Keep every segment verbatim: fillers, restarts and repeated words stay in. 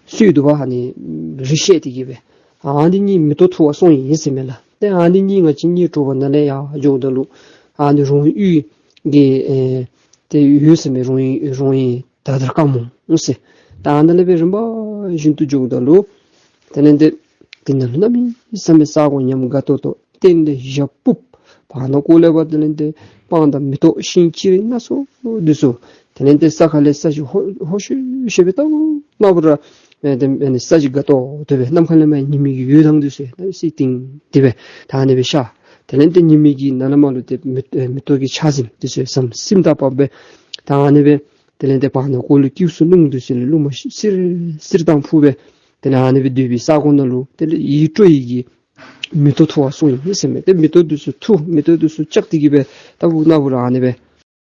སྲོད་དུ་བ་ཨ་ནི་རི་བཤལ་ཏེ་གི་སྦེ་ཨ་ནི་གཉིས་མེ་ཏོག་འཐུ་བར་སོང་ཡི་ཟེར་མས་ལགས། ཏེ་ཨ་ནི་གཉིས་ང་བཅས་གཉིས་དྲོ་པ་ནང་ལས་ཡར་འགྱོཝ་ད་ལུ་ཨ་ནི་རོང་ཡུལ་གྱི་ཨེ་ཏེ་ཡུལ་ཟེར་མི་རོང་ཡུལ་རོང་ཡུལ་ད་དར་དཀར་མོ་ཟེར། ད་ཨ་ནཱ་ལས་སྦེ་རིམ་པ་བཞིན་དུ་འགྱོཝ་ད་ལུ་དེ་ལས་ཏེ་དེ་ནང་ལུ་གནམ་མེད་ས་མེད་ས་གོ་ཉམས་དགའ་ཏོག་ཏོ་སྟེང་ལས་ཞག་ཕུབ། བར་ན་ཀོ་ལས་ཕར་དེ་ལས་ཏེ་སྤང་དང་མེ་ཏོག་ཤིང་ཅི་རིགས་སྣ་ཚོགས་འདི་ཚུ་དེ་ལས་ཏེ་ས་ཁ་ལས་ས་གཞི་ཧོ་ཧོ་ཤུ་ཤུ་སྦེ་ལྟ་བུ་ན་བུ་ར་ཨེ་ཏེ་ཨ་ནི་ས་གཞི་དགའ་ཏོག་ཏོ་སྦེ་ནམ་མཁའ་ལས་མར་ཉི་མའི་གི་འོད་མདངས་འདི་ཚུ་གནམ་མེད་ས་མེད་ཏིང་ཏི་སྦེ་ད་ཨ་ནི་སྦེ་ཤར། དེ་ལས་ཏེ་ཉི་མའི་གི་ནང་ན་མར་ལུ་ཏེ་མེ་ཨེ་མེ་ཏོག་གི་ཆར་ཟིམ་འདི་ཚུ་ཟམ་ཟིམ་ལྟ་བུ་སྦེ་ད་ཨ་ནི་སྦེ་དེ་ལས་ཏེ་བར་ན་ཀོ་ལུ་སྐྱིབས་སུ་རླུང་འདི་ཚུ་ལས་རླུང་མ་བསིལ་བསིལ་དྭངས་ཕུ་སྦེ་དེ་ལས་ཨ་ནི་སྦེ་སྡོད་པའི་ས་གོ་ནང་ལུ་དེ་ལས་ཡིད་སྤྲོ་ཡི་གི་མེ་ཏོག་འཐུ་བར་སོང་ཡི་ཟེར་མས། ཏེ་མེ་ཏོག་འདི་ཚུ་འཐུ་མེ་ཏོག་འདི་ཚུ་བཅག་སྟེ་གི་སྦེ་ལྟ་བུ་ན་བུ་ར་ཨ་ནི་སྦེ་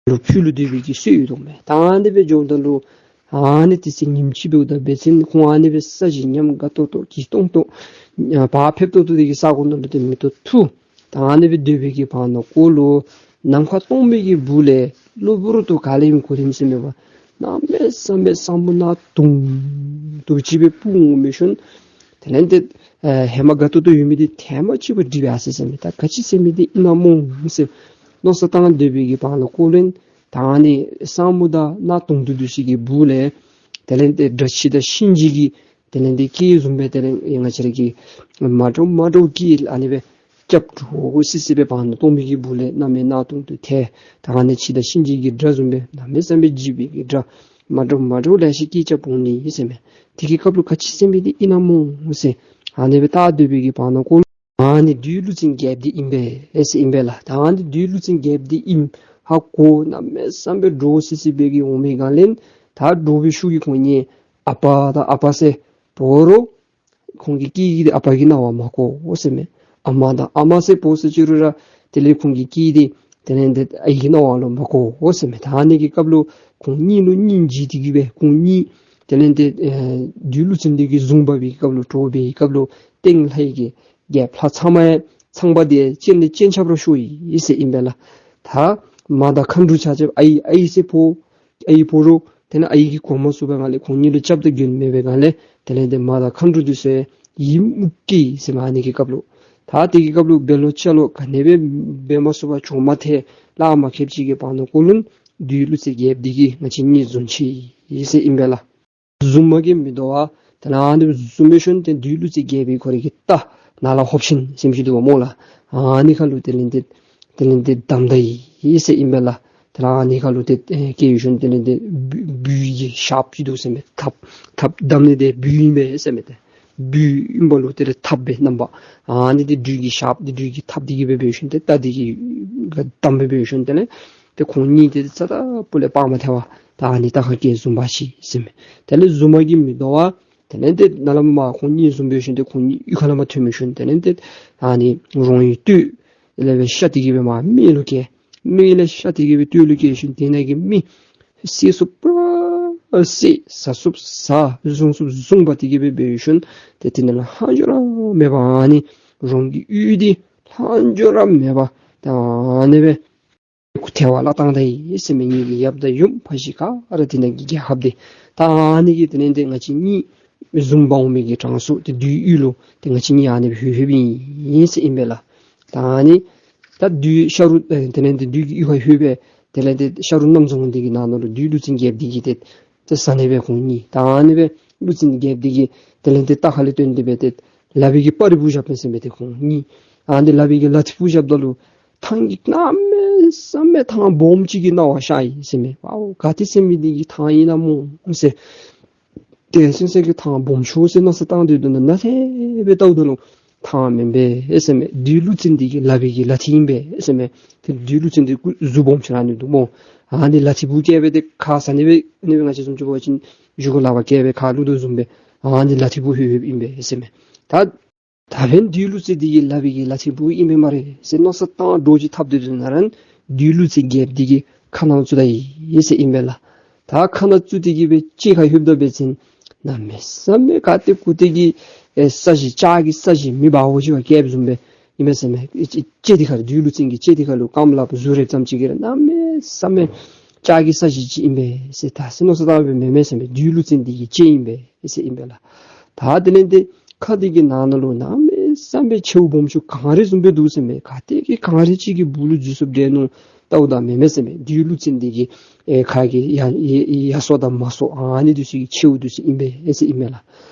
ལུ་ཕུལ་ལུ་སྡོད་པའི་གི་སྲོལ་ཡོད་དོ་མས། ད་ཨ་ནི་སྦེ་འགྱོཝ་ད་ལུ་ཨ་ནི་དེ་ཚེ་ཉིནམ་ཅིག་འབདཝ་ད་འབད་བ་ཅིན་ཁོང་ཨ་ནི་སྦེ་ས་གཞི་ཉམས་དགའ་ཏོག་ཏོ་སྐྱིད་ཏོང་ཏོ་བག་ཕེབས་ཏོག་ཏོ་དེ་གི་ས་གོ་ནང་ལུ་ཏེ་མེ་ཏོག་འཐུ། ད་ཨ་ནི་སྦེ་སྡོད་པའི་གི་བར་ན་ཀོ་ལུ་ནམ་མཁའ་སྟོང་པའི་གི་སྦུག་ལས་གློ་བུར་དུ་ག་ལས་ཡང་གོ་རིམ་ཟེར་མེད་པར་གནམ་མེད་ས་མེད་ས་སྨུག་ནག་དུང་དུ་ཅིག་སྦེ་སྤུབས་འོང་མི་ཤུལ་དེ་ལས་ཏེ་ཨེ་ཧེ་མ་དགའ་ཏོག་ཏོ་ཡོད་མི་འདི་ཐལ་མོ་སྦེ་འགྲིབ་ཡར་སོ་ཡི་ཟེར་མས། ད་ག་ཅི་ཟེར་མི་འདི་ཨིན་ན་སྨོ་ཟེར་མནོ་བསམ་བཏང་སྡོད་པའི་གི་བར་ན་ཀོ་ལུ་ད་ཨ་ནི་ས་སྨུག་དང་ནག་དུང་དུ་འདི་ཚུ་གི་སྦུག་ལས་དེ་ལས་ཏེ་སྒྲ་འཆི་བདག་གཤིན་རྗེ་གི་དེ་ལས་ཏེ་སྐད་བཟུམ་སྦེ་དེ་ལས་ང་བཅས་ར་གི་མ་འདྲཝ་མ་འདྲཝ་སྐད་ཨ་ནི་སྦེ་རྐྱབ་འགྱོ་སི་སི་སྦེ་བར་ན་སྟོང་པའི་གི་སྦུག་ལས་གནམ་མེད་ནག་དུང་དུ་ཐལ། ད་ཨ་ནི་འཆི་བདག་གཤིན་རྗེ་གི་སྒྲ་བཟུམ་སྦེ་གནམ་མེད་ས་མེད་འཇིགས་པའི་གི་སྒྲ་མ་འདྲཝ་མ་འདྲཝ་ལེ་ཤ་སྐད་རྐྱབ་འོང་ནི་ཨིན་ཟེར་མས། དེ་གི་སྐབས་ལུ་ག་ཅི་ཟེར་མི་འདི་ཨིན་ན་སྨོ་ཟེར་ཨ་ནི་སྦེ་བལྟ་སྡོད་པའི་གི་བར་ན་ཀོ་ལུ་ཨ་ནི་བདུད་ཀླུ་བཙན་རྒྱལཔོ་འདི་ཨིན་པས་ཟེར་ཨིན་པས་ལགས། ད་ཨ་ནི་བདུད་ཀླུ་བཙན་རྒྱལཔོ་འདི་ཨིནམ་ཧ་གོ་གནམ་མེད་ས་མེད་འདྲོག་སི་སི་སྦེ་གི་འོང་མི་སྒང་ལས་ད་འདྲོག་པའི་ཤུགས་ཀྱིས་ཁོང་གཉིས་ཨ་པ་དང་ཨ་པ་ཟེར་འབོ་རུང་ཁོང་གི་སྐད་འདི་ཨ་པ་གི་རྣ་བར་མ་གོ་ཟེར་མས། ཨ་མ་དང་ཨ་མ་ཟེར་འབོ་སི་ཅི་རུང་ར་དེ་ལས་ཁོང་གི་སྐད་འདི་དེ་ལས་ཏེ་ཨའི་གི་རྣ་བར་ལུ་མ་གོ་ཟེར་མས། ད་ཨ་ནི་གི་སྐབས་ལུ་ཁོང་གཉིས་ལུ་སྙིང་རྗེ་སྟེ་གི་སྦེ་ཁོང་གཉིས་དེ་ལས་ཏེ་ཨེ་བདུད་ཀླུ་བཙན་འདི་གི་བཟུང་འབག་པའི་སྐབས་ལུ་དྲོ་པའི་སྐབས་ལུ་སྟེང་ལྷ་ཡི་གི་རྒྱལཔོ་ལྷ་ཚངས་མ་ཡང་ཚངས་པ་འདི་སྤྱན་ལས་སྤྱན་ཆབ་ར་ཤོར་ཡི་ཟེར་ཨིན་པས་ལགས། ད་མ་དང་མཁའ་འགྲོ་ཆ་ཁྱབ་ཨའི་ཨའི་ཟེར་འབོ་ཨའི་འབོ་རུང་དེ་ལས་ཨའི་གིས་གོ་མ་ཚུགས་པའི་སྒང་ལས་ཁོང་གཉིས་ལུ་སྐྱབས་དང་མགོན་མེད་པའི་སྒང་ལས་དེ་ལས་ཏེ་མ་དང་མཁའ་འགྲོ་འདི་ཚུ་ཡིད་མུག་སྐྱེས་ཟེར་མས། ཨ་ནི་གི་སྐབས་ལུ་ད་དེ་གི་སྐབས་ལུ་འབད་ལོ་ཅ་ལོ་ག་ནི་སྦེ་འབད་མ་ཚུགས་པར་བྱོག་མ་ཐལ་ལག་མ་ཁེབས་ཅིག་གི་བར་ན་ཀོ་ལུ་བདུད་ཀླུ་བཙན་རྒྱལཔོ་འདི་གིས་ང་བཅས་གཉིས་བཟུང་ཅི་ཟེར་ཨིན་པས་ལགས། བཟུང་མ་གིས་མི་དོ་བར་དེ་ལས་ཨ་ནི་བཟུང་མི་ཤུལ་ཏེ་བདུད་ཀླུ་བཙན་རྒྱལ་པོའི་ཁོ་རའི་གི་རྟ་ནཱ་ལས་ཕོག་ཕྱིན་ཟེར་མི་ཅིག་འདུག་པ་སྨོ་ལགས། ཨ་ནི་ཁ་ལུ་དེ་ལས་ཏེ་དེ་ལས་ཏེ་བསྡམས་ད་ཡི་ཟེར་ཨིན་པས་ལགས། དེ་ལས་ཨ་ནི་ཁ་ལུ་ཏེ་ཨེ་བཀལ་ཡོད་ཤུལ་དེ་ལས་ཏེ་སྦུལ་སྦུལ་གྱི་ཞགསཔ་ཅིག་འདུག་ཟེར་མས། ཐགཔ་ཐགཔ་བསྡམས་ནི་འདི་སྦུལ་ཨིན་པས་ཟེར་མས། ཏེ་སྦུལ་ཨིན་པ་ལུ་དེ་ལས་ཐགཔ་སྦེ་རྣམ་པ་ཨ་ནི་འདི་སྦྲུལ་གྱི་ཞགསཔ་འདི་སྦྲུལ་གྱི་ཐགཔ་འདི་གིས་སྦེ་འབད་ཡོད་ཤུལ་ཏེ་རྟ་འདི་གིས་བསྡམས་སྦེ་འབད་ཡོད་ཤུལ་དེ་ལས་ཏེ་ཁོང་གཉིས་ཏེ་རྩ་དང་སྤུ་ལས་སྤང་མ་ཐལ་བར་ད་ཨ་ནི་རྟ་ཁ་སྐྱེལ་བཟུང་འབག་ཅི་ཟེར་མས། དེ་ལས་བཟུང་མ་གིས་མི་དོ་བར་དེ་ལས་ཏེ་ནཱ་ལས་མར་ཁོང་གཉིས་བཟུང་འབད་ཡོད་ཤུལ་ཏེ་ཁོང་གཉིས་གཡུས་ཁ་ལས་མར་ཐོན་མི་ཤུལ་དེ་ལས་ཏེ་ཨ་ནི་རོང་ཡུལ་སྟོད་ལས་སྦེ་ཤར་ཏེ་གི་སྦེ་མར་སྨད་ལུ་བསྐྱལ། སྨད་ལས་ཤར་ཏེ་གི་སྦེ་སྟོད་ལུ་བསྐྱལ་ཤུལ་དེ་ནང་གི་མི་བསད་ཚུགསཔ་ར་བསད་ཟ་ཚུགསཔ་ཟ་བཟུང་ཚུགསཔ་བཟུང་འབག་སྟེ་གི་སྦེ་འབད་ཡོད་ཤུལ་ཏེ་དེ་ནང་ལས་ལྷག་འཕྲོ་ར་མེད་པར་ཨ་ནི་རོང་གི་གཡུས་འདི་ལྷག་འཕྲོ་ར་མེད་པར་ད་ཨ་ནི་སྦེ་ཐལ་བར་བརླག་བཏང་ད་ཡི་ཟེར་མས། ངེ་གི་ཡབ་དང་ཡུམ་ཕ་གཞིས་ཁ་ར་དེ་ནང་གི་རྒྱལ་ཁབ་འདི་ད་ཨ་ནི་གི་དེ་ལས་ཏེ་ང་བཅས་གཉིས་བཟུང་འབག་འོང་མི་གི་གྲངས་སུ་ཏེ་བདུད་ཡུལ་ལུ་ཏེ་ང་བཅས་གཉིས་ཨ་ནི་སྦེ་ལྷོད་ལྷོདཔ་ཨིན་ཟེར་ཨིན་པས་ལགས། ད་ཨ་ནི་ད་བདུད་ཤ་རུ་ཨེ་དེ་ལས་ཏེ་བདུད་ཀྱི་ཡུལ་ཁར་ལྷོད་སྦེ་དེ་ལས་ཏེ་ཤ་རུ་གནམ་རྫོང་འདི་གི་ནང་ན་ལུ་བདུད་ཀླུ་བཙན་རྒྱལཔོ་འདི་གིས་ཏེ་ཏེ་ཟ་ནི་སྦེ་ཁོང་གཉིས་ད་ཨ་ནི་སྦེ་ཀླུ་བཙན་རྒྱལཔོ་འདི་གིས་དེ་ལས་ཏེ་རྟ་ཁ་ལས་བཏོན་ཏེ་སྦེ་ཏེ་ལག་པའི་གི་སྤར་རི་སྦུག་བཞག་པས་ཟེར་མས། ཏེ་ཁོང་གཉིས་ཨ་ནི་ལག་པའི་གི་ལག་མཐིལ་སྦུག་བཞགཔ་ད་ལུ་ཐང་གི་གནམ་མེད་ས་མེད་ཐང་སྦོམ་ཅིག་གི་སྣང་བ་ཤར་ཡི་ཟེར་མས། ཝའོ་ག་ཏེ་ཟེར་མི་འདི་གི་ཐང་ཨིན་ན་སྨོ་ཟེར། དེ་ཅིག་ཟེར་གི་ཐང་སྦོམ་ཤོས་ཟེར་མནོ་བསམ་བཏང་སྡོད་དོ་ན་ནཱ་ལྷོད་སྦེ་བལྟཝ་ད་ལུ་ཐང་མེན་པས་ཟེར་མས། བདུད་ཀླུ་བཙན་འདི་གི་ལག་པའི་གི་ལག་མཐིལ་ཨིན་པས་ཟེར་མས། ཏེ་བདུད་ཀླུ་བཙན་འདི་གཟུགས་སྦོམ་ཆེ་ར་ཨ་ནི་འདུག་སྨོ། ཨ་ནི་ལག་མཐིལ་སྦུག་བཀལ་སྦེ་ཏེ་ཁ་ཟ་ནི་སྦེ་ཨ་ནི་སྦེ་ང་བཅས་བཟུམ་ཅིག་འབད་བ་ཅིན་གཞུ་གུ་ལག་པ་བཀལ་སྦེ་ཁ་བླུག་དོ་བཟུམ་སྦེ་ཨ་ནི་ལག་མཐིལ་སྦུག་ལྷོད་ལྷོདཔ་ཨིན་པས་ཟེར་མས། ད་ད་འབདན་བདུད་ཀླུ་བཙན་འདི་གི་ལག་པའི་གི་ལག་མཐིལ་སྦུག་ཨིན་པས་སྨ་རེ་ཟེར་མནོ་བསམ་བཏང་འདྲོག་ཅིག་འཐབ་སྡོད་དོ་ན་ར་བདུད་ཀླུ་བཙན་རྒྱལཔོ་འདི་གིས་ཁ་ནང་བཙུགས་ད་ཡི་ཟེར་ཨིན་པས་ལགས། ད་ཁ་ནང་བཙུགས་ཏེ་གི་སྦེ་ལྕེ་ཁར་ལྷོདཔ་ད་འབད་བ་ཅིན་གནམ་མེད་ས་མེད་ག་ཏེ་གུ་ཏེ་གི་ཨེ་ས་གཞི་ལྕགས་ཀྱི་ས་གཞི་མེ་འབར་བ་ཅིག་བཀལཝ་བཟུམ་སྦེ་ཨིན་པས་ཟེར་མས། ལྕེ་འདི་ཁར་བདུད་ཀླུ་བཙན་གྱི་ལྕེ་འདི་ཁར་ལུ་རྐངམ་ལགཔ་གཟུགས་རེག་ཙམ་ཅིག་གིས་ར་གནམ་མེད་ས་མེད་ ལྕགས་ཀྱི་ས་གཞི་ཅིག་ཨིན་པས་ཟེར་ད་ཟེར་མནོ་བསམ་བཏང་སྦེ་མེན་མས་ཟེར་མས། བདུད་ཀླུ་བཙན་འདི་གི་ལྕེ་ཨིན་པས་ཟེར་ཨིན་པས་ལགས། ད་དེ་ལས་ཏེ་ཁ་འདི་གི་ནང་ན་ལུ་གནམ་མེད་ས་མེད་མཆེཝ་སྦོམ་ཆུང་གངས་རི་བཟུམ་སྦེ་འདུག་ཟེར་མས། ག་ཏེ་གི་གངས་རི་ཅིག་གི་སྦུག་ལུ་འཛུལ་སོངམ་འདྲས་མནོ་བལྟཝ་ད་མེན་མས་ཟེར་མས། བདུད་ཀླུ་བཙན་འདི་གི་ཨེ་ཁ་གི་ཡ་ཡ་ཡ་སོ་དང་མ་སོ་ཨ་ནི་འདི་ཚུ་གི་མཆེཝ་འདི་ཚུ་ཨིན་པས་ཟེར་ཨིན་མས་ལགས།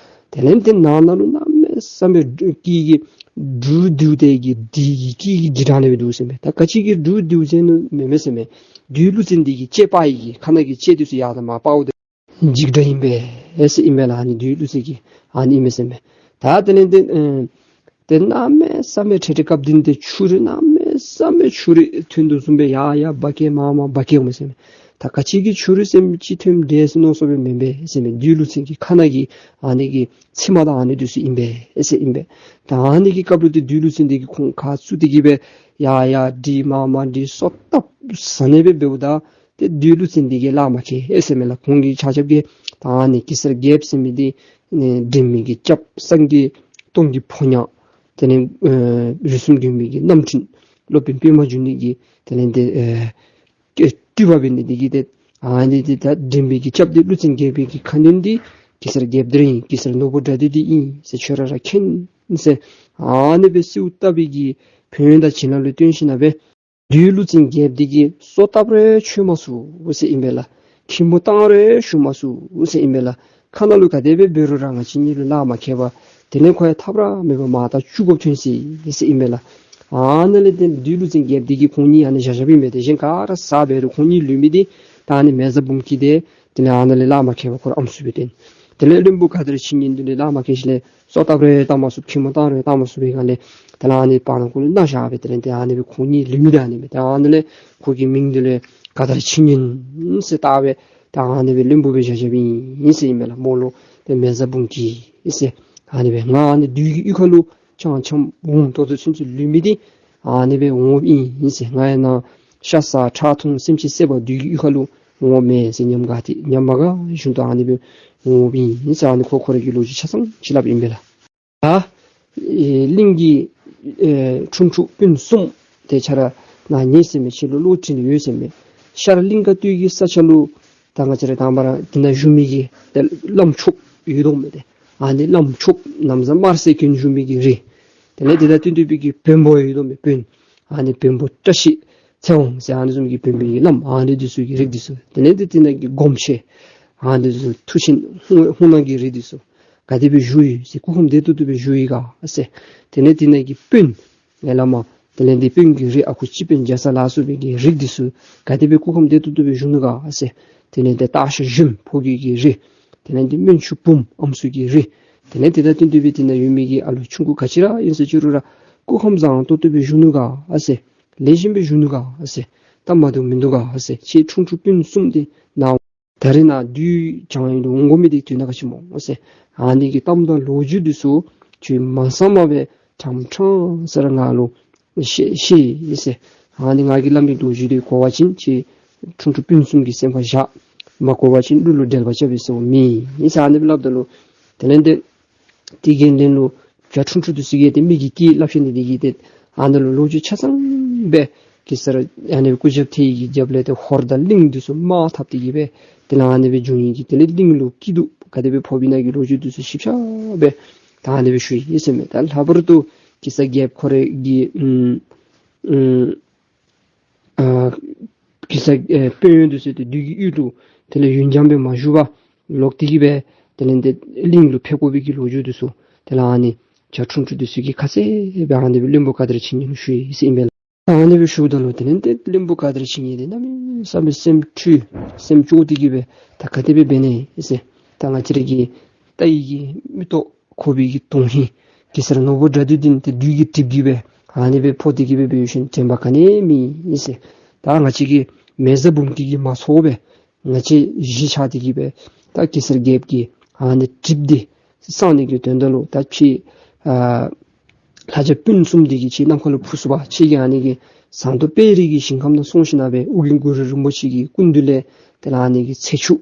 དེ་ལས་ཏེ་ནང་ན་ལུ་གནམ་མེད་ས་མེད་སྐད་ཀྱི་འབྲུག་ལྡིར་ཏེ་གི་འདི་གི་སྐད་ཀྱི་འདི་འདྲ་ནི་སྦེ་འདུག་ཟེར་མས། ད་ག་ཅི་གི་འབྲུག་ལྡིར་ཟེར་མནོ་མེན་མས་ཟེར་མས། བདུད་ཀླུ་བཙན་འདི་གི་ལྕེ་པ་ཡི་གི་ཁ་ནང་གི་ལྕེ་འདི་ཚུ་ཡར་དང་མར་འཕརཝ་ད་འཇིགས་སྒྲ་ཨིན་པས་ཟེར་ཨིན་མས་ལགས། ཨ་ནི་བདུད་ཀླུ་བཙན་གྱི་ཨ་ནི་ཨིན་མས་ཟེར་མས། ད་དེ་ལས་ཏེ་ཨེ་ཏེ་གནམ་མེད་ས་མེད་ཁྲེ་ཁྲེ་བཀབ་སྟེ་ཏེ་ཆུ་རུད་གནམ་མེད་ས་མེད་ཆུ་རུད་ཐོན་དོ་བཟུམ་སྦེ་ཡར་ཡར་འབག་གེ་མར་མར་འབག་གེ་འོང་མས་ཟེར་མས། ད་ག་ཅི་གི་ཆུ་རུད་ཟེར་མི་ཅིག་ཐོནམ་འདྲས་ཟེར་མནོ་བསམ་སྦེ་མེན་པས་ཟེར་མས། བདུད་ཀླུ་བཙན་གྱི་ཁ་ནང་གི་ཨ་ནི་གི་མཆི་མ་དང་ཨ་ནི་འདི་ཚུ་ཨིན་པས་ཟེར་ཨིན་པས། ད་ཨ་ནི་གི་སྐབས་ལུ་ཏེ་བདུད་ཀླུ་བཙན་འདི་གིས་ཁོང་ཁ་བཙུམ་སྟེ་གི་སྦེ་ཡར་ཡར་འདྲིས་མར་མར་འདྲིས་སོ་བཏབ་ཟ་ནི་སྦེ་འབདཝ་ད་ཏེ་བདུད་ཀླུ་བཙན་འདི་གིས་ལག་མ་ཁེལ་ཨེ་ཟེར་མས་ལགས། ཁོང་གི་ཆ་ཁྱབ་ཀྱིས་ད་ཨ་ནི་གེ་སར་རྒྱལཔོ་ཟེར་མི་འདི་ཨེ་འདྲེན་མི་གི་སྐྱབས་སངས་རྒྱས་སྟོང་གི་ཕོ་ཉ་དེ་ལས་ཨེ་རིགས་གསུམ་མགོན་པོའི་གི་རྣམ་འཕྲུལ་སློབ་དཔོན་པདྨ་འབྱུང་གནས་ཀྱི་དེ་ལས་ཏེ་ཨེ་སྤྲུལ་པ་འབད་ནི་འདི་གིས་ཏེ་ཨ་ནི་འདི་ད་འདྲེན་པའི་གི་སྐྱབས་འདི་ཀླུ་བཙན་རྒྱལ་པོའི་གི་ཁ་འདོན་འདི་གེ་སར་རྒྱལཔོ་འདི་ར་ཨིན། གེ་སར་ནོར་བུ་དགྲ་འདུལ་འདི་ཨིན་ཟེར་ཁྱོད་ར་ར་མཁྱེན་ཟེར་ཨ་ནི་སྦེ་གསོལཝ་བཏབ་པའི་གི་ཕན་ཡོན་དང་བྱིན་རླབས་ལུ་བརྟེན་ཞིནམ་ལས་བདུད་ཀླུ་བཙན་རྒྱལཔོ་འདི་གིས་སོ་བཏབ་རུང་ཆོད་མ་ཚུགས་ཟེར་ཨིན་པས་ལགས། ཁྱི་མོ་བཏང་རུང་ཞུ་མ་ཚུགས་ཟེར་ཨིན་པས་ལགས། ཁ་ནང་ལུ་ག་དེ་སྦེ་འབད་རུང་ར་ང་བཅས་གཉིས་ལུ་ལག་མ་ཁེལ་བར་དེ་ལས་ཁོ་ཡང་ཐབས་ར་མེད་པར་མར་ད་བཅུག་དགོཔ་ཐོན་ཅི་ཟེར་ཨིན་པས་ལགས། ཨ་ནི་ལས་ཏེ་བདུད་ཀླུ་བཙན་རྒྱལཔོ་འདི་གིས་ཁོང་གཉིས་ཨ་ནི་བཞག་བཞགཔ་ཨིན་པས། ཏེ་གཞན་ག་ར་བཟའ་འབད་རུང་ཁོང་གཉིས་ལུས་མི་འདི་ད་ཨ་ནི་མེ་བཟའ་འབུམ་སྐྱིད་དེ་དེ་ལས་ཨ་ནི་ལས་ལག་མ་ཁེལ་བར་ཁོ་ར་ཨམ་སྲུ་སྦེ་བཏོན། དེ་ལས་བློན་པོ་ག་དར་ཕྱི་ཉིན་འདི་ལས་ལག་མ་ཁེལ་ཞིནམ་ལས་སོ་བཏབ་རུང་བཏབ་མ་ཚུགས། ཁྱི་མོ་བཏང་རུང་བཏབ་མ་ཚུགས་པའི་སྒང་ལས་དེ་ལས་ཨ་ནི་བར་ན་ཁོ་ལུ་མནའ་བཞག་སྦེ་དེ་ལས་ཏེ་ཨ་ནི་སྦེ་ཁོང་གཉིས་ལུས་མི་འདི་ཨ་ནི་སྦེ་ད་ཨ་ནི་ལས་ཁོ་གི་མིང་འདི་ལས་ག་དར་ཕྱི་ཉིན་ཟེར་བཏགས་སྦེ་ད་ཨ་ནི་སྦེ་བློན་པོ་སྦེ་བཞག་བཞགཔ་ཨིན་ཟེར་ཨིན་མས་ལགས། མོ་ལུ་ཏེ་མེ་བཟའ་འབུམ་སྐྱིད་ཟེར་ཨ་ནི་སྦེ་ང་ཨ་ནི་བདུད་ཀྱི་གཡུས་ཁ་ལུ་ཆང་འཆམ་འོང་ཏོག་ཏོ་ཚུན་ཚོད་ལུས་མི་འདི་ཨ་ནི་སྦེ་འོང་འོངམ་ཨིན་ཟེར། ང་ཡང་ན་ཤ་ཟ་ཁྲག་འཐུང་སེམས་ཅན་བསད་པ་བདུད་ཀྱི་གཡུས་ཁ་ལུ་འོངམ་མེན་ཟེར། ཉམས་དགའ་སྟེ་ཉམས་མ་དགའ་བཞིན་དུ་ཨ་ནི་སྦེ་འོངམ་ཨིན་ཟེར། ཨ་ནི་ཁོ་ཁོ་ར་གི་ལོ་རྒྱུས་ཆ་ཚང་ཅིག་སླབ་ཨིན་པས་ལགས། ད་ཨེ་གླིང་གི་ཨེ་ཁྲུང་ཁྲུང་སྤུན་གསུམ་དེ་ཁྱོད་ར་ནཱ་ཉལ་ཟེར་མས། ཁྱོད་ལུ་གློག་འཕྲིན་ཡོད་ཟེར་མས། ཤར་གླིང་དཀར་སྟོད་ཀྱི་ས་ཆ་ལུ་ད་ང་བཅས་ར་དང་པ་ར་འདི་ནང་བཞུགས་མི་གི་ཏེ་བླམ་ཆོསཔ་ཡོད་དོ་མས་ཏེ། ཨ་ནི་བླམ་ཆོསཔ་ན་བཟའ་དམར་སེར་གྱོན་བཞུགས་མི་གི་རི། དེ་ལས་དེ་དང་བསྟུན་ཏེ་སྦེ་གི་བོན་པོ་ཡོད་དོ་མས་བོན། ཨ་ནི་བོན་པོ་བཀྲ་ཤིས་ཚེ་དབང་ཟེར་ཨ་ནི་བཟུམ་གྱི་བོན་པོའི་བླམ་ཨ་ནི་འདི་ཚུ་གི་རིགས་འདི་ཚུ། དེ་ལས་ཏེ་དེ་ནང་གི་སྒོམ་ཆེན་ཨ་ནི་འདི་ཚུ་མཐུ་ཆེན་ཧཱུྃ་ཧཱུྃ་ནག་གི་རིགས་འདི་ཚུ། ག་དེ་སྦེ་བཞུགས་ཡི་ཟེར། སྐུ་ཁམས་བདེ་ཏོག་ཏོ་སྦེ་བཞུགས་ཡི་ག་ཟེར། དེ་ལས་དེ་ནང་གི་དཔོན་ངེ་བླ་མ་དེ་ལས་ཏེ་དཔོན་གྱི་རིགས་ཨ་ཁུ་སྤྱི་དཔོན་རྒྱ་ཚ་ལ་སོགས་པའི་གི་རིགས་འདི་ཚུ་ག་དེ་སྦེ་སྐུ་ཁམས་བདེ་ཏོག་ཏོ་སྦེ་བཞུགས་ནུག་ག་ཟེར། དེ་ལས་ཏེ་སྟག་ཤར་གཞོནམ་ཕོ་རྒྱས་ཀྱི་རིགས། དེ་ལས་ཏེ་སྨན་ཆུང་བུམོ་ཨམ་སྲུ་གི་རིགས། དེ་ལས་དེ་དང་བསྟུན་ཏེ་སྦེ་དེ་ནང་ཡོད་མི་གི་ཨ་ལུ་ཆུང་ཀུ་ག་ཅི་ར་ཨིན་ཟེར་ཅི་རུང་ར་སྐུ་ཁམས་བཟང་ཏོག་ཏོ་སྦེ་བཞུགས་ནུག་ག་ཟེར། ལེགས་ཤོམ་སྦེ་བཞུགས་ནུག་ག་ཟེར། སྟབས་མ་བདེཝ་མིན་འདུག་ག་ཟེར། ཁྱེད་ཁྲུང་ཁྲུང་སྤུན་གསུམ་འདི་ནཱ་ད་རེས་ནཱ་བདུད་བྱང་ཡུལ་ལུ་འོང་དགོ་མི་འདི་དུས་ན་ག་ཅི་སྨོ་ཟེར། ཨ་ནི་གི་གཏམ་དང་ལོ་རྒྱུས་འདི་ཚུ་ཁྱོད་མ་གསང་མ་སྦེ་ཕྲང་ཕྲང་ས་ར་ང་ལུ་བཤད་བཤད་ཡི་ཟེར། ཨ་ནི་ང་གིས་སླབ་མི་ལོ་རྒྱུས་འདི་གོ་བ་ཅིན་ཁྱེད་ཁྲུང་ཁྲུང་སྤུན་གསུམ་གྱི་སེམས་ཁར་བཞག། མ་གོ་བ་ཅིན་གླུ་ལུ་འགྲེལ་པ་རྐྱབ་པའི་སྲོལ་མེད་ཡི་ཟེར་ཨ་ནི་སྦེ་སླབ་ད་ལུ་དེ་ལས་ཏེ་དེ་གི་ལན་ལུ་བྱ་ཁྲུང་ཁྲུང་འདི་ཚུ་གིས་ཏེ་མི་གི་སྐད་སླབ་ཤེས་ནི་འདི་གིས་ཏེ་ཨ་ནཱ་ལུ་ལོ་རྒྱུས་ཆ་ཚང་སྦེ་གེ་སར་ཨ་ནི་སྐུ་ཞབས་ཐེ་ཡི་གི་རྒྱབ་ལས་ཏེ་ཧོར་དང་གླིང་འདི་ཚུ་དམག་འཐབ་སྟེ་གི་སྦེ་དེ་ལས་ཨ་ནི་སྦེ་བྱུང་ཡི་གི་དེ་ལས་གླིང་ལུ་སྐྱིད་སྡུག་ག་དེ་སྦེ་ཕོགཔ་ཨིན་ན་གི་ལོ་རྒྱུས་འདི་ཚུ་ཞིབ་ཆ་སྦེ་ད་ཨ་ནི་སྦེ་ཞུ་ཡི་ཟེར་མས། ད་ལྷག་པར་དུ་གེ་སར་རྒྱལཔོ་ཁོ་རའི་གི་ཨམ་ཨམ་ཨ་གེ་སར་ཨེ་དཔོན་གཡོག་འདི་ཚུ་ཏེ་བདུད་ཀྱི་གཡུས་ལུ་དེ་ལས་ཡུན་འགྱངས་སྦེ་མ་བཞུགས་པར་ལོག་སྟེ་གི་སྦེ་དེ་ལས་ཏེ་གླིང་ལུ་ཕེབས་དགོ་པའི་གི་ལོ་རྒྱུས་འདི་ཚུ་དེ་ལས་ཨ་ནི་བྱ་ཁྲུང་ཁྲུང་འདི་ཚུ་གིས་ཁ་གསལ་སྦེ་ཨ་ནི་སྦེ་བློན་པོ་ག་དར་ཕྱི་ཉིན་ལུ་ཞུ་ཡི་ཟེར་ཨིན་པས་ལགས། ཨ་ནི་སྦེ་ཞུཝ་ད་ལུ་དེ་ལས་ཏེ་བློན་པོ་ག་དར་ཕྱི་ཉིན་འདི་གནམ་མེད་ས་མེད་སེམས་འཁྲུལ་སེམས་སྐྱོ་སྟེ་གི་སྦེ་ད་ག་དེ་སྦེ་འབད་ནི་ཨིན་ཟེར། ད་ང་བཅས་ར་གི་རྟ་ཡི་གི་མིག་ཏོ་ཁོག་པའི་གི་དོན་ཧིང་གེ་སར་ནོར་བུ་དགྲ་འདུལ་འདི་ཏེ་བདུད་ཀྱི་གྲིབ་ཀྱིས་སྦེ་ཨ་ནི་སྦེ་ཕོག་སྟེ་གི་སྦེ་འབད་ཞིནམ་དྲན་པ་ག་ནི་མེད་ཨིན་ཟེར། ད་ང་བཅས་ཀྱི་མེ་བཟའ་འབུམ་སྐྱིད་ཀྱིས་མ་ཚོར་བར་ང་བཅས་གཞིས་ཆགས་ཏེ་གི་སྦེ་ད་གེ་སར་རྒྱལཔོ་གི་ཨ་ནི་གྲིབ་འདི་སངས་ནི་གི་དོན་དག་ལུ་ད་ཕྱི་ཨ་ལྷ་བྱ་སྤུན་གསུམ་འདི་གིས་ཁྱེད་ནམ་མཁའ་ལུ་འཕུར་ཚུགས་པ། ཁྱེད་ཀྱིས་ཨ་ནི་གི་ཟངས་མདོག་དཔལ་རི་གི་ཞིང་ཁམས་ནང་སོང་ཞིནམ་སྦེ་ཨོ་རྒྱན་གུ་རུ་རིན་པོ་ཆེ་གི་སྐུ་མདུན་ལས་དེ་ལས་ཨ་ནི་གི་ཚེ་ཆུ་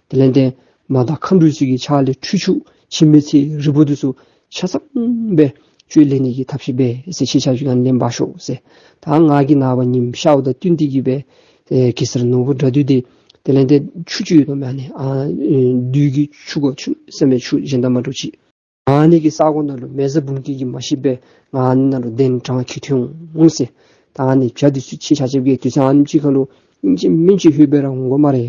དེ་ལས་ཏེ་མ་དང་མཁའ་འགྲོ་ཚུ་གི་ཕྱག་ལས་ཁྲུས་ཆུ་འཆི་མེད་ཚེ་རིལ་བུ་འདི་ཚུ་ཆ་ཚང་སྦེ་ཁྱོད་ལེན་ནི་གི་ཐབས་ཤེས་འབད་ཟེར། ཁྱེད་ཆ་ཁྱབ་ཀྱིས་ལེན་འབག་ཤོག་ཟེར། ད་ང་གིས་ནངས་པ་ཉིམ་ཤརཝ་དང་བསྟུན་ཏེ་གི་སྦེ་ཨེ་གེ་སར་ནོར་བུ་དགྲ་འདུལ་འདི་ དེ་ལས་ཏེ་ཆུ་ཅིག་ཡོད་དོ་མས་ཨ་ནི། ཨ་བདུད་ཀྱི་ཆུ་གོ་ཆུ་ཟེར་མི་ཆུ་གཞན་དང་མ་འདྲཝ་ཅིག། ཨ་ནི་གི་ས་གོ་ནང་ལུ་མེ་བཟའ་འབུམ་སྐྱིད་ཀྱིས་མ་ཤེས་པར་ཨ་ནི་ནང་ལུ་གདན་དྲངས་འཁྱིད་འཐོན་འོང་ཟེར། ད་ཨ་ནི་བྱ་འདི་ཚུ་ཁྱེད་ཆ་ཁྱབ་ཀྱིས་དུས་ཚོད་ཨ་ནེམ་ཅིག་ཁར་ལུ་ཨིན་ཅི་མིན་ཅི་ལྷོད་སྦེ་ར་འོང་དགོ་སྨ་རེ་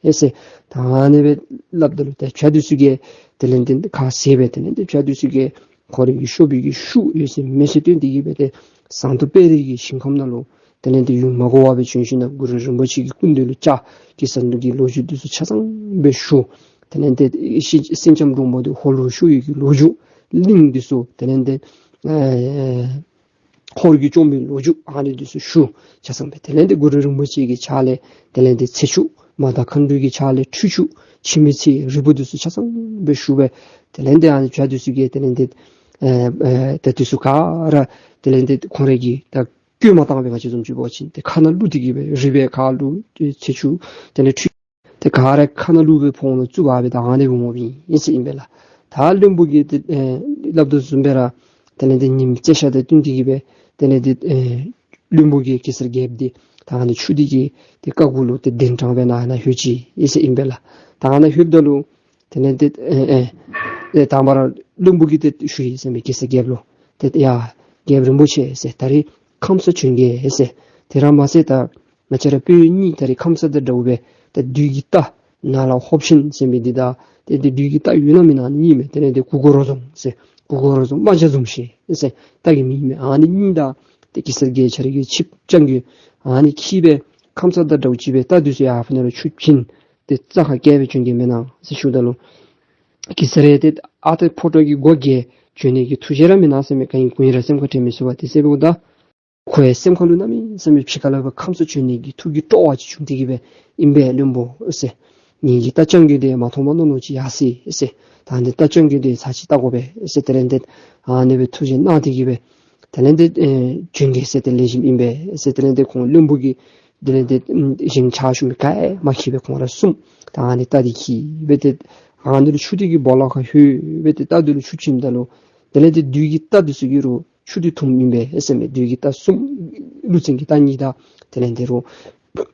ཟེར། ད་ཨ་ནི་སྦེ་སླབ་ད་ལུ་ཏེ་བྱ་འདི་ཚུ་གིས་དེ་ལས་ཏེ་ཁ་བཟེད་སྦེ་དེ་ལས་ཏེ་བྱ་འདི་ཚུ་གིས་ཁོ་རའི་གི་ཤོབ་ཀྱི་ཤུགས་ཡོད་ཚད་མེད་ཚད་བཏོན་ཏེ་གི་སྦེ་ཏེ་ཟངས་མདོག་དཔལ་རི་གི་ཞིང་ཁམས་ནང་ལུ་དེ་ལས་ཏེ་ཡུན་མ་འགོར་བར་སྦེ་བྱོན་ཞིནམ་ལས་གུ་རུ་རིན་པོ་ཆེ་གི་སྐུ་མདུན་ལུ་བཅར། གེ་སར་གྱི་ལོ་རྒྱུས་འདི་ཚུ་ཆ་ཚང་སྦེ་ཞུ། དེ་ལས་ཏེ་སེང་ལྕམ་འབྲུག་མོ་འདི་ཧོར་ལུ་ཤོར་ཡི་གི་ལོ་རྒྱུས་གླིང་འདི་ཚུ་དེ་ལས་ཏེ་ཨེ་ཧོར་གྱིས་བཅོམ་པའི་ལོ་རྒྱུས་ཨ་ནི་འདི་ཚུ་ཞུ། ཆ་ཚང་སྦེ་དེ་ལས་ཏེ་གུ་རུ་རིན་པོ་ཆེ་གི་ཕྱག་ལས་དེ་ལས་ཏེ་ཚེ་ཆུ་མ་དང་མཁའ་འགྲོ་གི་ཕྱག་ལས་ཁྲུས་ཆུ་འཆི་མེད་ཚེ་ཡི་རིལ་བུ་འདི་ཚུ་ཆ་ཚང་སྦེ་ཞུ་སྦེ་དེ་ལས་ཏེ་ཨ་ནི་བྱ་འདི་ཚུ་གིས་དེ་ལས་ཏེ་ཨེ་ཨེ་ད་འདི་ཚུ་ག་ར་དེ་ལས་ཏེ་ཁོང་རའི་གི་ད་བཀོད་མ་བཏང་བའི་ང་བཅས་བཟུམ་ཅིག་འབད་བ་ཅིན་ཏེ་ཁ་ནང་བླུགས་ཏེ་གི་སྦེ་རུས་པའི་ཁ་ལུ་ཚེ་ཆུ་དེ་ལས་ཁྲུས་དེ་ག་ར་ཁ་ནང་བླུགས་སྦེ་ཕོཝ་ནང་བཙུགས་པ་སྦེ་ད་ཨ་ནི་སྦེ་འོང་མི་ཨིན་ཟེར་ཨིན་པས་ལགས། ད་བློན་པོ་གིས་ཏེ་ཨེ་སླབ་དོ་བཟུམ་སྦེ་ར་དེ་ལས་ཏེ་ཉིནམ་བཅད་ཤ་དང་བསྟུན་ཏེ་གི་སྦེ་དེ་ལས་ཏེ་ཨེ་བློན་པོ་གིས་གེ་སར་རྒྱལཔོ་འདི་ད་ཨ་ནི་ཆུ་འདི་གི་ཏེ་རྐ་གུ་ལུ་ཏེ་གདན་དྲངས་སྦེ་ནཱ་ནཱ་ལྷོད་ཅི་ཨིན་ཟེར་ཨིན་པས་ལགས། ད་ཨ་ནཱ་ལྷོདཔ་ད་ལུ་དེ་ལས་ཏེ་ཨེ་ཨེ་ཏེ་དང་པ་ར་བློན་པོ་གིས་ཏེ་ཞུ་ཡི་ཟེར་མས། གེ་སར་རྒྱལཔོ་ལུ་ཏེ་ཡ་རྒྱལཔོ་རིན་པོ་ཆེ་ཟེར་ད་རིས་ཁམས་སངས་བྱོན་གེ་ཟེར། དེ་ར་མ་ཚད་ད་ང་བཅས་ར་དཔོན་གཉིས་ད་རིས་ཁམས་སངས་དང་འདྲཝ་སྦེ་ད་བདུད་ཀྱི་རྟ་ནག་ལ་ཧོབ་ཤིང་ཟེར་མི་འདི་དང་ཏེ་ཏེ་བདུད་ཀྱི་རྟ་ཡོད་ན་མེད་ན་གཉིས་མས། དེ་ལས་ཏེ་གུར་མགོ་རོ་འཛོམས་ཟེར་གུར་མགོ་རོ་འཛོམས་རྨ་བྱ་འཛུམ་ཤིང་ཟེར་རྟ་གི་མིང་མས། ཨ་ནི་གཉིས་དང་ཏེ་གེ་སར་རྒྱལཔོ་ཁྱོད་རའི་གི་ཆིབས་རྐྱང་གི་ཨ་ནི་འཁྱིད་སྦེ་ཁམས་སངས་དང་འདྲཝ་ཅིག་སྦེ་རྟ་འདི་ཚུ་ཡར་ཕར་ནང་ལུ་ཆུ་བྱིན་ཏེ་རྩྭ་ཁ་བཀལ་སྦེ་བྱོན་གེ་མེན་ན་ཟེར་ཞུཝ་ད་ལུ་གེ་སར་ཡང་ཏེ་ཨ་ཏེ་ཕོ་བྲང་གི་སྒོ་བརྒལ་བྱོན་ནི་གི་ཐུགས་བཞེད་ར་མེད་ན་ཟེར་མས། ག་ཨིན་གུ་ཨིན་ར་སེམས་ཁར་དྲན་མི་ཚུགས་པས། དེ་ཟེར་བའི་འོ་ད་ཁོ་ཡང་སེམས་ཁ་ལུ་གནམ་མེད་ས་མེད་ཕྱི་ཁ་ལས་ཕར་ཁམས་སངས་བྱོན་ནི་གི་ཐུགས་ཀྱི་སྤྲོ་བ་ཅིག་བྱུང་སྟེ་གི་སྦེ་ཨིན་པས་བློན་པོ་ཟེར། ངེ་གི་རྟ་རྐྱང་རྒོད་འདི་མ་མཐོང་པ་མནོ་མནོཝ་ཅིག་ཡར་སོ་ཡི་ཟེར། ད་ཨ་ནི་རྟ་རྐྱང་རྒོད་འདི་ཚར་ཅིག་བལྟ་དགོ་པས་ཟེར་དེ་ལས་ཏེ་ཨ་ནི་སྦེ་ཐུགས་བཞེད་གནང་སྟེ་གི་སྦེ་དེ་ལས་ཏེ་ཨེ་བྱོན་གེ་ཟེར་ཏེ་ལེགས་ཤོམ་ཨིན་པས་ཟེར། དེ་ལས་ཏེ་ཁོང་བློན་པོ་གིས་དེ་ལས་ཏེ་ཨམ་བཞེངས་ཕྱག་ཞུ་མི་ག་ཡང་མ་འཁྱིད་སྦེ་ཁོང་ར་གསུམ་ད་ཨ་ནི་རྟ་འདི་འཁྱིད་སྦེ་ཏེ་ཨ་ནི་ལུ་ཆུ་འདི་གི་སྦོ་ལོགས་ཁར་ལྷོད་སྦེ་ཏེ་རྟ་འདི་ལུ་ཆུ་བྱིནམ་ད་ལུ་དེ་ལས་ཏེ་བདུད་ཀྱི་རྟ་འདི་ཚུ་གིས་རུང་ཆུ་འདི་འཐུངམ་ཨིན་པས་ཟེར་མས། བདུད་ཀྱི་རྟ་གསུམ་ཀླུ་བཙན་གྱི་རྟ་གཉིས་དང་དེ་ལས་ཏེ་རུང་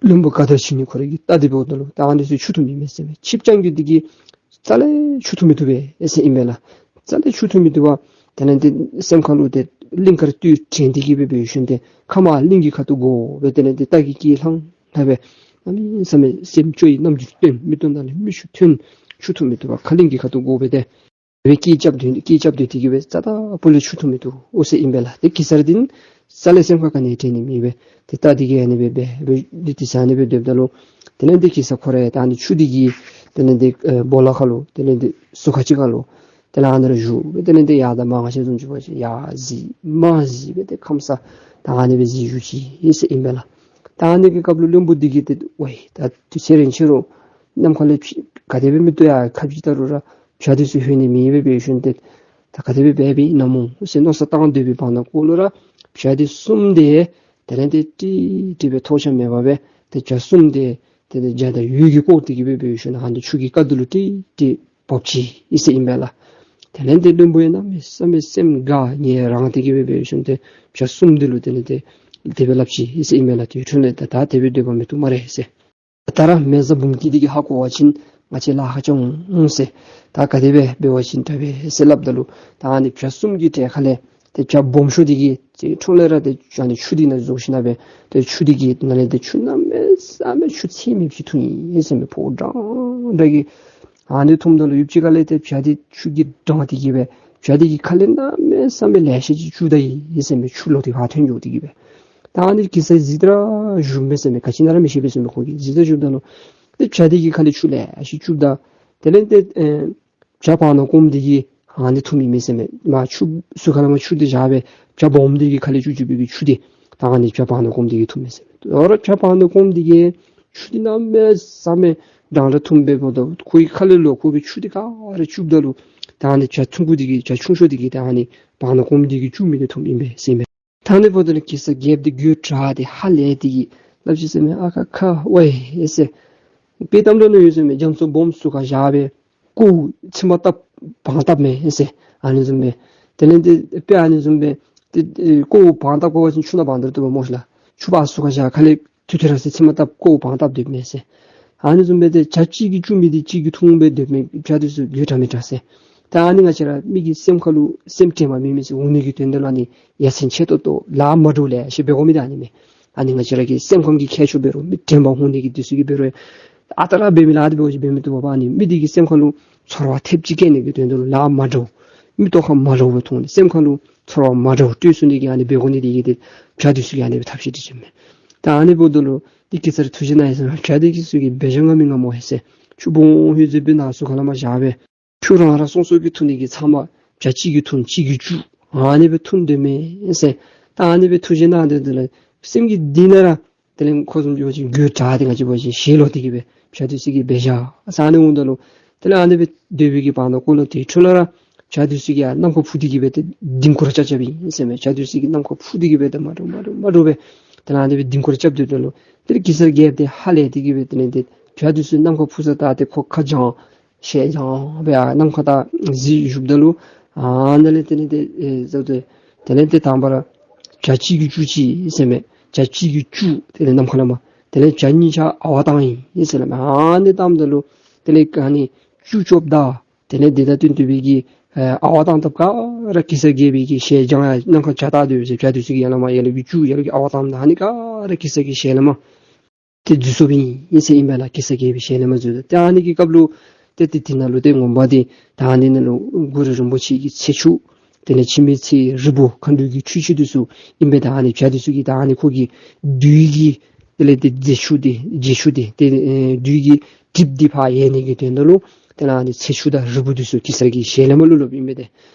བློན་པོ་ག་དར་ཞུ་ནི་ཁོ་རའི་གི་རྟ་འདི་འབདཝ་ད་ལུ་ད་ཨ་ནི་ཚུ་ཆུ་འཐུང་མི་མེད་ཟེར་མས། ཆིབས་རྐྱང་རྒོད་འདི་གིས་རྩ་ལས་ཆུ་འཐུང་མི་བཏུབ་པས་ཟེར་ཨིན་པས་ལགས། རྩ་ལས་ཆུ་འཐུང་མི་བཏུབ་པར་དེ་ལས་ཏེ་སེམས་ཁ་ལུ་ཏེ་གླིང་དཀར་སྟོད་དྲན་ཏེ་གི་སྦེ་འབད་ཞིནམ་ཏེ་ཁ་མར་གླིང་གི་ཁ་ཐུག་བསྒོར་སྦེ་དེ་ལས་ཏེ་རྟ་གི་སྐེ་ལྷང་ལྷང་སྦེ་གནམ་མེད་ས་མེད་སེམས་སྐྱོ་བའི་རྣམ་འགྱུར་སྟོན། མིག་ཏོ་ནང་ལས་མིག་ཆུ་ཐོན། ཆུ་འཐུང་མི་བཏུབ་པར་ཁ་གླིང་གི་ཁ་ཐུག་བསྒོར་སྦེ་ཏེ་སྦེ་སྐད་རྐྱབ་སྡོད་སྐད་རྐྱབ་སྡོད་དེ་གི་སྦེ་རྩ་དང་སྤུ་ལས་ཆུ་འཐུང་མི་བཏུབ་འོང་ཟེར་ཨིན་པས་ལགས། ཏེ་གེ་སར་འདི་རྩ་ལས་སེམས་ཁར་ག་ནི་དྲན་ནི་མེད་པས། ཏེ་རྟ་འདི་གིས་ཨ་ནི་སྦེ་སྦེ་སྦེ་འདི་ཏེ་ཟེར་ཨ་ནི་སྦེ་སྡོདཔ་ད་ལུ་དེ་ལས་ཏེ་གེ་སར་ཁོ་ར་ཡང་ད་ཨ་ནི་ཆུ་འདི་གི་དེ་ལས་ཏེ་ཨེ་སྦོ་ལོགས་ཁར་ལུ་དེ་ལས་ཏེ་ཟུར་ཁ་ཅིག་ཁར་ལུ་དེ་ལས་ཨ་ནི་ར་བཞུགས་སྦེ་དེ་ལས་ཏེ་ཡར་དང་མར་ང་བཅས་བཟུམ་ཅིག་འབད་བ་ཅིན་ཡར་གཟིགས་མར་གཟིགས་སྦེ་ཏེ་ཁམས་སངས་ད་ཨ་ནི་སྦེ་གཟིགས་བཞུགས་ཅི་ཟེར་ཨིན་པས་ལགས། ད་ཨ་ནི་གི་སྐབས་ལུ་བློན་པོ་འདི་གིས་ཏེ་ཝའི་ད་དུས་ཚོད་རན་ཆི་རུང་ནམ་མཁའ་ལས་ཕྱི་ག་དེ་སྦེ་མིག་ཏོ་ཡར་ཁ་ཕྱེ་བལྟ་རུང་ར་བྱ་འདི་ཚུ་ལྷོད་ནི་མེད་པར་འབད་ཞིནམ་ཏེ་ད་ག་དེ་སྦེ་འབད་འབདཝ་ཨིན་ན་སྨོ་ཟེར་མནོ་བསམ་བཏང་སྡོད་པའི་བར་ན་ཀོ་ལུ་ར་བྱ་འདི་གསུམ་འདི་དེ་ལས་ཏེ་ཀྲིག་ཀྲི་སྦེ་ཐོགས་ཆགས་མེད་པར་སྦེ་ཏེ་བྱ་གསུམ་འདི་ཏེ་ཏེ་འཇའ་དང་འོད་ཀྱིས་བསྐོར་ཏེ་གི་སྦེ་འབད་ཞིནམ་ཨ་ནི་ཆུ་གི་རྐ་འདི་ལུ་ཀྲིག་ཀྲི་བབས་ཅི་ཨིན་ཟེར་ཨིན་པས་ལགས། དེ་ལས་ཏེ་བློན་པོ་ཡང་གནམ་མེད་ས་མེད་སེམས་དགའ་ངལ་རངས་ཏེ་གི་སྦེ་འབད་ཞིནམ་ཏེ་བྱ་གསུམ་འདི་ལུ་དེ་ལས་ཏེ་དེ་སྦེ་སླབ་ཅི་ཨིན་ཟེར་ཨིན་པས་ལགས། དེ་འཕྲོ་ལས་ད་ད་དེ་སྦེ་སྡོད་པ་མི་བཏུབ་སྨ་རེ་ཟེར། ད་ར་མེ་བཟའ་འབུམ་སྐྱིད་འདི་གིས་ཧ་གོ་བ་ཅིན་ང་བཅས་ལཱ་ཁག་ཅིག་འོང་ཟེར། ད་ག་དེ་སྦེ་འབད་བ་ཅིན་དྲག་པས་ཟེར་སླབ་ད་ལུ་ད་ཨ་ནི་བྱ་གསུམ་གྱི་གྲལ་ཁ་ལས་ཏེ་བྱ་སྦོམ་ཤོས་འདི་གིས་ཏེ་འཕྲོ་ལས་ར་ཏེ་ཨ་ནི་ཆུ་འདི་ནང་འཛུལ་ཞིནམ་སྦེ་ཏེ་ཆུ་འདི་གི་ནང་ལས་ཏེ་ཆུ་གནམ་མེད་ས་མེད་ཆུ་ཚད་མེདཔ་ཅིག་འཐུང་ཡི་ཟེར་མས། ཕོཝ་འགྲང་འདྲ་གི། ཨ་ནི་འཐུངམ་ད་ལུ་ཡུདཔ་ཅིག་ཁ་ལས་ཏེ་བྱ་འདི་ཆུ་གིས་འགྲངས་ཏེ་གི་སྦེ་བྱ་འདི་གི་ཁ་ལས་གནམ་མེད་ས་མེད་ལེ་ཤ་ཅིག་བཅུག་ད་ཡི་ཟེར་མས། ཆུ་ལོག་སྟེ་ཕར་ཐོན་འགྱོ་སྟེ་གི་སྦེ། ད་ཨ་ནི་གེ་སར་གཟིགས་ད་ར་བཞུགས་མས་ཟེར་མས། ག་ཅི་ཨིན་ན་ར་མི་ཤེས་པས་ཟེར་མས། ཁོ་གིས་གཟིགས་ད་བཞུགསཔ་ད་ལུ་ཏེ་བྱ་འདི་གི་ཁ་ལས་ཆུ་ལེ་ཤ་ཅིག་བཅུགཔ་ད་དེ་ལས་ཏེ་ཨེ་བྱ་བར་ན་སྐོམ་འདི་གིས་ཨ་ནི་འཐུངམ་ཨིན་མས་ཟེར་མས། མར་ཆུ་ཟུར་ཁ་ལས་མར་ཆུ་འདི་བཞག་སྦེ་བྱ་སྦོམ་འདི་གི་ཁ་ལས་བཅུག་བཅུག་པའི་གི་ཆུ་འདི་ད་ཨ་ནི་བྱ་བར་ན་སྐོམ་འདི་གིས་འཐུངམ་མས་ཟེར་མས། ད་རུང་བྱ་བར་ན་སྐོམ་འདི་གིས་ཆུ་འདི་གནམ་མེད་ས་མེད་འགྲང་འདྲ་འཐུངམ་འབདཝ་ད་ཁོ་གི་ཁ་ལས་ལོག་ཁོ་གིས་ཆུ་འདི་ག་ར་བཅུགཔ་ད་ལུ་ད་ཨ་ནི་བྱ་ཆུང་ཀུ་འདི་གིས་བྱ་ཆུང་ཤོས་འདི་གིས་ད་ཨ་ནི་བར་ན་སྐོམ་འདི་གིས་བཅུག་མི་འདི་འཐུངམ་ཨིན་པས་ཟེར་མས། ད་ཨ་ནི་འབདཝ་ད་ལུ་གེ་སར་རྒྱལཔོ་འདི་དགོད་བྲ་སྟེ་ཧ་ལས་ཏེ་གི་སླབ་ཅི་ཟེར་མས། ཨ་ཁ་ཁ་ཝའི་ཨེ་ཟེར། དཔེ་གཏམ་ནང་ཡོད་ཟེར་མས། རྒྱ་མཚོ་སྦོམ་ཟུར་ཁར་བཞག་སྦེ་ཀོཝ་ཚིགས་མ་བཏབ་བང་བཏབ་མས་ཟེར། ཨ་ནི་བཟུམ་སྦེ་དེ་ལས་ཏེ་དཔེ་ཨ་ནི་བཟུམ་སྦེ་ཏེ་ཀོཝ་བང་བཏབ་དགོ་པ་ཅིན་ཆུ་ནང་བང་བཏབ་བཏུབ་པས་སྨོ་ཤིག་ལགས། ཆུ་ཕར་ཟུར་ཁར་བཞག་ཁ་ལས་ཐུ་ཐུ་ར་ཟེར་ཚིགས་མ་བཏབ་ཀོཝ་བང་བཏབ་སྡོདཔ་མས་ཟེར། ཨ་ནི་བཟུམ་སྦེ་ཏེ་བྱ་གཅིག་གིས་བཅུ་མི་འདི་གཅིག་གིས་འཐུང་སྦེ་སྡོད་མི་བྱ་འདི་ཚུ་དགོད་བྲ་མི་བྲ་ཟེར། ད་ཨ་ནི་ང་བཅས་ར་མི་གི་སེམས་ཁ་ལུ་སེམས་དྲན་པ་མེད་མི་ཚུ་འོང་ནི་གི་དོན་དག་ལུ་ཨ་ནི་ཡ་མཚན་ཆེ་ཏོག་ཏོ་ལཱ་མ་འདྲཝ་ལེ་ཤ་འབད་དགོ་མི་འདི་ཨ་ནི་མས། ཨ་ནི་ང་བཅས་ར་གི་སེམས་ཁམས་ཀྱི་ཁྱད་ཆོས་འབད་རུང་མི་དྲན་པ་འོང་ནི་གི་འདི་ཚུ་གིས་འབད་རུང་ཨ་རྟག་ར་འབད་མི་ལཱ་འདི་འབད་བ་ཅིན་འབད་མི་བཏུབ་པས། ཨ་ནི་མི་འདི་གི་སེམས་ཁ་ལུ་ཚོར་བ་ཐེབས་ཅིག་སྐྱེ་ནི་གི་དོན་དག་ལུ་ལཱ་མ་འདྲཝ་མིག་ཏོ་ཁར་མ་འདྲཝ་སྦེ་མཐོང་ནི་སེམས་ཁ་ལུ་ཚོར་བ་མ་འདྲཝ་སྤྲོད་ཚུགས་ནི་གི་ཨ་ནི་འབད་དགོ་ནི་འདི་གིས་ཏེ་བྱ་འདི་ཚུ་གིས་ཨ་ནི་སྦེ་ཐབས་ཤེས་འདི་བྱེད་མས། ད་ཨ་ནི་འབདཝ་ད་ལུ་འདི་གེ་སར་ཐུགས་རྗེ་གནང་ཡི་ཟེར་བྱ་འདི་ཚུ་གིས་འབད་བཞག་ང་མི་ང་མོ་ཧེ་ཟེར། ཆུ་བོང་ཧེ་ཟེར་སྦེ་ནང་སུ་ཁ་ལས་མར་བཞག་སྦེ་ཆུ་རང་རང་སོ་སོ་གིས་འཐུང་ནི་གི་ཚབ་མ་བྱ་གཅིག་གིས་འཐུང་གཅིག་གིས་བཅུ་ཨ་ནི་སྦེ་འཐུང་སྡོད་མས་ཟེར། ད་ཨ་ནི་སྦེ་ཐུགས་རྗེ་གནང་སྟེ་དེ་ལས་སེམས་ཀྱི་གཏིང་ན་ར་དེ་ལས་ཁོ་བཟུམ་ཅིག་འབད་བ་ཅིན་དགོད་བྲ་སྟེ་ང་བཅས་འབད་བ་ཅིན་ཞེན་ལོག་སྟེ་གིས་སྦེ་བྱ་འདི་ཚུ་གིས་འབད་བཞག་ཟེར། ཨ་ནི་འོངམ་ད་ལུ་དེ་ལས་ཨ་ནི་སྦེ་སྡོད་པའི་གི་བར་ན་ཁོ་ལུ་དེ་འཕྲོ་ལུ་ར་བྱ་འདི་ཚུ་གིས་ཡང་ནམ་མཁའ་འཕུར་ཏེ་གིས་སྦེ་ཏེ་ལྡིང་སྐོར་རྐྱབ་རྐྱབ་ཨིན་ཟེར་མས། བྱ་འདི་ཚུ་གིས་ནམ་མཁའ་འཕུར་ཏེ་གིས་སྦེ་ཏེ་མ་འདྲཝ་མ་འདྲཝ་མ་འདྲཝ་སྦེ་དེ་ལས་ཨ་ནི་སྦེ་ལྡིང་སྐོར་རྐྱབ་སྡོདཔ་ད་ལུ་དེ་ལས་གེ་སར་རྒྱལཔོ་དེ་ཧ་ལས་ཏེ་གིས་སྦེ་དེ་ལས་ཏེ་བྱ་འདི་ཚུ་ནམ་མཁའ་འཕུར་ས་བལྟ་སྟེ་ཁོ་ཁ་བྱང་ཞལ་བྱང་སྦེ་ཨ་ནམ་མཁའ་ད་གཟིགས་བཞུགསཔ་ད་ལུ་ཨ་ནཱ་ལས་དེ་ལས་ཏེ་ཨེ་ཟེར་ཏེ་དེ་ལས་ཏེ་དང་པ་ར་བྱ་གཅིག་གིས་བཅུ་ཅིག་ཟེར་མས། བྱ་གཅིག་གིས་བཅུ་དེ་ལས་ནམ་མཁའ་ལས་མར་དེ་ལས་བྱ་གཉིས་ཆ་ཨ་ཝ་བཏང་ཡི་ཟེར་སླབ་མས། ཨ་ནི་བཏངམ་ད་ལུ་དེ་ལས་ཨ་ནི་བཅུ་བཅོ་བརྒྱད་དེ་ལས་དེ་དང་བསྟུན་ཏེ་སྦེ་གིས་ཨ་ཝ་བཏང་སྟབས་ག་ར་གེ་སར་རྒྱལ་པོའི་གི་ཞལ་བྱང་ཡར་ནམ་མཁའ་བྱ་བལྟ་སྡོད་ཟེར། བྱ་འདི་ཚུ་གིས་ཡར་ལས་མར་ཡར་ལས་ཀྱི་བཅུ་ཡར་ལས་ཀྱི་ཨ་ཝ་བཏངམ་ད་ཨ་ནི་ག་ར་གེ་སར་གྱི་ཞལ་ལས་མར་ཏེ་འཛུལ་སོཔ་ཨིན་ཟེར་ཨིན་པས་ལགས། གེ་སར་རྒྱལ་པོའི་ཞལ་ལས་མར་འཛུལ། ཏེ་ཨ་ནི་གི་སྐབས་ལུ་ཏེ་ཏེ་དེ་ནང་ལུ་ཏེ་ངོ་མ་འདི་ད་ཨ་ནི་ནང་ལུ་གུ་རུ་རིན་པོ་ཆེ་གི་ཚེ་ཆུ་དེ་ལས་འཆི་མེད་ཚེ་རིལ་བུ་མཁའ་འགྲོ་གི་ཁྲུས་ཆུ་འདི་ཚུ་ཨིན་པས། ད་ཨ་ནི་བྱ་འདི་ཚུ་གིས་ད་ཨ་ནི་ཁོ་གི་བདུད་ཀྱི་དེ་ལས་ཏེ་རྫས་ཆུ་འདི་རྫས་ཆུ་འདི་ཏེ་ཨེ་བདུད་ཀྱི་གྲིབ་འདི་ཕར་ཡལ་ནི་གི་དོན་དག་ལུ་དེ་ལས་ཨ་ནི་ཚེ་ཆུ་དང་རིལ་བུ་འདི་ཚུ་གེ་སར་གྱི་ཞལ་ལས་མར་བླུགས་བླུགསཔ་ཨིན་པས་ཏེ།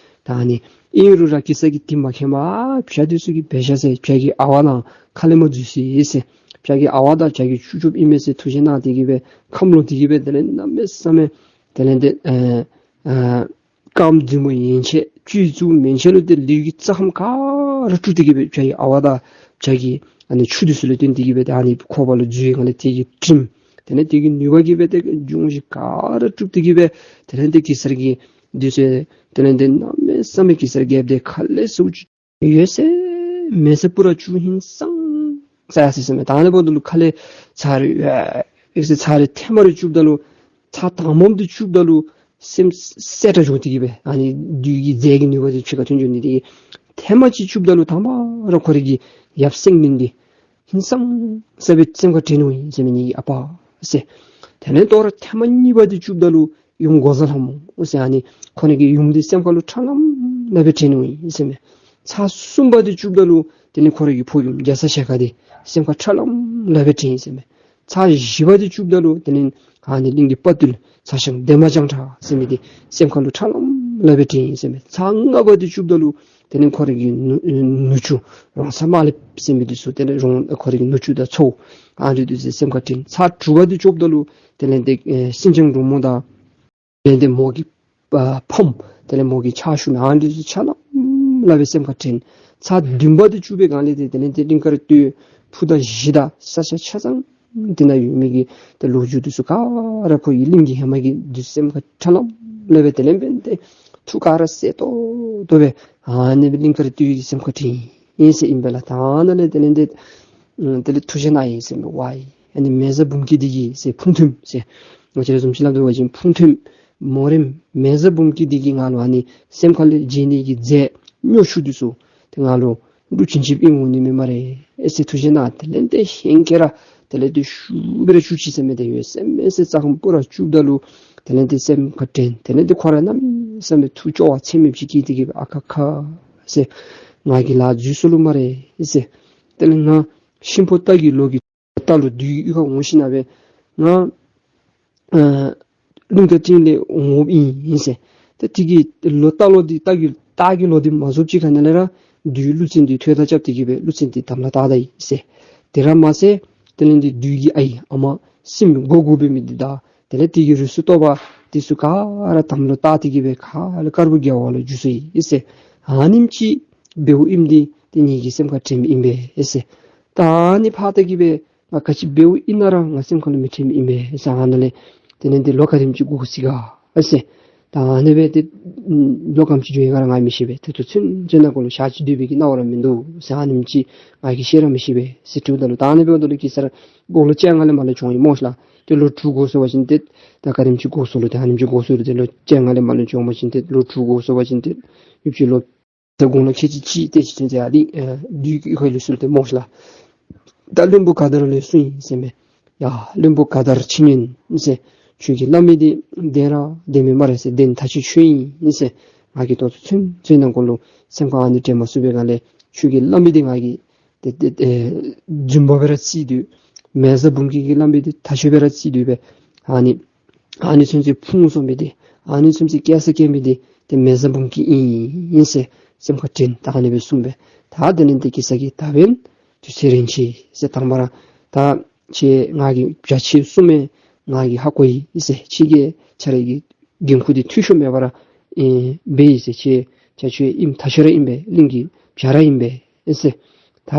ད་ཨ་ནི་ཨིན་རུང་ར་གེ་སར་གྱིས་འདི་མ་མཁྱེནམ་བྱ་འདི་ཚུ་གིས་འབད་བཞག་ཟེར། བྱ་གི་ཨ་ཝ་ནཱ་ཁ་ལས་མར་འཛུལ་སོ་ཡི་ཟེར། བྱ་གི་ཨ་ཝ་དང་བྱ་གི་བཅུ་བཅོཔ་ཨིན་མས་ཟེར་ཐུགས་རྗེ་གནང་སྟེ་གིས་སྦེ་ཁམས་ལོག་སྟེ་གིས་སྦེ་དེ་ལས་གནམ་མེད་ས་མེད་དེ་ལས་ཏེ་ཨ་ཨ་རྐངམ་རྫུན་མ་ཡན་ཆད་སྤྱི་གཙུག་མན་ཆད་ལུ་ཏེ་ལུས་ཀྱི་རྩ་ཁམས་ག་ར་བཀྲུ་སྟེ་གིས་སྦེ་བྱ་གི་ཨ་ཝ་དང་བྱ་གི་ཨ་ནི་ཆུ་འདི་ཚུ་ལུ་བརྟེན་ཏེ་གིས་སྦེ་ད་ཨ་ནི་ཁོག་པ་ལུ་འཛུལ་བའི་སྒང་ལས་དེ་གི་དྲིམ་དེ་ལས་དེ་གི་ནུས་པ་གིས་སྦེ་ཏེ་འབྱུང་བཞི་ག་ར་བཀྲུ་སྟེ་གིས་སྦེ་དེ་ལས་ཏེ་གེ་སར་གྱི་འདི་ཚུ་དེ་ལས་ཏེ་གནམ་མེད་ས་མེད་གེ་སར་རྒྱལཔོ་དེ་ཁ་ལས་སོ་ཡོད་ཟེར་མེད་ཟེར་པུ་ར་བཅུ་ཧིང་སངས་ས་ཡར་སོ་ཡི་ཟེར་མས། ད་ཨ་ནི་འབདཝ་ད་ལུ་ཁ་ལས་ཚར་རེ་ཡོད་ཟེར་ཚར་རེ་ཐེངས་མ་རེ་བཅུགཔ་ད་ལུ་ཚར་དང་པམ་འདི་བཅུགཔ་ད་ལུ་སེམས་གསལ་དྲགས་འགྱོ་སྟེ་གིས་སྦེ་ཨ་ནི་བདུད་ཀྱི་རྫས་ཀྱི་ནུས་པ་འདི་ཕྱི་ཁར་ཐོན་འགྱོ་ནི་དེ་གིས་ཐེངས་མ་གཅིག་བཅུགཔ་ད་ལུ་དང་པ་ར་ཁོ་རའི་གི་ཡབ་སེང་བློན་འདི་ཧིང་སངས་ས་སྦེ་སེམས་ཁར་དྲན་ནུག་ཨིན་ཟེར་མས། ངེ་གི་ཨ་པ་ཟེར། དེ་ལས་དོ་རུང་ཐེངས་མ་གཉིས་པ་འདི་བཅུགཔ་ད་ལུ་ཡུམ་འགོག་བཟའ་ལྷ་མོ་ཟེར་ཨ་ནི་ཁོ་རའི་གི་ཡུམ་འདི་སེམས་ཁ་ལུ་ཁྲ་ལམ་ལམ་སྦེ་དྲན་ནུག་ཨིན་ཟེར་མས། ཚར་གསུམ་པ་འདི་བཅུགཔ་ད་ལུ་དེ་ལས་ཁོ་རའི་གི་ཕོ་ཡུམ་རྒྱ་ཚ་ཞལ་དཀར་འདི་སེམས་ཁར་ཁྲ་ལམ་ལམ་སྦེ་དྲན་ཡི་ཟེར་མས། ཚར་བཞི་པ་འདི་བཅུགཔ་ད་ལུ་དེ་ལས་ཨ་ནི་གླིང་གི་དཔའ་བརྟུལ་ཚ་ཞང་འདན་མ་བྱང་ཁྲ་ཟེར་མི་འདི་སེམས་ཁ་ལུ་ཁྲ་ལམ་ལམ་སྦེ་དྲན་ཡི་ཟེར་མས། ཚར་ལྔ་པ་འདི་བཅུགཔ་ད་ལུ་དེ་ལས་ཁོ་རའི་གི་ནུ་ནུ་གཅུང་རོང་ཚ་དམར་ལེབ་ཟེར་མི་འདི་ཚུ་དེ་ལས་རོང་ཁོ་རའི་གི་ནུ་གཅུང་དང་ཚའོ་ཨ་རི་འདི་ཚུ་སེམས་ཁར་དྲན། ཚར་དྲུག་པ་འདི་བཅུགཔ་ད་ལུ་དེ་ལས་ཏེ་ཨེ་སེང་ལྕམ་འབྲུག་མོ་དང་དེ་ལས་ཏེ་མོ་གི་ཨ་ཕམ་དེ་ལས་མོ་གི་ཕྱག་ཞུ་མི་ཨ་འདི་ཚུ་ཁྲ་ལམ་ལམ་སྦེ་སེམས་ཁར་དྲན། ཚར་བདུན་པ་འདི་བཅུག་པའི་སྒང་ལས་ཏེ་དེ་ལས་ཏེ་གླིང་དཀར་སྟོད་ཕུ་དང་གཞི་དང་ས་ཆ་ཆ་ཚང་འདི་ནང་ཡོད་མི་གི་ཏེ་ལོ་རྒྱུས་འདི་ཚུ་ག་ར་ཁོ་གི་གླིང་གི་ཧེ་མ་གི་འདི་ཚུ་སེམས་ཁར་ཁྲ་ལམ་ལམ་སྦེ་དེ་ལས་འབདན་ཏེ་ཐུགས་ག་ར་གསལ་ཏོག་ཏོ་སྦེ་ཨ་ནི་སྦེ་གླིང་དཀར་སྟོད་ཀྱི་སེམས་ཁར་དྲན་ཡི་ཟེར་ཨིན་པས་ལགས། ད་ཨ་ནཱ་ལས་དེ་ལས་ཏེ་ཨ་དེ་ལས་ཐུགས་རྗེ་གནང་ཡི་ཟེར་མས། ཝའི་ཨ་ནི་མེ་བཟའ་འབུམ་སྐྱིད་འདི་གིས་ཟེར་ཕུང་ཐུམ་ཟེར་ང་བཅས་ར་བཟུམ་ཅིག་སླབ་དོ་བ་ཅིན་ཕུང་ཐུམ་མོ་རེངམ་མེ་བཟའ་འབུམ་སྐྱིད་འདི་གིས་ང་ལུ་ཨ་ནི་སེམས་ཁ་ལས་བརྗེད་ནི་གི་རྫས་སྨྱོ་ཆུ་འདི་ཚུ་ཏེ་ང་ལུ་བླུག་བྱིན་བྱིནམ་ཨིན་འོང་ནི་མས་སྨ་རེ་ཨེ་ཟེར་ཐུགས་རྗེ་གནང་། དེ་ལས་ཏེ་ཧེང་སྐལ་ར་དེ་ལས་ཏེ་ཤུགས་སྦེ་ར་བཅུག་ཅི་ཟེར་མས། ཏེ་ཡོད་ཟེར་མེད་ཟེར་རྩ་ཁམས་སྤུ་ར་བཅུགཔ་ད་ལུ་དེ་ལས་ཏེ་སེམས་ཁར་དྲན། དེ་ལས་ཏེ་ཁོ་ར་གནམ་མེད་ས་མེད་ཐུགས་སྐྱོ་བ་ཚད་མེདཔ་ཅིག་སྐྱེས་ཏེ་གིས་སྦེ་ཨ་ཁ་ཁ་ཟེར་ང་གིས་ལཱ་འཛོལ་སོ་ལོ་སྨ་རེ་ཨེ་ཟེར། དེ་ལས་ང་གཤིན་པོ་སྟག་གི་ལོ་གི་རྟ་ལོག་བདུད་ཀྱི་གཡུས་ཁར་འོང་ཞིནམ་ལས་ང་ཨ་གླིང་དཀར་སྟོད་ལས་འོངམ་ཨིན་ཟེར། ཏེ་དེ་གི་ལོ་རྟ་ལོག་འདི་རྟ་གི་རྟ་གི་ལོག་འདི་མ་རྫོགསཔ་ཅིག་ཁ་ནང་ལས་ར་བདུད་ཀླུ་བཙན་འདི་ཐོག་ཐག་རྐྱབ་སྟེ་གིས་སྦེ་ཀླུ་བཙན་འདི་དམ་ལ་བཏགས་ད་ཡི་ཟེར། དེ་ར་མ་ཚད་དེ་ལས་འདི་བདུད་ཀྱི་ཨའི་ཨ་མ་སྲིནམོ་མགོ་དགུ་འབད་མི་འདི་དང་དེ་ལས་དེ་གི་རུས་སུ་གཏོགས་པ་འདི་ཚུ་ག་ར་དམ་ལ་བཏགས་ཏེ་གིས་སྦེ་ག་ར་དཀར་པོ་རྒྱལ་བ་ལུ་འགྱུར་སོ་ཡི་ཟེར། ཨ་ནེམ་ཅིག་འབདཝ་ཨིནམ་འདི་ཏེ་ངེ་གི་སེམས་ཁར་དྲནམ་ཨིན་པས་ཟེར། ད་ཨ་ནི་ཕར་ད་གིས་སྦེ་ང་ག་ཅི་འབདཝ་ཨིན་ན་ར་ང་སེམས་ཁར་ལུ་མི་དྲནམ་ཨིན་པས་ཟེར། ཨ་ནཱ་ལས་དེ་ལས་ཏེ་ལོ་ག་དེམ་ཅིག་འགོར་སོ་ཡི་ག་ཟེར། ད་ཨ་ནི་སྦེ་ཏེ་ལོ་ག་དེམ་ཅིག་འགྱོ་ཡི་ག་ར་ང་མི་ཤེས་པས། ཏེ་དུས་ཚུན་ཚོད་ནང་འཁོད་ལུ་ཞག་གཅིག་སྡོད་པའི་གི་སྣང་བ་ར་མིན་འདུག་ཟེར། ཨ་ནེམ་ཅིག་ང་གིས་ཤེས་ར་མི་ཤེས་པས་ཟེར་དྲིཝ་ད་ལུ་ད་ཨ་ནི་འབདཝ་ད་ལུ་གེ་སར་དགུང་ལོ་བཅོ་ལྔ་ལས་མར་ལས་བྱུང་ཡི་སྨོ་ཤ་ལགས། ཏེ་ལོ་དྲུག་འགོར་སོང་པ་ཅིན་ཏེ་ད་ག་དེམ་ཅིག་འགོར་སོང་ལོ། ཏེ་ཨ་ནེམ་ཅིག་འགོར་སོང་ལོ། ཏེ་ལོ་བཅོ་ལྔ་ལས་མར་ལོ་བཅོ་ལྔ་པ་ཅིན་ཏེ་ལོ་དྲུག་འགོར་སོང་པ་ཅིན་ཏེ་ཡུདཔ་ཅིག་ལོ་ཏེ་དགུང་ལོ་ཁལ་གཅིག་གཅིག་ཏེ་ཅིག་ཅིག་ཨ་ནི་ཨ་བདུད་ཀྱི་ཁའི་ལུས་སུ་ཏེ་མོ་ཤ་ལ། ད་བློན་པོ་ག་དར་ལུ་གསུངས་ཡི་ཟེར་མས། ཡ་བློན་པོ་ག་དར་ཁྱོད་ཨིན་ཟེར། ཁྱོད་ཀྱིས་སླབ་མི་འདི་བདེན་ར་བདེན་མས་སྨ་རེ་ཟེར། བདེན་ཐག་ཆོད་ཁྱོད་ཨིན་ཟེར། ང་གིས་ད་ལྟོ་ཚུན་ཚོད་ནང་འཁོད་ལུ་སེམས་ཁར་ཨ་ནི་དྲན་མ་ཚུགས་པའི་སྒང་ལས་ཁྱོད་ཀྱིས་སླབ་མི་འདི་ང་གིས་ཏེ་ཏེ་ཨེ་རྫུན་པ་སྦེ་ར་བརྩི་དོ། མེ་བཟའ་འབུམ་སྐྱིད་ཀྱིས་སླབ་མི་འདི་ཐག་ཆོད་སྦེ་ར་བརྩི་དོ་སྦེ། ཨ་ནི་ཨ་ནི་ཚུན་ཚོད་ཕུང་སོང་མི་འདི་ཨ་ནི་ཚུན་ཚོད་སྐྱེ་ས་སྐྱེ་མི་འདི་ཏེ་མེ་བཟའ་འབུམ་སྐྱིད་ཨིན་ཟེར་སེམས་ཁར་དྲན། ད་ཨ་ནི་སྦེ་གསུངས་པས། ད་དེ་ལས་ཏེ་གེ་སར་གྱིས་ད་འབདན་དུས་ཚོད་རན་ཅི་ཟེར། དང་པ་ར་ད་ཁྱེད་ང་གིས་བྱ་ཁྱེད་གསུངས་མི་ང་གིས་ཧ་གོ་ཡི་ཟེར། ཁྱེད་ཀྱིས་ཁྱེད་རའི་གི་འགན་ཁུར་འདི་འཐུས་ཤོར་མེད་པར་ཨེ་འབད་ཡི་ཟེར། ཁྱེད་བྱ་ཁྱོད་ཨིནམ་ཐག་ཆོད་ར་ཨིན་པས། གླིང་གི་བྱ་ར་ཨིན་པས་ཟེར། ད་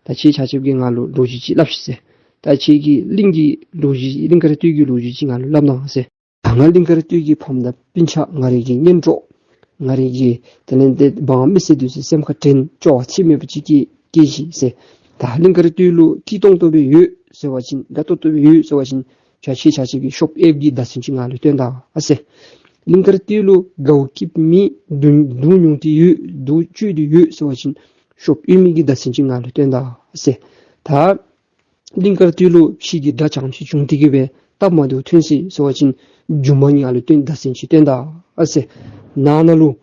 ད་ཁྱེད་ཆ་ཁྱབ་ཀྱིས་ང་ལུ་ལོ་རྒྱུས་ཅིག་སླབ་ཤིག་ཟེར། ད་ཁྱེད་ཀྱིས་གླིང་གི་ལོ་རྒྱུས་གླིང་དཀར་སྟོད་ཀྱི་ལོ་རྒྱུས་ཅིག་ང་ལུ་སླབ་གནང་ཟེར། ད་ང་གླིང་དཀར་སྟོད་ཀྱི་ཕམ་དང་སྤུན་ཆ་ང་རའི་གི་གཉེན་གྲོགས་ང་རའི་གི་དེ་ལས་ཏེ་འབངས་མི་སེར་འདི་ཚུ་སེམས་ཁར་དྲན་སྐྱོ་བ་ཚད་མེད་པ་ཅིག་སྐྱེ་སྐྱེ་ཅི་ཟེར། ད་གླིང་དཀར་སྟོད་ལུ་སྐྱིད་ཏོང་ཏོ་སྦེ་ཡོད་ཟེར་བ་ཅིན་དགའ་ཏོག་ཏོ་སྦེ་ཡོད་ཟེར་བ་ཅིན་བྱ་ཁྱེད་ཆ་ཁྱབ་ཀྱིས་ཤོབ་ཨེབ་ཀྱི་བརྡ་མཚོན་ཅིག་ང་ལུ་སྟོན་ད་ཨ་ཟེར། གླིང་དཀར་སྟོད་ལུ་དགའཝ་སྐྱིདཔ་མེད་སྡུག་སྡུག་མྱོང་སྟེ་ཡོད་སྡུག་ཅོ་སྟེ་ཡོད་ཟེར་བ་ཅིན་ཤོབ་ཨེབ་མི་གི་བརྡ་མཚོན་ཅིག་ང་ལུ་སྟོན་ད་ཨ་ཟེར། ད་གླིང་དཀར་སྟོད་ལུ་ཕྱི་གི་དགྲ་བྱང་ཆུབ་བྱུང་སྟེ་གི་སྦེ་སྟབས་མ་བདེཝ་ཐོན་སོ་ཡི་ཟེར་བ་ཅིན་མཇུག་མ་ང་ལུ་སྟོན་བརྡ་མཚོན་ཅིག་སྟོན་ད་ཨ་ཟེར། ནང་ན་ལུ་ང་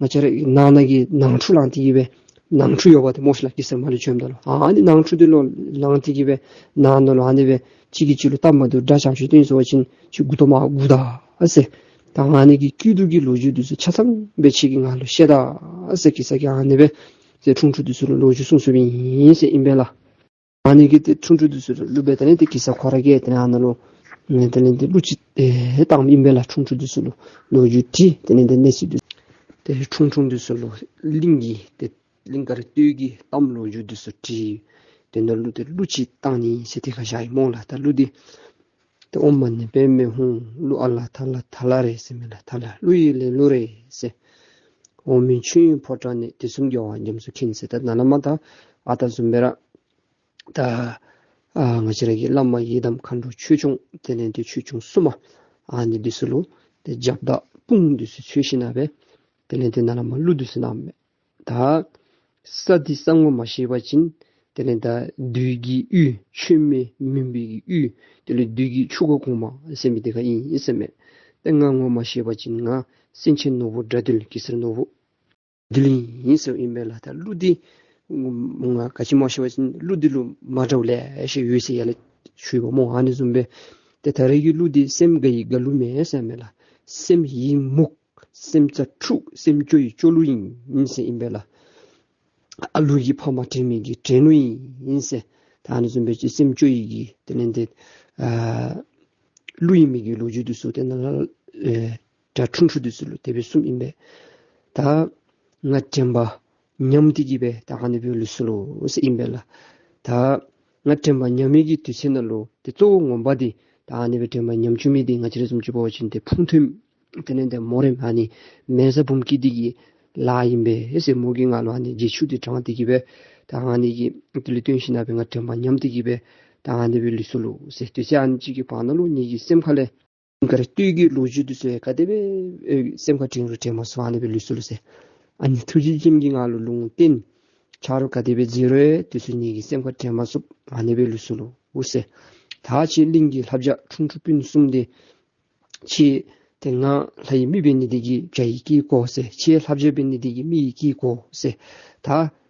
བཅས་ར་ནང་ན་གི་ནང་འཁྲུག་ལངས་ཏེ་གི་སྦེ་ནང་འཁྲུག་ཡོདཔ་འདི་མོ་ཤ་ལ་གེ་སར་མར་ལུ་བྱོནམ་ད་ལུ་ཨ་ནི་ནང་འཁྲུག་འདི་ལུ་ལངས་ཏེ་གི་སྦེ་ནང་ན་ལུ་ཨ་ནི་སྦེ་གཅིག་གིས་གཅིག་ལུ་སྟབས་མ་བདེཝ་དགྲ་བྱང་ཆུབ་ཐོན་ཟེར་བ་ཅིན་ཁྱོད་མགུ་ཏོ་མར་སྒུར་ད་ཨ་ཟེར། ད་ཨ་ནི་གི་སྐྱིད་སྡུག་གི་ལོ་རྒྱུས་འདི་ཚུ་ཆ་ཚང་སྦེ་ཁྱེད་ཀྱིས་ང་ལུ་བཤད་ད་ཨ་ཟེར། གེ་སར་གྱིས་ཨ་ནི་སྦེ་ཏེ་ཁྲུང་ཁྲུང་འདི་ཚུ་ལུ་ལོ་རྒྱུས་གསུངས་གསུངསམ་ཨིན་ཟེར་ཨིན་པས་ལགས། ཨ་ནི་གི་ཏེ་ཁྲུང་ཁྲུང་འདི་ཚུ་ལུ་སྦེ་དེ་ལས་ཏེ་གེ་སར་ཁོ་ར་གིས་དེ་ལས་ཨ་ནཱ་ལུ་དེ་ལས་ཏེ་གླུ་ཅིག་ཨེ་བཏངམ་ཨིན་པས་ལགས། ཁྲུང་ཁྲུང་འདི་ཚུ་ལུ་ལོ་རྒྱུས་དྲི་དེ་ལས་ཏེ་གནས་ཚུལ་འདི་ཏེ་ཁྲུང་ཁྲུང་འདི་ཚུ་ལུ་གླིང་གི་ཏེ་གླིང་དཀར་སྟོད་ཀྱི་གཏམ་ལོ་རྒྱུས་འདི་ཚུ་དྲི་དེ་ནང་ལུ་ཏེ་གླུ་ཅིག་བཏང་ནི་ཟེར་ཏེ་ཁ་བཞག་ཡི་སྨོ་ལགས། ད་གླུ་འདི་ཏེ་ཨོཾ་མ་ཎི་པདྨེ་ཧཱུྃ། གླུ་ཨ་ལ་ཐ་ལ་ཐ་ལ་རེད་ཟེར་མས་ལགས། ཐ་ལ་གླུ་ཡི་ལེན་ལུགས་རེད་ཟེར། འོག་མིན་ཆོས་དབྱིངས་ཕོ་བྲང་ནས། དུས་གསུམ་རྒྱལ་བ་རྒྱ་མཚོ་མཁྱེན་ཟེར། ད་ནཱ་ལས་མར་ད་ཨ་རྟག་བཟུམ་སྦེ་ར་ད་ཨ་ང་བཅས་ར་གི་བླ་མ་ཡི་དམ་མཁའ་འགྲོ་ཆོས་སྐྱོང་དེ་ལས་ཏེ་ཆོས་སྐྱོང་སྲུང་མ་ཨ་ནི་འདི་ཚུ་ལུ་ཏེ་རྒྱབ་དང་དཔུང་འདི་ཚུ་འཚོལ་ཞིནམ་ལས་དེ་ལས་ཏེ་ནཱ་ལས་མར་གླུ་འདི་ཚུ་གནངམ་མས། ད་ས་འདི་ས་ངོ་མ་ཤེས་པ་ཅིན་དེ་ལས་ད་བདུད་ཀྱི་ཡུལ་ཆོས་མེད་མུན་པའི་གི་ཡུལ་དེ་ལས་བདུད་ཀྱི་ཆུ་འགོ་གོང་མ་ཟེར་མི་དེ་ཁར་ཨིན་ཟེར་མས། ཏེ་ང་ངོ་མ་ཤེས་པ་ཅིན་ང་སེང་ཆེན་ནོར་བུ་དགྲ་འདུལ་གེ་སར་ནོར་བུ་འདི་ལུ་ཨིན་ཟེར་ཨིན་པས་ལགས། ད་གླུ་འདི་ང་ག་ཅི་སྨོ་ཟེར་བ་ཅིན་གླུ་འདི་ལུ་མ་འདྲཝ་ལེ་ཤ་ཡོད་ཟེར་ཡར་ལས་ཞུ་ཡི་པ་སྨོ། ཨ་ནི་བཟུམ་སྦེ་ཏེ་ད་རེས་ཀྱི་གླུ་འདི་སེམས་དགའ་ཡི་དགའ་གླུ་མེན་ཟེར་མས་ལགས། སེམས་ཡི་མུག་སེམས་རྩ་འཁྲུགས་སེམས་སྐྱོ་ཡི་སྐྱོ་གླུ་ཨིན་ཟེར་ཨིན་པས་ལགས། ཨ་ལུ་གི་ཕ་མ་དྲན་མི་གི་དྲན་གླུ་ཨིན་ཟེར། ད་ཨ་ནི་བཟུམ་སྦེ་ཅིག་སེམས་སྐྱོ་ཡི་གི་དེ་ལས་ཏེ་ཨ་གླུ་ཨིན་མི་གི་ལོ་རྒྱུས་འདི་ཚུ་ཏེ་ནཱ་ལས་ཨེ་དགྲ་ཁྲུང་ཁྲུང་འདི་ཚུ་ལུ་དེ་སྦེ་གསུངམ་ཨིན་པས། ད་ང་དྲན་པ་ཉམས་ཏེ་གི་སྦེ་ད་ཨ་ནི་སྦེ་ལུས་སོ་ལོ་ཟེར་ཨིན་པས་ལགས། ད་ང་དྲན་པ་ཉམས་མི་གི་དུས་ཚོད་ནང་ལུ་ཏེ་གཙོ་བོ་ངོ་མ་འདི་ད་ཨ་ནི་སྦེ་དྲན་པ་ཉམས་བཅུག་མི་འདི་ང་བཅས་ར་བཟུམ་ཅིག་འབད་བ་ཅིན་ཏེ་ཕུང་ཐུམ་དེ་ལས་ཏེ་མོ་རེངམ་ཨ་ནི་མེ་བཟའ་འབུམ་སྐྱིད་འདི་གི་ལཱ་ཨིན་པས་ཟེར། མོ་གིས་ང་ལུ་ཨ་ནི་བརྗེད་ཆུ་འདི་དྲངས་ཏེ་གི་སྦེ་ད་ཨ་ནི་གི་དེ་ལུ་བརྟེན་ཞིནམ་ལས་ང་དྲན་པ་ཉམས་ཏེ་གི་སྦེ་ད་ཨ་ནི་སྦེ་ལུས་སོ་ལོ་ཟེར། དུས་ཚོད་ཨ་ནི་ཅིག་གི་བར་ན་ལུ་ངེ་གི་སེམས་ཁ་ལས་གླིང་དཀར་སྟོད་ཀྱི་ལོ་རྒྱུས་འདི་ཚུ་ག་དེ་སྦེ་ཨེ་སེམས་ཁར་དྲན་རུང་དྲན་མ་ཚུགས། ཨ་ནི་སྦེ་ལུས་སོ་ལོ་ཟེར། ཨ་ནི་ཐུགས་རྗེ་ཅན་གྱིས་ང་ལུ་ལུང་བསྟན། ཆ་རོགས་ག་དེ་སྦེ་མཛད་རུང་དེ་ཚུ་ངེ་གི་སེམས་ཁར་དྲན་མ་ཚུགས། ཨ་ནི་སྦེ་ལུས་སོ་ལོ་ཟེར། ད་ཁྱེད་གླིང་གི་ལྷ་བྱ་ཁྲུང་ཁྲུང་སྤུན་གསུམ་འདི་ཁྱེད་ཏེ་ང་ལྷ་ཡི་མི་འབད་ནི་འདི་གིས་བྱ་ཡི་སྐྱེས་གོ་ཟེར། ཁྱེད་ལྷ་བྱ་འབད་ནི་འདི་གིས་མི་ཡི་སྐྱེས་གོ་ཟེར། ད་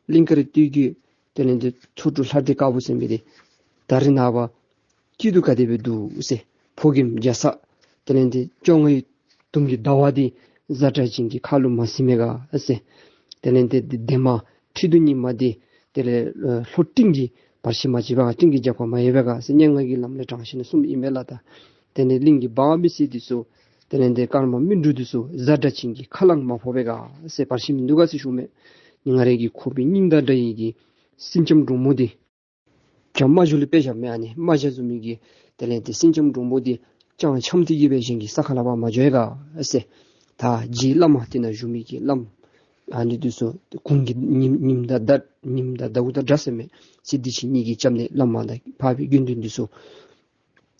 གླིང་དཀར་སྟོད་ཀྱི་དེ་ལས་ཏེ་ཚོ་དྲུག་ལྷ་སྡེ་དཀར་པོ་ཟེར་མི་འདི་ད་རེས་ནངས་པ་སྐྱིད་སྡུག་ག་དེ་སྦེ་འདུག་ཟེར། ཕོ་རྒནམ་རྒྱ་ཚ་དེ་ལས་ཏེ་བཅོ་ལྔའི་དུམ་གྱི་ཟླ་བ་འདི་གཟའ་སྒྲ་གཅན་གྱི་ཁ་ལུ་མ་ཟིན་པས་ག་ཟེར། དེ་ལས་ཏེ་འདན་མ་ཁྲི་གདུགས་རྙིང་མ་འདི་དེ་ལས་ལྷོ་སྤྲིན་གྱི་བར་ཆད་མ་བྱེད་པས་ག། སྤྲིན་གྱི་རྒྱབ་ཁར་མ་ཡོད་པས་ག་ཟེར་སྙན་ངག་གི་ལམ་ལས་དྲངས་ཞིནམ་ལས་གསུངམ་ཨིན་པས་ལགས། ད་དེ་ལས་གླིང་གི་འབངས་མི་སེར་འདི་ཚུ་དེ་ལས་ཏེ་ཀརྨ་སྨིན་དྲུག་འདི་ཚུ་གཟའ་སྒྲ་གཅན་གྱི་ཁ་ལུ་མ་ཕོག་པས་ག་ཟེར། བར་ཆད་མིན་འདུག་ག་ཟེར་ཞུཝ་མས། ང་རའི་གི་ཁོག་པའི་སྙིང་དང་འདྲ་བའི་གི་སེང་ལྕམ་འབྲུག་མོ་འདི་བྱ་རྨ་བྱ་ལུ་དཔེ་བཞགཔ་མས། ཨ་ནི་རྨ་བྱ་བཟུམ་མའི་གི་དེ་ལས་ཏེ་སེང་ལྕམ་འབྲུག་མོ་འདི་ཅང་འཆམ་སྟེ་གི་སྦེ་གཞན་གྱི་ས་ཁར་ལུ་ཕར་མ་འགྱོ་བས་ག་ཟེར། ད་རྗེ་བླ་མ་དེ་ནང་བཞུགས་མི་གི་བླམ་ཨ་ནི་འདི་ཚུ་གུང་གི་ཉིམ་ཉིམ་དང་ཟླ་ཉིམ་དང་ཟླཝ་དང་འདྲ་ཟེར་མས། སྲིད་འདི་ཕྱི་གཉིས་ཀྱི་སྐྱབས་གནས་བླ་མ་དང་འཕགས་པའི་དགེ་འདུན་འདི་ཚུ་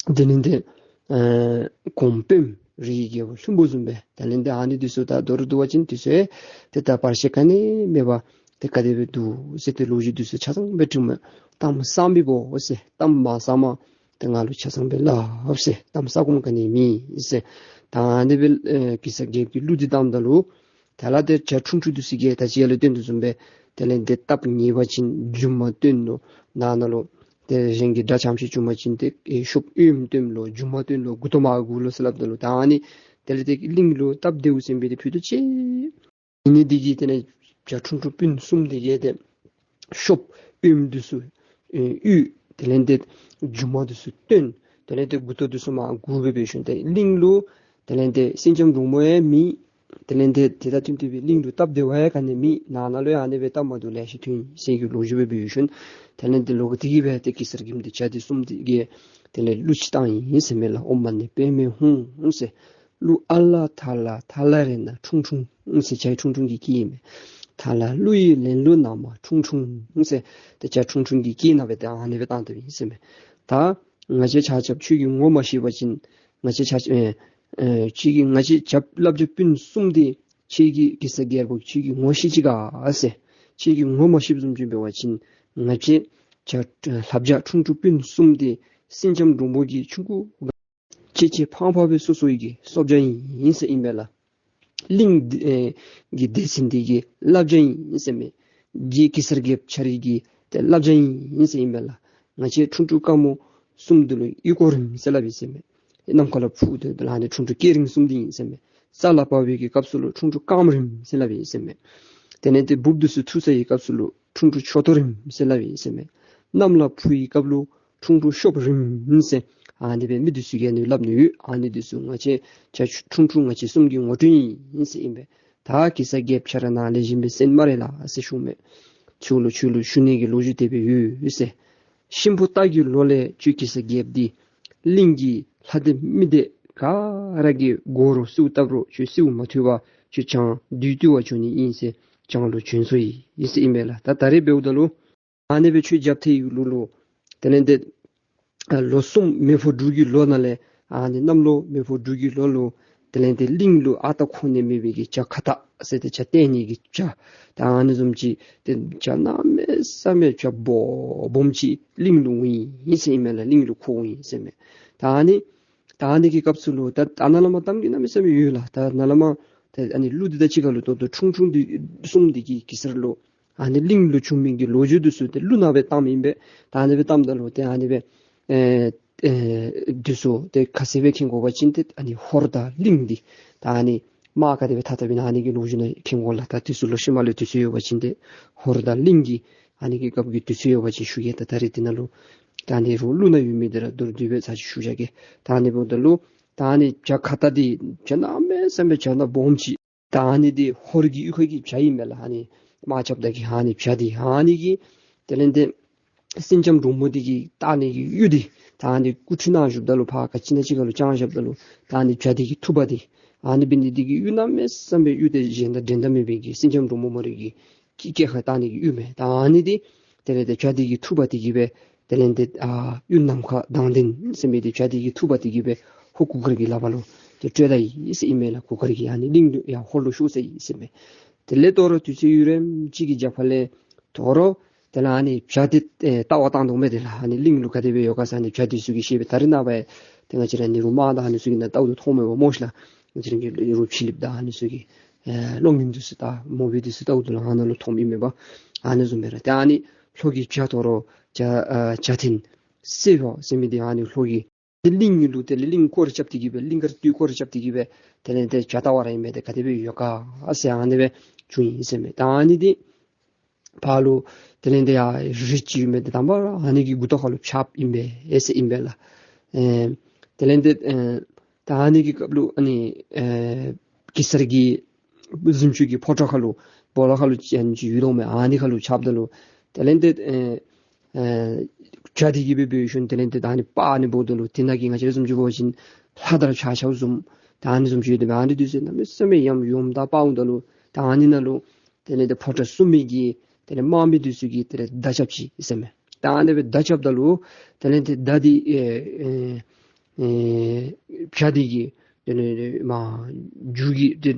དེ་ལས་ཏེ་ཨེ་གོང་དཔོནམ་རིའི་རྒྱལ་པོ་ལྷུན་པོ་བཟུམ་སྦེ་དེ་ལས་ཏེ་ཨ་ནི་འདི་ཚུ་ད་མདོར་བསྡུ་བ་ཅིན་འདི་ཚུ་ཡང་ཏེ་ད་བར་ཆད་ག་ནི་མེད་པར་ཏེ་ག་དེ་སྦེ་འདུག་ཟེར་ཏེ་ལོ་རྒྱུས་འདི་ཚུ་ཆ་ཚང་སྦེ་དྲིཝ་མས། གཏམ་གསརཔ་མི་འབོ་ཟེར། གཏམ་མ་གསརཔ་མ་ཏེ་ང་ལུ་ཆ་ཚང་སྦེ་སླབ་ཟེར། གཏམ་གསར་སྐོམ་ག་ནི་མེད་ཟེར། ད་ཨ་ནི་སྦེ་ཨེ་གེ་སར་རྒྱལཔོ་གིས་གླུ་འདི་བཏངམ་ད་ལུ་དེ་ལས་ཏེ་བྱ་ཁྲུང་ཁྲུང་འདི་ཚུ་གིས་ད་ཅི་ཡར་ལས་སྟོན་དོ་བཟུམ་སྦེ་དེ་ལས་ཏེ་སྟབས་ཉེས་པ་ཅིན་མཇུག་མ་བཏོན་ནུག། ནང་ན་ལུ་ཏེ་གཞན་གྱི་དགྲ་ཙམ་ཅིག་བྱུང་པ་ཅིན་ཏེ་ཨེ་གཤོགཔ་གཡུ་ཡུམ་སྟོནམ་ལོ། མཇུག་མ་བཏོན་ལོ། མགུ་ཏོ་མར་སྒུར་ལོ་ཟེར་སླབ་ད་ལུ་ད་ཨ་ནི་དེ་ལས་ཏེ་གླིང་ལུ་སྟབས་བདེཝ་ཟེར་སྦེ་ཏེ་ཕུལ་དོ་ཅིག། ཨ་ནི་འདི་གིས་དེ་ལས་བྱ་ཁྲུང་ཁྲུང་སྤུན་གསུམ་འདི་གིས་ཏེ་གཤོགཔ་གཡུ་ཡུམ་འདི་ཚུ་ཨེ་གཡུག། དེ་ལས་ཏེ་མཇུག་མ་འདི་ཚུ་བཏོན། དེ་ལས་ཏེ་མགུ་ཏོ་འདི་ཚུ་མར་སྒུར་སྦེ་འབད་ཞིནམ་ཏེ་གླིང་ལུ་དེ་ལས་ཏེ་སེང་ལྕམ་འབྲུག་མོ་ཡང་མེད། དེ་ལས་ཏེ་དེ་དང་བསྟུན་ཏེ་སྦེ་གླིང་ལུ་སྟབས་བདེ་བ་ཡང་ག་ནི་མེད། ནང་ན་ལུ་ཡང་ཨ་ནི་སྦེ་སྟབས་མ་བདེཝ་ལེ་ཤ་ཐོན་ཡི་ཟེར་གྱི་ལོ་རྒྱུས་སྦེ་འབད་ཞིནམ་དེ་ལས་ཏེ་ལོག་སྟེ་གི་སྦེ་ཏེ་གེ་སར་རྒྱལཔོ་འདི་བྱ་འདི་གསུམ་འདི་གིས་དེ་ལས་གླུ་ཅིག་བཏང་ཡི་ཟེར་མས་ལགས། ཨོཾ་མ་ཎི་པདྨེ་ཧཱུྃ་ཟེར། གླུ་ཨ་ལ་ཐ་ལ་ཐ་ལ་རེ་ན་ཁྲུང་ཁྲུང་ཟེར་བྱ་ཁྲུང་ཁྲུང་གི་སྐད་ཨིན་མས། ཐ་ལ་གླུ་ཡི་ལེན་ལུགས་ན་མ་ཁྲུང་ཁྲུང་ཟེར་ཏེ་བྱ་ཁྲུང་ཁྲུང་གི་སྐད་ནང་སྦེ་ཏེ་ཨ་ནི་སྦེ་བཏང་དོ་ཨིན་ཟེར་མས། ད་ང་བཅས་ཆ་ཁྱབ་ཁྱོད་ཀྱི་ངོ་མ་ཤེས་པ་ཅིན་ང་བཅས་ཆ་ཨེ་ཨེ་ཁྱོད་ཀྱི་ང་བཅས་བྱ་བླ་བྱ་སྤུན་གསུམ་འདི་ཁྱོད་ཀྱིས་གེ་སར་རྒྱལ་པོ་ཁྱོད་ཀྱི་ངོ་ཤེས་ཅི་ག་ཟེར། ཁྱོད་ཀྱི་ངོ་མ་ཤེསཔ་བཟུམ་ཅིག་འབད་བ་ཅིན་ང་བཅས་བྱ་བླ་བྱ་ཁྲུང་ཁྲུང་སྤུན་གསུམ་འདི་སེང་ལྕམ་འབྲུག་མོ་གི་ཆུང་ཀུ་ལྕེ་ལྕེ་ཕངས་ཕངས་སྦེ་སོ་སོ་ཡི་གི་སྲོག་ཆགས་ཨིན་ཟེར་ཨིན་པས་ལགས། གླིང་འདི་ཨེ་གི་སྡེ་ཚན་འདི་གི་བླ་བྱ་ཨིན་ཟེར་མས། རྗེ་གེ་སར་རྒྱལཔོ་ཁྱོད་རའི་གི་ཏེ་བླ་བྱ་ཨིན་ཟེར་ཨིན་པས་ལགས། ང་བཅས་ཁྲུང་ཁྲུང་དཀར་མོ་གསུམ་འདི་ལུ་ཡུལ་སྐོར་རནམ་ཟེར་སླབ་ཨིན་ཟེར་མས། ནམ་མཁའ་ལུ་འཕུར་ཏེ་ལགས་ཨ་ནི་ཁྲུང་ཁྲུང་སྐེད་རིང་གསུམ་འདི་ཨིན་ཟེར་མས། ས་ལ་བབས་པའི་གི་སྐབས་སུ་ལུ་ཁྲུང་ཁྲུང་རྐངམ་རིངམ་ཟེར་སླབ་ཨིན་ཟེར་མས། དེ་ལས་ཏེ་འབུཔ་འདི་ཚུ་འཐུ་ས་ཡི་སྐབས་སུ་ལུ་ཁྲུང་ཁྲུང་མཆུ་ཏོ་རིངམ་ཟེར་སླབ་ཨིན་ཟེར་མས། གནམ་ལ་འཕུར་བའི་སྐབས་ལུ་ཁྲུང་ཁྲུང་གཤོགཔ་རིངམ་ཟེར་ཨ་ནི་སྦེ་མི་འདི་ཚུ་གིས་ཨ་ནི་སླབ་ནི་ཡོད། ཨ་ནི་འདི་ཚུ་ང་བཅས་བྱ་ཁྲུང་ཁྲུང་ང་བཅས་གསུམ་གྱི་ངོ་སྤྲོད་ཨིན་ཟེར་ཨིན་པས། ད་གེ་སར་རྒྱལཔོ་ཁྱོད་ར་ནཱ་ལས་གཞན་པའི་སེམས་མ་རེ་ལ་ཟེར་ཞུཝ་མས། ཁྱོད་ལུ་ཁྱོད་ལུ་ཞུ་ནི་གི་ལོ་རྒྱུས་དེ་སྦེ་ཡོད་ཟེར། གཤིན་པོ་སྟག་གི་ལོ་ལས་ཁྱོད་གེ་སར་རྒྱལཔོ་འདི་གླིང་གི་ལྷ་སྡེ་མི་སྡེ་ག་ར་གིས་སྒོ་རུ་གསོལཝ་བཏབ་རུང་ཁྱོད་གསོལཝ་མ་ཐོབ་པར་ཁྱོད་བྱང་བདུད་བཏུལ་བར་བྱོན་ནི་ཨིན་ཟེར་བྱང་ལུ་བྱོན་སོ་ཡི་ཟེར་ཨིན་པས་ལགས། ད་ད་རེས་འབདཝ་ད་ལུ་ཨ་ནི་སྦེ་ཁྱོད་རྒྱབ་ཐལ་ཡི་ལུགས་ལུ་དེ་ལས་ཏེ་ཨ་ལོ་གསུམ་མེ་ཕོ་འབྲུག་གི་ལོ་ནང་ལས་ཨ་ནི་གནམ་ལོ་མེ་ཕོ་འབྲུག་གི་ལོ་ལུ་དེ་ལས་ཏེ་གླིང་ལུ་ཨ་རྟག་ཁོ་ནས་མེད་པའི་གི་བྱ་ཁྭ་ཏ་ཟེར་ཏེ་བྱ་ལྟས་ངན་གྱི་བྱ་ད་ཨ་ནི་བཟུམ་ཅིག་ཏེ་བྱ་གནམ་མེད་ས་མེད་བྱ་སྦོམ་སྦོམ་ཅིག་གླིང་ལུ་འོང་ཡི་ཟེར་ཨིན་མས་ལགས། གླིང་ལུ་ཁོ་འོང་ཡི་ཟེར་མས། ད་ཨ་ནི་ད་ཨ་ནི་གི་སྐབས་སུ་ལུ་ད་ད་ནཱ་ལས་མར་གཏམ་གྱི་གནམ་མེད་ས་མེད་ཡོད་ལགས། ད་ནཱ་ལས་མར་ད་ཨ་ནི་གླུ་འདི་དང་གཅིག་ཁར་ལུ་ད་ལྟོ་ཁྲུང་ཁྲུང་འདི་གསུམ་འདི་གིས་གེ་སར་ལུ་ཨ་ནི་གླིང་ལུ་བྱུང་མི་གི་ལོ་རྒྱུས་འདི་ཚུ་ཏེ་གླུ་ནང་སྦེ་བཏངམ་ཨིན་པས། ད་ཨ་ནི་སྦེ་བཏངམ་ད་ལུ་ཏེ་ཨ་ནི་སྦེ་ཨེ་ཨེ་འདི་ཚུ་ཏེ་ཁ་གསལ་སྦེ་མཁྱེན་དགོ་པ་ཅིན་ཏེ་ཨ་ནི་ཧོར་དང་གླིང་འདི་ད་ཨ་ནི་དམག་ག་དེ་སྦེ་འཐབ་འཐབ་ཨིན་ན་ཨ་ནི་གི་ལོ་རྒྱུས་ནང་མཁྱེན་དགོ་ལགས། ད་འདི་ཚུ་ལུ་ཤུལ་མ་ལུ་དུས་ཚོད་ཡོད་པ་ཅིན་ཏེ་ཧོར་དང་གླིང་གི་ཨ་ནི་གི་སྐབས་ཀྱི་དུས་ཚོད་ཡོད་པ་ཅིན་ཞུ་གེ། ད་ད་རེས་འདི་ནང་ལུ་ད་ཨ་ནི་རུང་གླུ་ནང་ཡོད་མི་འདི་ར་མདོར་བསྡུས་སྦེ་ཚར་ཅིག་ཞུ་བཞག་གེ། ད་ཨ་ནི་འབདཝ་ད་ལུ་ད་ཨ་ནི་བྱ་ཁྭ་ཏ་འདི་བྱ་གནམ་མེད་ས་མེད་བྱ་སྣ་སྦོམ་ཅིག། ད་ཨ་ནི་འདི་ཧོར་གྱི་གཡུས་ཁ་གི་བྱ་ཨིན་མས་ལགས། ཨ་ནི་དམག་རྐྱབ་ད་གི་ཨ་ནི་བྱ་འདི་ཨ་ནི་གིས་དེ་ལས་ཏེ་སེང་ལྕམ་འབྲུག་མོ་འདི་གིས་བཏགས་ནི་གི་གཡུ་འདི་ད་ཨ་ནི་སྐུ་ཁྲུས་གནང་བཞུགསཔ་ད་ལུ་ཕར་ག་ཅི་ན་ཅིག་ཁར་ལུ་བཅང་བཞགཔ་ད་ལུ་ད་ཨ་ནི་བྱ་འདི་གི་ཐུབ་པ་འདི་ཨ་ནི་འབད་ནི་འདི་གིས་གཡུ་གནམ་མེད་ས་མེད་གཡུ་འདི་གཞན་དང་འགྲན་ཟླ་མེད་པའི་གི་སེང་ལྕམ་འབྲུག་མོ་མོ་ར་གི་སྐེ་སྐེ་ཁར་བཏགས་ནི་གི་གཡུ་མས། ད་ཨ་ནི་འདི་དེ་ལས་ཏེ་བྱ་འདི་གི་ཐུབ་པ་འདི་གིས་སྦེ་དེ་ལས་ཏེ་ཨ་གཡུ་ནམ་མཁའ་མདངས་ལྡན་ཟེར་མི་འདི་བྱ་འདི་གི་ཐུབ་པ་འདི་གིས་སྦེ་ཧོར་གུར་དཀར་གྱི་ལག་པ་ལུ་ཏེ་སྤྲོད་ད་ཡི་ཟེར་ཨིན་མས་ལགས། གུར་དཀར་གྱིས་ཨ་ནི་གླིང་ལུ་ཡང་ཧོར་ལུ་ཤོར་ཚར་ཡི་ཟེར་མས། དེ་ལས་དོ་རུང་དུས་ཚོད་ཡུན་རིངམོ་ཅིག་གི་རྒྱབ་ཁ་ལས་དོ་རུང་དེ་ལས་ཨ་ནི་བྱ་འདི་ཨེ་ལྟ་བར་བཏང་དོ་མས། དེ་ལས་ཨ་ནི་གླིང་ལུ་ག་དེ་སྦེ་ཡོད་ག་ཟེར་ཨ་ནི་བྱ་འདི་ཚུ་གིས་ཤེས་པས། ད་རེས་ནངས་པ་ཡང་ཏེ་ང་བཅས་ར་ཨ་ནི་རུ་དམག་དང་ཨ་ནི་ཚུ་གི་ནང་ལྟཝ་ད་མཐོངམ་མས་པ་སྨོ་ཤེས་ལགས། ང་བཅས་ར་གི་རུ་ཕྱི་གླིངཔ་དང་ཨ་ནི་ཚུ་གི་ཨེ་གློག་བརྙན་འདི་ཚུ་དང་མུ་བི་འདི་ཚུ་ལྟཝ་ད་ལུ་ཨ་ནཱ་ལུ་མཐོངམ་ཨིན་མས་པ། ཨ་ནི་བཟུམ་སྦེ་ར་ཏེ་ཨ་ནི་ལྷོ་གི་བྱ་དོ་རུང་བྱ་ཨ་བྱ་ཐེན་སེར་པོ་ཟེར་མི་འདི་ཨ་ནི་ལྷོ་གི་ཏེ་གླིང་ལུ་ཏེ་གླིང་སྐོར་ར་རྐྱབ་སྟེ་གི་སྦེ་གླིང་དཀར་སྟོད་སྐོར་ར་རྐྱབ་སྟེ་གི་སྦེ་དེ་ལས་ཏེ་བྱ་ལྟ་བར་ཨིན་མས། ཏེ་ག་དེ་སྦེ་ཡོད་ག་ཟེར་ཨ་ནི་སྦེ་བྱུང་ཡི་ཟེར་མས། ད་ཨ་ནི་འདི་ཕར་ལུ་དེ་ལས་ཏེ་ཡར་རི་ཅིག་ཡོད་མི་འདི་དང་པ་ར་ཨ་ནི་གི་མགུ་ཏོ་ཁ་ལུ་ཆགསཔ་ཨིན་པས་ཨེ་ཟེར་ཨིན་པས་ལགས། ཨེ་དེ་ལས་ཏེ་ཨེ་ད་ཨ་ནི་གི་སྐབས་ལུ་ཨ་ནི་ཨེ་གེ་སར་གྱི་གཟིམ་ཅུང་གི་ཕོ་བྲང་ཁ་ལུ་སྦོ་ལོགས་ཁ་ལུ་ཅིག་ཨ་ནི་ཅིག་ཡོད་དོ་མས། ཨ་ནི་ཁ་ལུ་ཆགསཔ་ད་ལུ་དེ་ལས་ཏེ་ཨེ་ཨེ་བྱ་འདི་གིས་སྦེ་འབད་ཞིནམ་དེ་ལས་ཏེ་ད་ཨ་ནི་པ་ཨ་ནི་འབདཝ་ད་ལུ་དེ་ནང་གི་ང་བཅས་ར་བཟུམ་ཅིག་འབད་བ་ཅིན་ལྷ་དང་ཕྱག་ཞབས་བཟུམ་ད་ཨ་ནི་བཟུམ་ཅིག་ཡོད་དེ་མས། ཨ་ནི་འདི་ཚུ་གནམ་མེད་ས་མེད་ཡམ་ཡོམ་དང་སྤརཝ་ད་ལུ་ད་ཨ་ནི་ནང་ལུ་དེ་ལས་ཏེ་ཕོ་བྲང་སྲུང་མི་གི་དེ་ལས་དམག་མི་འདི་ཚུ་གིས་དེ་ལས་མདའ་རྐྱབ་ཅི་ཟེར་མས། ད་ཨ་ནི་སྦེ་མདའ་རྐྱབ་ད་ལུ་དེ་ལས་ཏེ་མདའ་འདི་ཨེ་ཨེ་ ཨེ་བྱ་འདི་གིས་དེ་ལས་མར་རྒྱུ་གི་དེ་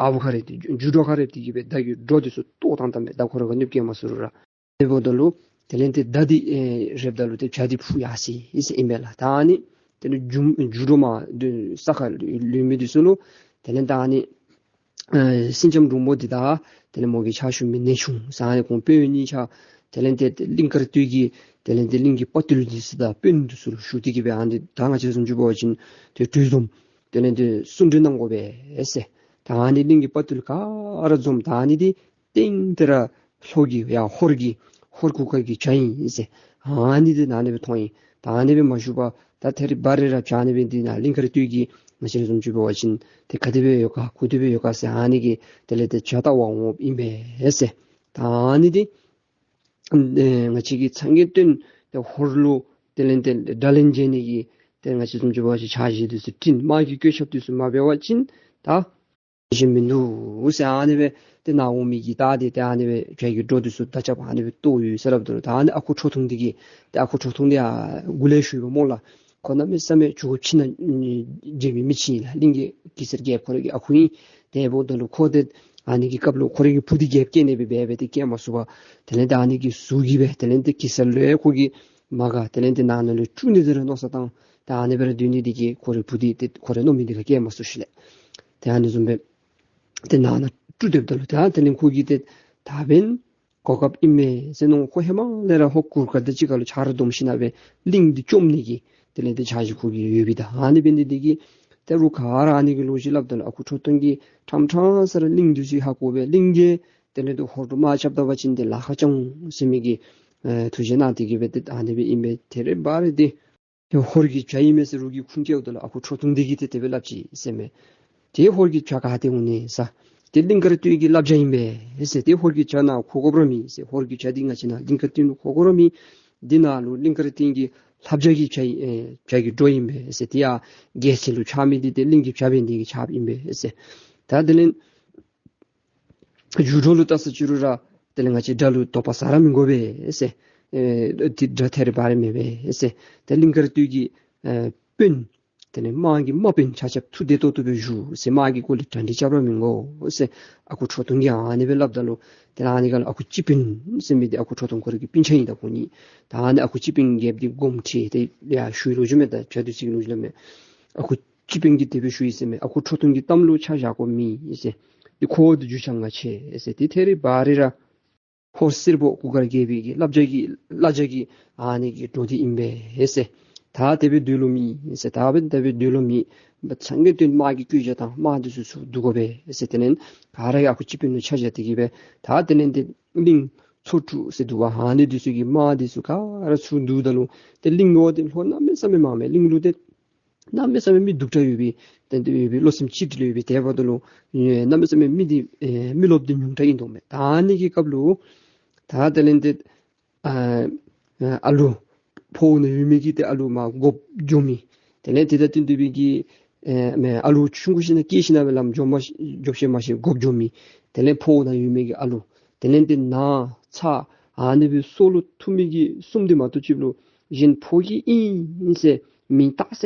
ཨ་བུ་ཁ་རེ་དེ་རྒྱུ་རྒྱུ་སྒྲོ་ཁ་རེ་དེ་གིས་སྦེ་མདའ་གི་སྒྲོ་དེ་ཚུ་བཏོག་བཏང་བཏངམ་མས། མདའ་ཁོ་ར་ག་ནི་སྐྱེལ་མ་ཚུགས་རུང་ར། དེ་འབདཝ་ད་ལུ་དེ་ལས་དེ་མདའ་འདི་ཨེ་རེགཔ་ད་ལུ་དེ་བྱ་འདི་འཕུར་ཡར་སོ་ཡི་ཟེར་ཨིན་པས་ལགས། ད་ཨ་ནི་དེ་ལས་རྒྱུ་རྒྱུ་སྒྲོ་མར་དེ་ས་ཁར་ལུས་མི་དེ་ཚུ་ལུ་དེ་ལས་ད་ཨ་ནི་ཨེ་སེང་ལྕམ་འབྲུག་མོ་འདི་དང་དེ་ལས་མོ་གི་ཕྱག་ཞུ་མི་ནེའུ་ཆུང་ཟེར་ཨ་ནི་ཁོང་དཔོན་གཉིས་ཆ་དེ་ལས་དེ་གླིང་དཀར་སྟོད་ཀྱི་དེ་ལས་དེ་གླིང་གི་དཔའ་བརྟུལ་འདི་ཚུ་དང་དཔོན་འདི་ཚུ་ལུ་ཞུ་སྟེ་གིས་སྦེ་ཨ་ནི་ད་ང་བཅས་བཟུམ་ཅིག་འབད་བ་ཅིན་དེ་གྲོས་འཛོམས་དེ་ལས་དེ་གསུང་གྲོས་གནང་དགོ་པས་ཟེར། ད་ཨ་ནི་གླིང་གི་དཔའ་བརྟུལ་ག་ར་འཛོམས། ད་ཨ་ནི་འདི་སྟེང་དེ་ར་ལྷོ་གི་ཡར་ཧོར་གྱི་ཧོར་གུར་དཀར་གྱི་བྱ་ཨིན་ཟེར། ཨ་ནི་འདི་ཨ་ནི་སྦེ་མཐོང་ཡི། ད་ཨ་ནི་སྦེ་མ་ཞུ་བར་ད་ཐད་རི་བ་རི་ར་བྱ་ཨ་ནི་སྦེ་འདི་ནཱ་གླིང་དཀར་སྟོད་ཀྱི་ང་བཅས་བཟུམ་ཅིག་འབད་བ་ཅིན་དེ་ག་དེ་སྦེ་ཡོད་ག་ག་དེ་སྦེ་ཡོད་ག་ཟེར་ཨ་ནི་གི་དེ་ལས་དེ་བྱ་ལྟ་བར་འོངམ་ཨིན་པས་ཟེར། ད་ཨ་ནི་འདི་ཨེ་ང་བཅས་ཀྱིས་ཚང་གི་སྟོན་དེ་ཧོར་ལུ་དེ་ལས་དེ་དགྲ་ལན་འཇལ་ནི་གི་དེ་ང་བཅས་བཟུམ་ཅིག་འབད་བ་ཅིན་འཆར་གཞི་དེ་ཚུ་བྲིས། དམག་གི་བཀོད་ཁྱབ་དེ་ཚུ་མ་འབད་བ་ཅིན་ད་ཞིམ་མིན་འདུག་ཟེར་ཨ་ནི་སྦེ་དེ་ནཱ་འོང་མི་གི་ད་དེ་དེ་ཨ་ནི་སྦེ་བྱ་གི་སྒྲོ་དེ་ཚུ་མདའ་རྐྱབ་ཨ་ནི་སྦེ་བཏོག་ཡོད་ཟེར་སླབ་ད་ལུ། ད་ཨ་ནི་ཨ་ཁུ་ཁྲོ་ཐུང་འདི་གིས་དེ་ཨ་ཁུ་ཁྲོ་ཐུང་འདི་ཡང་མགུ་ལས་ཞུ་བ་སྨོ་ལགས། ཁོ་གནམ་མེད་ས་མེད་ཆུང་ཀུ་ཕྱི་ནང་མཇལ་མི་མི་ཅིག་ཨིན་ལགས། གླིང་གི་གེ་སར་རྒྱལཔོ་ཁོ་རའི་གི་ཨ་ཁུ་ཨིན། དེ་འབདཝ་ད་ལུ་ཁོ་དེ་ཨ་ནི་གི་སྐབས་ལུ་ཁོ་རའི་གི་བུ་འདི་རྒྱལཔོ་སྐྱེ་ནི་སྦེ་འབད་སྦེ་དེ་སྐྱེ་མ་ཚུགས་པར་དེ་ལས་དེ་ཨ་ནི་གི་ཟུག་གིས་སྦེ་དེ་ལས་དེ་གེ་སར་ལུ་ཡང་ཁོ་གི་མ་དགའ། དེ་ལས་དེ་ནང་ན་ལུ་བཅུག་ནི་དེ་ར་མནོ་བསམ་བཏང་། ད་ཨ་ནི་སྦེ་ར་སྡོད་ནི་དེ་གིས་ཁོ་རའི་བུ་འདི་དེ་ཁོ་རའི་མནོ་མི་འདི་ག་སྐྱེ་མ་ཚུགས་ཤིག་ལགས། དེ་ཨ་ནི་བཟུམ་སྦེ་དེ་ནང་ན་བཅུག་སྡོདཔ་ད་ལུ་ད་དེ་ལས་ཁོ་གིས་དེ་ད་འབདན་གོ་སྐབས་ཨིན་མས་ཟེར་མནོ། ཁོ་ཧེ་མ་ལས་ར་ཧོར་གུར་དཀར་དང་གཅིག་ཁར་ལུ་ཆ་རོགས་བསྡོམས་ཞིནམ་སྦེ་གླིང་འདི་བཅོམ་ནི་གི་དེ་ལས་དེ་འཆར་གཞི་ཁོ་གི་ཡོད་པས། ད་ཨ་ནི་འབད་ནི་དེ་གིས་ད་རུང་ག་ར་ཨ་ནི་གི་ལོ་རྒྱུས་སླབ་ད་ལུ་ཨ་ཁུ་ཁྲོ་ཐུང་གིས་ཕྲང་ཕྲང་ས་ར་གླིང་འདི་ཚུ་ཧ་གོ་སྦེ་གླིང་གིས་དེ་ལས་དེ་ཧོར་ལུ་དམག་རྐྱབ་ད་པ་ཅིན་དེ་ལཱ་ཁག་ཅིག་འོང་ཟེར་མི་གི་ཨེ་ཐུགས་བཞེད་གནང་སྟེ་གིས་སྦེ་དེ་ཨ་ནི་སྦེ་ཨིན་པས། ཐད་རི་བ་རི་དེ་ཧོར་གྱི་བྱ་ཨིན་མས་ཟེར་རོགས་ཀྱིས་ཁུངས་སྐྱེལཝ་ད་ལུ་ཨ་ཁུ་ཁྲོ་ཐུང་འདི་གིས་དེ་དེ་སྦེ་སླབ་ཅི་ཟེར་མས། དེ་ཧོར་གྱི་བྱ་ག་ཏེ་འོང་ནི་ཟེར། དེ་གླིང་དཀར་སྟོད་ཀྱི་བླ་བྱ་ཨིན་པས་ཟེར། དེ་ཧོར་གྱི་བྱ་ནཱ་འཁོར་དགོཔ་ར་མེད་ཟེར། ཧོར་གྱི་བྱ་འདི་ང་བཅས་ནཱ་གླིང་དཀར་སྟོད་ནང་འཁོར་དགོཔ་ར་མེད། འདི་ནཱ་ལུ་གླིང་དཀར་སྟོད་ཀྱི་བླ་བྱ་གི་བྱ་ཨིན་ཨེ་བྱ་གི་སྒྲོ་ཨིན་པས་ཟེར། དེ་ཡང་རྒྱལ་སྲིད་ལུ་ཆགས་མི་འདི་དེ་གླིང་གི་བྱ་འབད་ནི་དེ་གིས་ཆགསཔ་ཨིན་པས་ཟེར། ད་དེ་ལས་རྒྱུ་སྒྲོ་ལུ་བལྟ་ས་ཅིག་རུང་ར་དེ་ལས་ང་བཅས་དགྲ་ལུ་དོགས་པ་ཟ་ར་མི་དགོ་པས་ཟེར། ཨེ་དེ་དགྲ་ཐད་རི་བ་རི་མེད་པས་ཟེར། དེ་གླིང་དཀར་སྟོད་ཀྱི་ཨེ་དཔོན་དེ་ལས་དམག་གི་དམག་དཔོན་ཆ་ཁྱབ་ཐུགས་བདེ་ཏོག་ཏོ་སྦེ་བཞུགས་ཟེར། དམག་གི་སྐོར་ལས་གྲ་སྒྲིག་རྐྱབ་ར་མི་དགོ་ཟེར་ཨ་ཁུ་ཁྲོ་ཐུང་གིས་ཨ་ནི་སྦེ་སླབ་ད་ལུ་དེ་ལས་ཨ་ནི་སྒང་ལུ་ཨ་ཁུ་སྤྱི་དཔོན་ཟེར་མི་འདི་ཨ་ཁུ་ཁྲོ་ཐུང་ཁོ་རའི་གི་སྤུན་ཆ་ཨིན། ད་ཁོང་གཉིས་ད་ཨ་ནི་ཨ་ཁུ་སྤྱི་དཔོན་རྒྱལཔོ་འདི་དགོངསམ་ཁྲེལ་ཏེ་ཡར་ཞུ་ལོ་རྒྱུས་མས། ད་བྱ་འདི་ཚུ་གི་ལོ་རྒྱུས་སླབ་མས། ཨ་ཁུ་སྤྱི་དཔོན་གྱིས་དེ་སྦེ་ཞུ་ཡི་ཟེར་མས། ཨ་ཁུ་ཁྲོ་ཐུང་གི་གཏམ་ལུ་ཆ་བཞག་དགོཔ་མེད་ཟེར། འདི་ཁོ་འདི་རྒྱུས་ཆ་ང་ཆེ་ཟེར། འདི་ཐད་རི་བ་རི་ར་ཧོར་སེར་པོ་གུར་དཀར་རྒྱལ་པོའི་གི་བླ་བྱ་གི་བླ་བྱ་གི་ཨ་ནི་གི་སྒྲོ་འདི་ཨིན་པས་ཟེར། ད་དེ་སྦེ་སྡོད་ལོང་མེད་ཟེར། ད་སྦེ་དེ་སྦེ་སྡོད་ལོང་མེད། ཚང་གི་དོན་དམག་གི་བཀོད་རྒྱ་དང་དམག་འདི་ཚུ་ཚུར་བསྡུ་དགོ་པས་ཟེར། དེ་ལས་ག་ར་གིས་ཨ་ཁུ་སྤྱི་དཔོན་ལུ་ཆ་བཞག་སྟེ་གིས་སྦེ་ད་དེ་ལས་འདི་གླིང་ཚོ་དྲུག་ཟེར་འདུག་པ། ཨ་ནི་འདི་ཚུ་གི་དམག་འདི་ཚུ་ག་ར་ཚུར་བསྡུཝ་ད་ལུ་དེ་གླིང་ལུ་དེ་ལྷོ་གནམ་མེད་ས་མེད་མང་མས། གླིང་ལུ་དེ་གནམ་མེད་ས་མེད་མི་སྡུག་དྲགས་ཡོད་པའི་ཏན་ཏན་ཡོད་པའི་བློ་སེམས་གཅིག་སྒྲིལ་ཡོད་པའི་དེ་འབདཝ་ད་ལུ་ཨེ་གནམ་མེད་ས་མེད་མི་འདི་ཨེ་མི་རློབས་འདི་ཉུང་དྲགས་ཨིན་དོ་མས། ད་ཨ་ནི་གི་སྐབས་ལུ་ད་དེ་ལས་འདི་ཨ་ཨ་ཨ་ལུ་ཕོཝ་ནང་ཡོད་མི་གི་དེ་ཨ་ལུ་མར་སྒོགཔ་འགྱོ་མི། དེ་ལས་དེ་དང་བསྟུན་ཏེ་སྦེ་གི་ཨེ་མེན་ཨ་ལུ་ཆུང་ཀུ་ཅིག་ནང་སྐྱེས་ཞིནམ་སྦེ་ལམ་འགྱོ་མ་འགྱོ་ཤེས་མ་ཤེས་སྒོགཔ་འགྱོ་མི། དེ་ལས་ཕོཝ་ནང་ཡོད་མི་གི་ཨ་ལུ། དེ་ལས་འདི་ན་ཚ་ཨ་ནི་སྦེ་སྲོག་ལུ་ཐུག་མི་གི་གསུམ་འདི་མ་གཏོགས་ཅིག་ལུ་གཞན་ཕོ་སྐྱེས་ཨིན་ཟེར་མིང་བཏགས་ས་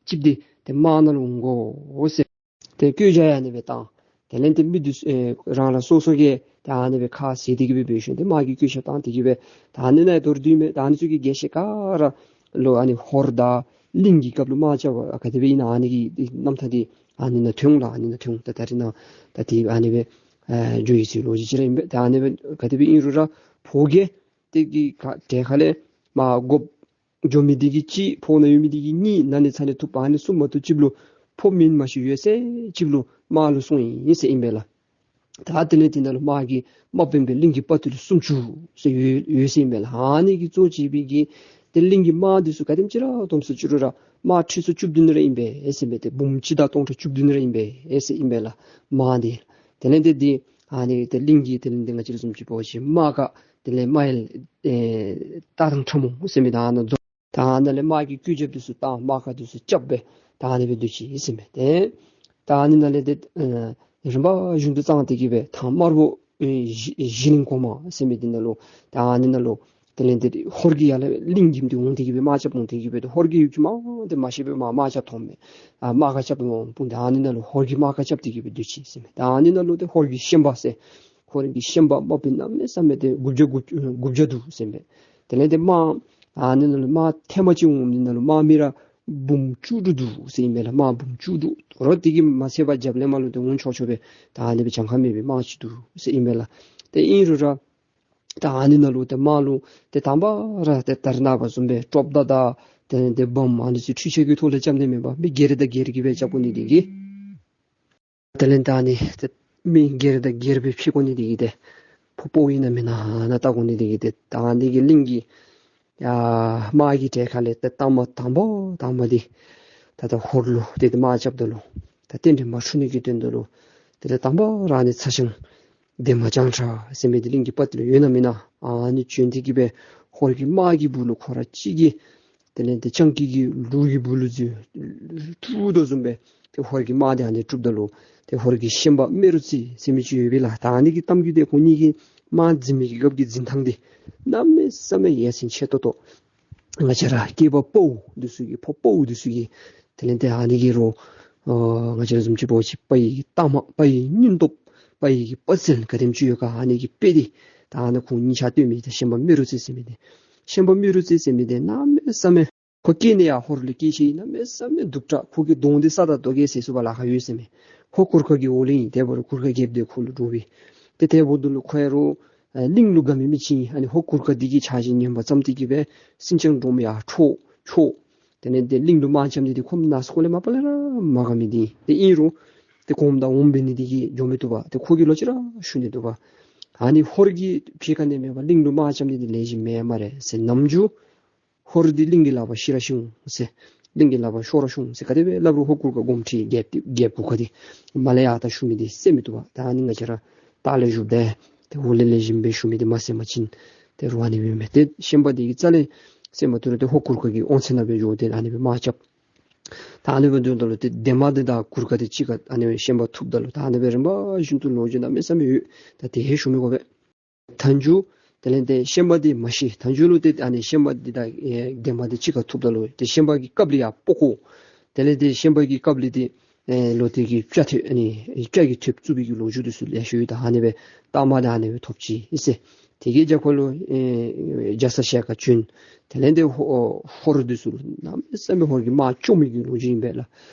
ཅིག་འདི་དེ་དམག་ནང་ལུ་འོང་དགོ་ཟེར། དེ་བཀོད་རྒྱ་ཡང་ཨ་ནི་སྦེ་བཏང་། དེ་ལས་དེ་མི་འདི་ཚུ་ཨེ་རང་རང་སོ་སོ་གིས་དེ་ཨ་ནི་སྦེ་ཁ་བཟེད་དེ་གིས་སྦེ་འབད་ཞིནམ་དེ་དམག་གི་བཀོད་རྒྱ་བཏང་སྟེ་གིས་སྦེ་ད་ཨ་ནི་ནང་མདོར་བསྡུས་མས། ད་ཨ་ནི་ཚུ་གི་རྒྱས་བཤད་ག་ར་ལུ་ཨ་ནི་ཧོར་དང་གླིང་གི་སྐབས་ལུ་དམག་རྐྱབ་པ་ག་དེ་སྦེ་ཨིན་ན་ཨ་ནི་གི་རྣམ་ཐར་འདི་ཨ་ནི་ནང་ཐོན་འོང་ལགས། ཨ་ནི་ནང་ཐོན་འོང་། ད་ད་རིས་ནཱ་ད་དེ་ཨ་ནི་སྦེ་ཨེ་བརྗོད་ཡི་ཟེར་ལོ་རྒྱུས་ཅིག་ར་ཨིན་པས། ད་ཨ་ནི་སྦེ་ག་དེ་སྦེ་ཨིན་རུང་ར་ཕོ་སྐྱེས་དེ་གི་ཁ་དེ་ཁ་ལས་མར་སྒོགཔ་འགྱོ་མི་འདི་གིས་གཅིག། ཕོཝ་ནང་ཡོད་མི་འདི་གིས་གཉིས། ན་ནི་ཚ་ནི་ཐུགཔ་ཨ་ནི་གསུམ་མ་གཏོགས་ཅིག་ལུ་ཕོ་མིང་མ་ཤེས་ཡོད་ས་ཅིག་ལུ་དམག་ལུ་སོང་ཡི་ཟེར་ཨིན་པས་ལགས། ད་དེ་ལས་དེ་ནང་ལུ་དམག་གི་དམག་དཔོན་སྦེ་གླིང་གི་དཔའ་བརྟུལ་སུམ་ཅུ་ཟེར་ཡོད་ཡོད་ཟེར་ཨིན་པས་ལགས། ཨ་ནི་གིས་གཙོ་བྱས་པའི་གི་དེ་གླིང་གི་དམག་འདི་ཚུ་ག་དེམ་ཅིག་ར་བསྡོམས་ས་ཅིག་རུང་ར་དམག་ཁྲི་ཚོ་བཅུ་བདུན་ར་ཨིན་པས་ཟེར་ཨིན་པས། དེ་འབུམ་གཅིག་དང་སྟོང་ཕྲག་བཅུ་བདུན་ར་ཨིན་པས་ཟེར་ཨིན་པས་ལགས། དམག་འདི་དེ་ལས་དེ་འདི་ཨ་ནི་དེ་གླིང་གི་དེ་ལས་དེ་ང་བཅས་ར་བཟུམ་ཅིག་འབད་བ་ཅིན་དམག་ཁ་དེ་ལས་མ་ཡལ་ཨེ་རྟ་དང་ཁྲ་མོ་ཟེར་མི་དང་ནང་འཛོམས། ད་ཨ་ནཱ་ལས་དམག་གི་བཀོད་རྒྱ་འདི་ཚུ་བཏང་། དམག་ཁ་འདི་ཚུ་རྐྱབ་སྦེ་ད་ཨ་ནི་སྦེ་སྡོད་ཅི་ཟེར་མས། དེ་ད་ཨ་ནི་ནང་ལས་དེ་ཨེ་རིམ་པ་བཞིན་དུ་བཏང་སྟེ་གིས་སྦེ་ཐང་དམར་པོ་ཨེ་གཞི་གླིང་གོང་མ་ཟེར་མི་འདི་ནང་ལུ་ད་ཨ་ནི་ནང་ལུ་ དེ་ལས་ཏེ་ཧོར་གྱི་ཡར་ལས་གླིང་གི་འདི་འོང་སྟེ་གི་སྦེ་དམག་རྐྱབ་འོང་སྟེ་གི་སྦེ་ཏེ་ཧོར་གྱི་ཡུལ་གྱི་དམག་དེ་མ་ཤེས་པར་མ་དམག་རྐྱབ་ཐོན་མས། ཨ་དམག་རྐྱབ་འོང་དཔུང་དེ་ཨ་ནི་ནང་ལུ་ཧོར་གྱི་དམག་རྐྱབ་སྟེ་གི་སྦེ་སྡོད་ཅི་ཟེར་མས། ད་ཨ་ནི་ནང་ལུ་ཏེ་ཧོར་གྱི་ཤན་པ་ཟེར་ཧོར་གྱི་ཤན་པ་དམག་དཔོན་གནམ་མེད་ས་མེད་ཏེ་དགུ་བརྒྱ་དགུ་དགུ་བརྒྱ་འདུག་ཟེར་མས། དེ་ལས་ཏེ་དམག་ཨ་ནི་ནང་ལུ་དམག་ཐེངས་མ་གཅིག་འོང་ནི་ནང་ལུ་དམག་མི་ར་འབུམ་བཅུ་དྲུག་འདུག་ཟེར་ཨིན་མས་ལགས། དམག་འབུམ་བཅུ་དྲུག། རོགས་དེ་གིས་མ་ཚད་པར་རྒྱབ་ལས་མར་ལུ་ཏེ་འོང་ཆོག་ཆོག་སྦེ་ད་ཨ་ནི་སྦེ་གྱངས་ཁ་མེད་པའི་དམག་ཅིག་འདུག་ཟེར་ཨིན་མས་ལགས། ཏེ་ཨིན་རུང་ར་ད་ཨ་ནི་ནང་ལུ་ཏེ་དམག་ལུ་ཏེ་དང་པ་ར་ཏེ་ད་རེས་ནངས་པ་བཟུམ་སྦེ་ཀྲོབ་མདའ་དང་དེ་ལས་ཏེ་བོམ་ཨ་ནི་ཚུ་འཕྲུལ་ཆས་ཀྱི་ཐོག་ལས་རྐྱབ་ནི་མེན་པར་མི་སྒེར་དང་སྒེར་གྱིས་སྦེ་རྐྱབ་དགོ་ནི་དེ་གིས། དེ་ལས་ད་ཨ་ནི་ཏེ་མི་སྒེར་དང་སྒེར་སྦེ་ཕྱད་དགོ་ནི་དེ་གིས་ཏེ་ཕོ་དཔའ་བོ་ཨིན་ན་མེན་ན་ཨ་ནཱ་བལྟ་དགོ་ནི་དེ་གིས་ཏེ་ད་ཨ་ནི་གི་གླིང་གི་ཡ་དམག་གི་གྲས་ཁ་ལས་ཏེ་དང་པ་དང་པ་དང་པ་འདི་ད་ད་ཧོར་ལུ་ཏེ་ཏེ་དམག་རྐྱབ་ད་ལུ་ད་རྟེན་འབྲེལ་མ་འཁྲུལ་ནི་གི་དོན་དུ་ལུ་དེ་ལས་དང་པ་ར་ཨ་ནི་ཚ་ཞང་འདན་མ་བྱང་ཁྲ་ཟེར་མི་འདི་གླིང་གི་དཔའ་རྟུལ་ཡོད་ན་མེན་ན་ཨ་ནི་བྱོན་ཏེ་གི་སྦེ་ཧོར་གྱི་དམག་གི་སྦུག་ལུ་ཁོ་ར་གཅིག་གིས་དེ་ལས་ཏེ་སྤྱང་ཀི་གི་ལུག་གི་སྦུག་ལུ་འཛུལ་དཀྲུག་དོ་བཟུམ་སྦེ་ཏེ་ཧོར་གྱི་དམག་འདི་ཨ་ནི་དཀྲུགཔ་ད་ལུ་ཏེ་ཧོར་གྱི་ཤན་པ་རྨེ་རུ་རྩེ་ཟེར་མི་ཅིག་ཡོད་པས་ལགས། ད་ཨ་ནི་གི་གཏམ་རྒྱུད་དེ་ཁོང་གཉིས་ཀྱིས་དམག་འཛིང་མི་གི་སྐབས་ཀྱི་འཛིང་ཐངས་འདི་གནམ་མེད་ས་མེད་ཡ་མཚན་ཆེ་ཏོག་ཏོ། ང་བཅས་ར་སྐྱེས་པ་དཔའ་བོ་འདི་ཚུ་གིས་ཕོ་དཔའ་བོ་འདི་ཚུ་གིས་དེ་ལས་ཏེ་ཨ་ནི་གི་རོ་ཨ་ང་བཅས་ར་བཟུམ་ཅིག་འབད་བ་ཅིན་དཔའ་ཡི་གི་རྟགས་མ་དཔའ་ཡི་སྙིང་སྟོབས་དཔའ་ཡི་གི་དཔའ་རྩལ་ག་དེམ་ཅིག་ཡོད་ག་ཨ་ནི་གི་དཔེ་འདི་ད་ཨ་ནི་ཁོང་གཉིས་ཆ་སྟོན་མི་ཏེ་ཤན་པ་རྨེ་རུ་རྩེ་ཟེར་མི་འདི་ཤན་པ་རྨེ་རུ་རྩེ་ཟེར་མི་འདི་གནམ་མེད་ས་མེད་ཁོ་སྐྱེས་ནི་ཡར་ཧོར་ལུ་སྐྱེས་ཅི། གནམ་མེད་ས་མེད་སྡུག་དྲགས། ཁོ་གི་གདོང་འདི་ས་དང་རྡོ་གིས་བཟེད་ཚུགས་པར་ལཱ་ཁག་ཡོད་ཟེར་མས། ཁོ་གུར་དཀར་གྱི་འོག་ལུ་ཨིན། དེ་འབདཝ་ད་གུར་དཀར་རྒྱལཔོ་འདི་ཁོ་ལུ་འདྲོག་པས། ཏེ་དེ་འབདཝ་ད་ལུ་ཁོ་ཡང་རོགས་ཨ་གླིང་ལུ་དགའ་མི་མི་ཅིག་ཨིན། ཨ་ནི་ཧོར་གུར་དཀར་འདི་གི་ཆ་བཞག་ངན་པ་བརྩམས་ཏེ་གི་སྦེ་སེང་ལྕམ་འབྲུག་མོ་ཡར་འཕྲོག་འཕྲོག། དེ་ལས་ཏེ་གླིང་ལུ་དམག་རྐྱབ་ནི་འདི་ཁོ་ནང་སྐོར་ལས་མ་པ་ལས་ར་མ་དགའ་མི་འདི་ཨིན། ཏེ་ཨིན་རུང་ཏེ་གོངམ་དང་འོགམ་འབད་ནི་འདི་གིས་འགྱོ་མི་བཏུབ་པས། ཏེ་ཁོ་གིས་ལོག་ཅི་ར་ཞུ་ནི་འདུག་པ། ཨ་ནི་ཧོར་གྱིས་ཕྱི་ཁ་ནས་མེད་པར་གླིང་ལུ་དམག་རྐྱབ་ནི་འདི་ལེགས་ཤོམ་མེན་སྨ་རེ་ཟེར། ནམ་རྒྱུན་ཧོར་འདི་གླིང་གི་ལག་པར་ཤི་ར་ཤི་འོང་ཟེར། གླིང་གི་ལག་པར་ཤོར་ར་ཤོར་འོང་ཟེར། ག་དེ་སྦེ་སླབ་རུང་ཧོར་གུར་དཀར་དགོངསམ་ཁྲེལ། རྒྱལཔོ་རྒྱལཔོ་གུར་དཀར་འདི་མ་ལས་ཡར་ད་ཞུ་མི་འདི་གསན་མི་བཏུབ་པས། ད་ཨ་ནི་ང་བཅས་ར་ལྟག་ལས་བཞུགས་ཏེ་ཏེ་འོག་ལས་ལེགས་ཤོམ་སྦེ་ཞུ་མི་འདི་མ་གསན་པ་ཅིན་ཏེ་རུང་ཨ་ནི་སྦེ་མས། ཏེ་ཤན་པ་འདི་གིས་རྩ་ལས་གསན་མ་བཏུབ་རུང་ཏེ་ཧོར་གུར་དཀར་གྱི་དབང་ཚད་ནང་སྦེ་འགྱོ་སྟེ་ཨ་ནི་སྦེ་དམག་རྐྱབ། ད་ཨ་ནི་སྦེ་འགྱོཝ་ད་ལུ་ཏེ་འདན་མ་འདི་དང་གུར་དཀར་འདི་གཅིག་ཁར་ཨ་ནི་སྦེ་ཤན་པ་ཐུགཔ་ད་ལུ་ད་ཨ་ནི་སྦེ་རིམ་པ་བཞིན་དུ་ལོ་རྒྱུས་གནམ་མེད་ས་མེད་ཡོད། ད་དེ་ཞུ་མི་དགོ་པས། མཐའ་མཇུག་དེ་ལས་ཏེ་ཤན་པ་འདི་མ་ཤི། མཐའ་མཇུག་ལུ་ཏེ་ཨ་ནི་ཤན་པ་འདི་དང་ཨེ་འདན་མ་འདི་གཅིག་ཁར་ཐུགཔ་ད་ལུ་ཏེ་ཤན་པ་གི་རྐངམ་ལུ་ཡར་སྤོ་བཀོ། དེ་ལས་ཏེ་ཤན་པ་གི་རྐངམ་ལུ་ཏེ་ཨེ་ལོག་སྟེ་གི་སྐྱ་ཐེབས་ཨ་ནི་སྐྱ་གི་ཐེབས་བཙུགས་པའི་གི་ལོ་རྒྱུས་འདི་ཚུ་ལེ་ཤ་ཡོད། ད་ཨ་ནི་སྦེ་རྟགས་མ་འདི་ཨ་ནི་སྦེ་ཐོབ་ཅི་ཨིན་ཟེར། དེ་གིས་རྒྱ་ཁོ་ལུ་ཨེ་རྒྱ་ཚ་ཞལ་དཀར་བྱོན། དེ་ལས་ཏེ་ཧོ་ཧོར་འདི་ཚུ་ལུ་གནམ་མེད་ས་མེད་ཧོར་གྱི་དམག་བཅོམ་མི་གི་ལོ་རྒྱུས་ཨིན་པས་ལགས།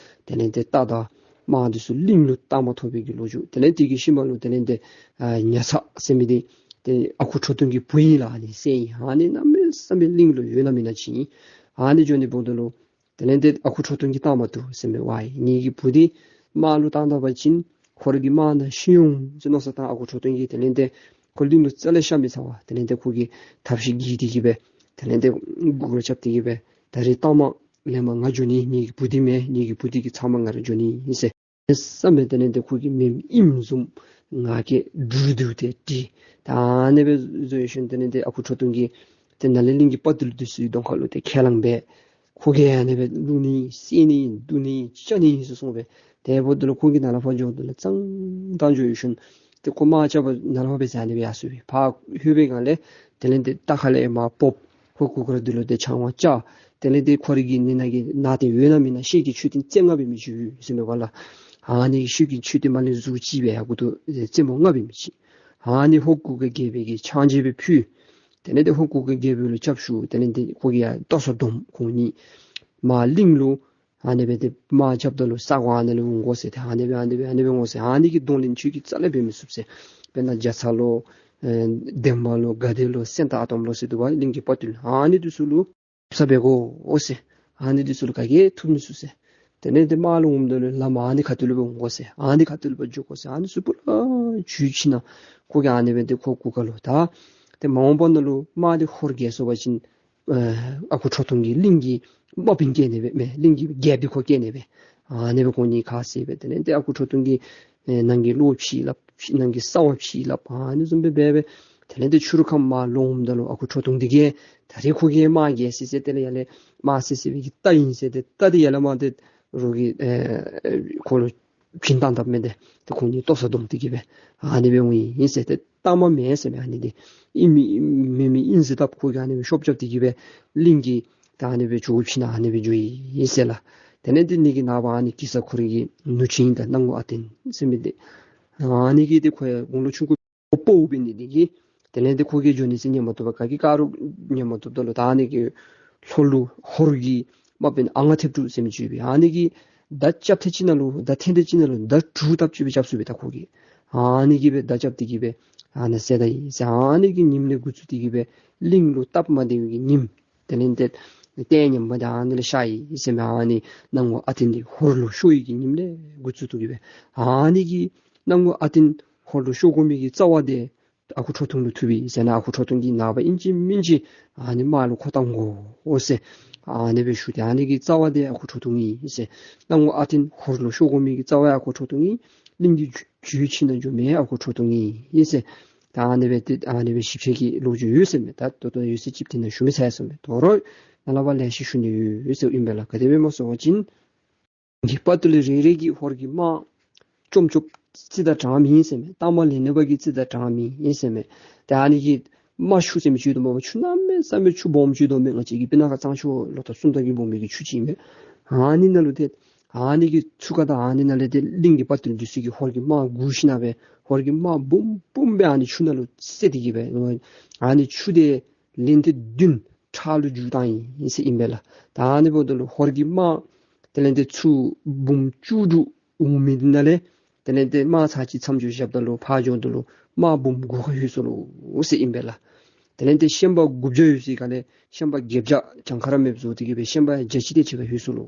དེ་ལས་ཏེ་རྟ་དང་དམག་འདི་ཚུ་གླིང་ལུ་རྟགས་མ་ཐོབ་པའི་གི་ལོ་རྒྱུས། དེ་ལས་དེ་གི་ཤུལ་མ་ལུ་དེ་ལས་ཏེ་ཨ་ཉ་ཚ་ཟེར་མི་འདི་ཏེ་ཨ་ཁུ་ཁྲོ་ཐུང་གི་བུ་ཨིན་ལགས། ཨ་ནི་སྲས་ཨིན། ཨ་ནི་གནམ་མེད་ས་མེད་གླིང་ལུ་ཡོད་ན་མེན་ན་ཅིག་ཨིན། ཨ་ནི་འགྱོ་ནི་འབདཝ་ད་ལུ་དེ་ལས་ཏེ་ཨ་ཁུ་ཁྲོ་ཐུང་གིས་རྟགས་མ་བཏབ་ཟེར་མས། ཝའི་ངེ་གི་བུ་འདི་དམག་ལུ་བཏང་ད་པ་ཅིན་ཧོར་གྱི་དམག་ནང་ཤི་འོང་ཟེར་མནོ་བསམ་བཏང་། ཨ་ཁུ་ཁྲོ་ཐུང་གིས་དེ་ལས་ཏེ་ཁོ་གླིང་ལུ་རྩ་ལས་ཤ་མི་ཚ་བར་དེ་ལས་ཏེ་ཁོ་གིས་ཐབས་ཤེས་བགྱིས་ཏེ་གི་སྦེ་དེ་ལས་ཏེ་མགུ་སྐོར་རྐྱབ་སྟེ་གི་སྦེ་ད་རིས་རྟགས་མ་ལེན་པར་ང་འགྱོ་ནི། ངེ་གི་བུ་འདི་མེན། ངེ་གི་བུ་འདི་གི་ཚབ་མ་ང་ར་འགྱོ་ནི་ཨིན་ཟེར། བསམ་པས་དེ་ལས་ཏེ་ཁོ་གིས་མེ་ཨིནམ་བཟུམ་ངར་སྐད་སྒྲུག་སྒྲུག་སྟེ་དྲིས། ད་ཨ་ནི་སྦེ་བཟོ་ཞིནམ་དེ་ལས་ཏེ་ཨ་ཁུ་ཁྲོ་ཐུང་གིས་ཏེ་ནཱ་ལས་གླིང་གི་དཔའ་རྟུལ་འདི་ཚུ་གདོང་ཁ་ལུ་ཏེ་ཁས་བླངས་འབད། ཁོ་གིས་ཨ་ནི་སྦེ་བླུག་ནི་བསད་ནི་བརྡུང་ནི་བཅག་ནི་ཟེར་གསུངས་པས། དེ་འབདཝ་ད་ལུ་ཁོ་གིས་ནཱ་ལས་ཕར་འགྱོཝ་ད་ལུ་གཙང་དག་འགྱོ་ཞིནམ་ཏེ་ཁོ་དམག་རྐྱབ་པར་ནཱ་ལས་ཕར་འབད་ཟེར་ཨ་ནི་སྦེ་ཡར་སོང་པས། ཕར་ལྷོད་པའི་སྒང་ལས་དེ་ལས་ཏེ་རྟ་ཁ་ལས་མར་བབས། ཧོར་གུར་དཀར་འདི་ལུ་ཏེ་ཆང་བ་བཅར། དེ་ལས་ཏེ་ཁོ་རའི་གི་ནི་ནང་གི་ནད་དེ་ཡོད་ན་མེན་ན་ཤེལ་གྱི་མཆོད་རྟེན་རྩེ་ལྔ་འབད་མི་ཅིག་ཡོད་ཟེར་མས་པ་ལགས། ཨ་ནི་ཤེལ་གྱི་མཆོད་རྟེན་མར་ལས་གཟུགས་ཅིག་སྦེ་ཡར་གུ་ཏོ་རྩེ་མོ་ལྔ་འབད་མི་ཅིག། ཨ་ནི་ཧོར་གུར་དཀར་རྒྱལ་པོའི་གི་ཕྱག་མཇལ་སྦེ་ཕུལ། དེ་ལས་ཏེ་ཧོར་གུར་དཀར་རྒྱལ་པོ་ལུ་སྐྱབས་ཞུ། དེ་ལས་ཏེ་ཁོ་གིས་ཡར་ལྟོ་སོ་སྡོམ། ཁོང་གཉིས་མར་གླིང་ལུ་ཨ་ནི་སྦེ་ཏེ་དམག་རྐྱབ་ད་ལུ་ས་གོ་ཨ་ནི་ལུ་འོང་དགོ་ཟེར། ཏེ་ཨ་ནི་སྦེ་ཨ་ནི་སྦེ་ཨ་ནི་སྦེ་འོང་དགོ་ཟེར། ཨ་ནི་གི་གདོང་ལེན་ཁྱོད་ཀྱིས་རྩ་ལས་འབད་མི་ཚུགས་ཟེར། དཔེར་ན་རྒྱ་ཚ་ལོ་ཨེ་འདན་མ་ལོ་དགའ་བདེ་ལོ་སེང་སྟག་ཨ་དོམ་ལོ་ཟེར་འདུག་པ། གླིང་གི་དཔའ་རྟུལ་ཨ་ནི་འདི་ཚུ་ལུ་ས་འབད་དགོ་ཟེར། ཨ་ནི་འདི་ཚུ་ལུ་ག་གིས་ཐུབ་མི་ཚུགས་ཟེར། དེ་ལས་ཏེ་དམག་ལུ་འོངམ་ད་ལུ་ལམ་ཨ་ནི་ཁ་ཐུག་ལུ་སྦེ་འོང་དགོ་ཟེར། ཨ་ནི་ཁ་ཐུག་ལུ་སྦེ་འགྱོ་དགོ་ཟེར། ཨ་ནི་ཚུ་སྤུ་ལ་ཇུས་བྱིན་ནུག། ཁོ་གིས་ཨ་ནི་སྦེ་ཏེ་ཁོ་གུར་དཀར་ལུ་ད་ཏེ་མ་འོངས་པ་ནང་ལུ་དམག་འདི་ཧོར་རྒྱལ་སོང་པ་ཅིན་ཨ་ཨ་ཁུ་ཁྲོ་ཐུང་གིས་གླིང་གི་དམག་དཔོན་བཀལ་ནི་སྦེ་མེན་གླིང་གི་རྒྱལཔོ་འདི་ཁོ་བཀལ་ནི་སྦེ། ཨ་ནི་སྦེ་ཁོང་གཉིས་ཁ་བཟེད་སྦེ་དེ་ལས་ཏེ་ཨ་ཁུ་ཁྲོ་ཐུང་གིས་ཨེ་ནང་གི་བློ་ཕྱི་སླབ། ནང་གི་གསང་བ་ཕྱི་སླབ། ཨ་ནི་བཟུམ་སྦེ་འབད་སྦེ་དེ་ལས་ཏེ་ཕྱི་རུ་ཁམས་མར་ལོག་འོངམ་ད་ལུ་ཨ་ཁུ་ཁྲོ་ཐུང་འདི་གིས་ད་རིས་ཁོ་གིས་དམག་རྒྱལ་སི་སི་དེ་ལས་ཡར་ལས་དམག་སི་སི་སྦེ་གི་རྟ་ཨིན་ཟེར་ཏེ་རྟ་འདི་ཡར་ལས་མར་ཏེ་རོགས་ཀྱིས་ཨེ་ཁོ་ལུ་ བྱིན་བཏང་དཔ་མས་ཏེ། ཏེ་ཁོང་གཉིས་ལྟོ་ས་བརྡུངས་ཏེ་གི་སྦེ་ཨ་ནི་སྦེ་འོང་ཡི་ཟེར། ཏེ་གཏའ་མ་མེད་ཟེར་མས། ཨ་ནི་འདི་ཨིན་མི་མེན་མི་ཨིན་ཟེར་སྟབས་ཁོ་གིས་ཨ་ནི་སྦེ་ཤོབ་རྐྱབ་སྟེ་གི་སྦེ་གླིང་གི་ད་ཨ་ནི་སྦེ་ཇོ་བོ་ཁྱིམ་ནང་ཨ་ནི་སྦེ་འགྱོ་ཡི་ཟེར་ལགས། དེ་ལས་ཏེ་ཨ་ནི་གི་ནངས་པ་ཨ་ནི་གེ་སར་ཁོ་རའི་གི་ནུ་གཅུང་དང་སྣང་ངུ་ཨ་བརྟན་ཟེར་མི་འདི་ཨ་ནི་གིས་ཏེ་ཁོ་ཡང་དགུང་ལོ་ཆུང་ཀུ་ཕོ་བོ་འབད་ནི་འདི་གིས་དེ་ལས་ཏེ་ཁོ་གིས་འགྱོ་ནི་ཟེར་ཉན་མ་བཏུབ་པར་ག་གིས་བཀག་རུང་ཉན་མ་བཏུབ་ད་ལུ་ད་ཨ་ནི་གི་ལྷོ་ལུ་ཧོར་གྱི་དམག་དཔོན་ཨ་ང་ཐེབས་དྲུག་ཟེར་མི་ཅིག་ཡོད་པས། ཨ་ནི་གིས་མདའ་རྐྱབ་ཐེངས་གཅིག་ནང་ལུ་མདའ་འཐེན་ཐེངས་གཅིག་ནང་ལུ་མདའ་དྲུག་སྟབས་གཅིག་སྦེ་རྐྱབ་ཚུགས་པས་ད་ཁོ་གིས། ཨ་ནི་གིས་སྦེ་མདའ་རྐྱབ་སྟེ་གི་སྦེ་ཨ་ནཱ་བསད་ད་ཡི་ཟེར། ཨ་ནི་གི་ཉིནམ་ལས་འགོ་བཙུགས་ཏེ་གི་སྦེ་གླིང་ལུ་སྟབས་མ་བདེ་བའི་གི་ཉིནམ་དེ་ལས་ཏེ་ལྟས་ངན་པ་འདི་ཨ་ནི་ལས་ཤར་ཡི་ཟེར་མས། ཨ་ནི་སྣང་ངུ་ཨ་བརྟན་འདི་ཧོར་ལུ་ཤོར་བའི་གི་ཉིནམ་ལས་འགོ་བཙུགས་ཏེ་གི་སྦེ་ཨ་ནི་གི་སྣང་ངུ་ཨ་བརྟན་ཧོར་ལུ་ཤོར་དགོ་མི་གི་རྩ་བ་འདི་ཨ་ཁུ་ཁྲོ་ཐུང་ལུ་ཐུག་པས་ཟེར་ན། ཨ་ཁུ་ཁྲོ་ཐུང་གིས་ནངས་པ་ཨིན་ཅི་མིན་ཅི་ཨ་ནི་དམག་ལུ་ཁོ་བཏང་དགོ་འོང་ཟེར་ཨ་ནི་སྦེ་ཞུ་སྟེ། ཨ་ནི་གི་རྩ་བ་འདི་ཨ་ཁུ་ཁྲོ་ཐུང་ཨིན་ཟེར། སྣང་ངུ་ཨ་བརྟན་ཧོར་ལུ་ཤོར་དགོ་མི་གི་རྩ་བ་ཨ་ཁུ་ཁྲོ་ཐུང་ཨིན། གླིང་གི་རྒྱུད་ཕྱི་ནང་འགྱོ་མི་ཨ་ཁུ་ཁྲོ་ཐུང་ཨིན་ཟེར། ད་ཨ་ནི་སྦེ་ཏེ་ཨ་ནི་སྦེ་ཞིབ་ཆ་གི་ལོ་རྒྱུས་ཡོད་ཟེར་མས། ད་ད་ལྟོ་ཡོད་ཟེར་ཅིག་དེ་ནང་ཞུ་མི་ཚར་ཡི་ཟེར་མས། དོ་རུང་ནཱ་ལས་ཕར་ལེ་ཤ་ཞུ་ནི་ཡོད་ཟེར་ཨིན་པས་ལགས། ག་དེ་སྦེ་སྨོ་ཟེར་བ་ཅིན་གླིང་གི་དཔའ་བརྟུལ་རེ་རེ་གིས་ཧོར་གྱི་དམག་བཅོམ་བཅོམ་རྩིས་དང་གྲངས་མེད་ཟེར་མས། གཏའ་མ་ལེན་ནི་འབད་གི་རྩིས་དང་གྲངས་མེད་ཟེར་མས། ཏེ་ཨ་ནི་གི་རྨ་ཆུ་ཟེར་མི་ཅིག་ཡོད་དོ་སྨོ། ཆུ་གནམ་མེད་ས་མེད་ཆུ་སྦོམ་ཅིག་ཡོད་དོ་མས། ང་བཅས་ཀྱི་སྤུ་ན་ཁ་གཙང་ཆུ་ལོ་ཐོག་གསུམ་དང་གི་སྦོམ་མི་གི་ཆུ་ཅིག་ཨིན་མས། ཨ་ནི་ནང་ལུ་ཏེ་ཨ་ནི་གི་ཆུ་ཁ་དང་ཨ་ནི་ནང་ལས་ཏེ་གླིང་གི་དཔའ་བརྟུལ་འདི་ཚུ་གིས་ཧོར་གྱི་དམག་བསྒུགས་ཞིན་ན་སྦེ་ཧོར་གྱི་དམག་འབུམ་འབུམ་སྦེ་ཨ་ནི་ཆུ་ནང་ལུ་བསད་དེ་གི་སྦེ་ཨ་ནི་ཆུ་དེ་ལན་ཏེ་བདུན་ཁྲག་ལུ་བསྒྱུར་བཏང་ཡི་ཟེར་ཨིན་པས་ལགས། ད་ཨ་ནི་འབདཝ་ད་ལུ་ཧོར་གྱི་དམག་དེ་ལས་ཏེ་ཚུར་འབུམ་བཅུ་དྲུག་འོང་མི་འདི་ནང་ལས་དེ་ལས་ཏེ་དམག་ཚར་གཅིག་མཚམས་འཇོག་བཞགཔ་ད་ལུ་ཕར་འགྱོཝ་ད་ལུ་དམག་འབུམ་དགུ་ཁར་ལྷོད་སོ་ལོ་ཟེར་ཨིན་པས་ལགས། དེ་ལས་ཏེ་ཤན་པ་དགུ་བརྒྱ་ཡོད་ཟེར་ག་ལས་ཤན་པ་བརྒྱད་བརྒྱ་གྱངས་ཁ་ར་མེདཔ་བཟོ་སྟེ་གི་སྦེ་ཤན་པ་བརྒྱ་ཅིག་དེ་ཅིག་ཁར་ལྷོད་སོ་ལོ་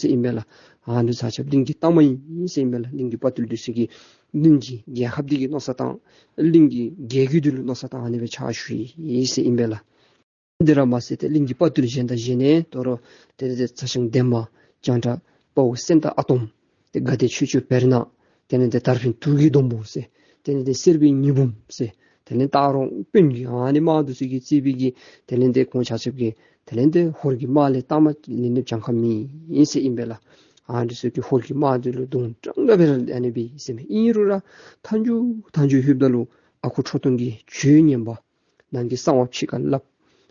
ཟེར་ཨིན་པས་ལགས། ཨ་ནི་ཚར་གཅིག་གླིང་གི་གཏའ་མ་ཨིན་ཟེར་ཨིན་པས་ལགས། གླིང་གི་དཔའ་བརྟུལ་འདི་ཚུ་གིས་གླིང་གི་རྒྱལ་ཁབ་འདི་གི་མནོ་བསམ་བཏང་གླིང་གི་རྒྱལ་བརྒྱུད་འདི་ལུ་མནོ་བསམ་བཏང་ཨ་ནི་སྦེ་ཕྱག་ཞུ་ཡི་ཟེར་ཨིན་པས་ལགས། འདི་ར་མ་ཚད་ཏེ་གླིང་གི་དཔའ་བརྟུལ་གཞན་དང་གཞན་ནི་དོ་རུང་དེ་ལས་ཏེ་ཚ་ཞང་འདན་མ་སྤྱང་ཁྲ་དཔའ་བོ་སེང་སྟག་ཨ་དོམ་ཏེ་དགའ་བདེ་ཆོས་སྐྱོང་བེར་ནག་དེ་ལས་ཏེ་དར་འཕེན་དུག་གི་སྡོང་པོ་ཟེར་དེ་ལས་ཏེ་གསེར་པའི་ཉི་འབུམ་ཟེར་དེ་ལས་སྟག་རོང་དཔོན་གྱི་ཨ་ནི་དམག་འདི་ཚུ་གིས་རྩིས་པའི་གི་དེ་ལས་ཏེ་ཁོང་ཆ་ཁྱབ་ཀྱིས་དེ་ལས་ཏེ་ཧོར་གྱི་དམག་ལས་གཏའ་མ་ལེན་ནི་གྱངས་ཁ་མེད་ཨིན་ཟེར་ཨིན་པས་ལགས། ཨ་འདི་ཚུ་གིས་ཧོར་གྱི་དམག་འདི་ལུ་དུང་དྲང་དྲང་སྦེ་ར་ཨ་ནི་སྦེ་ཟེར་མས། ཨིན་རུང་ར་མཐའ་མཇུག་མཐའ་མཇུག་ལྷོདཔ་ད་ལུ་ཨ་ཁུ་ཁྲོ་ཐུང་གིས་ཇུས་ཉན་པ་ནང་གི་གསང་བ་ཕྱི་ཁར་སླབ།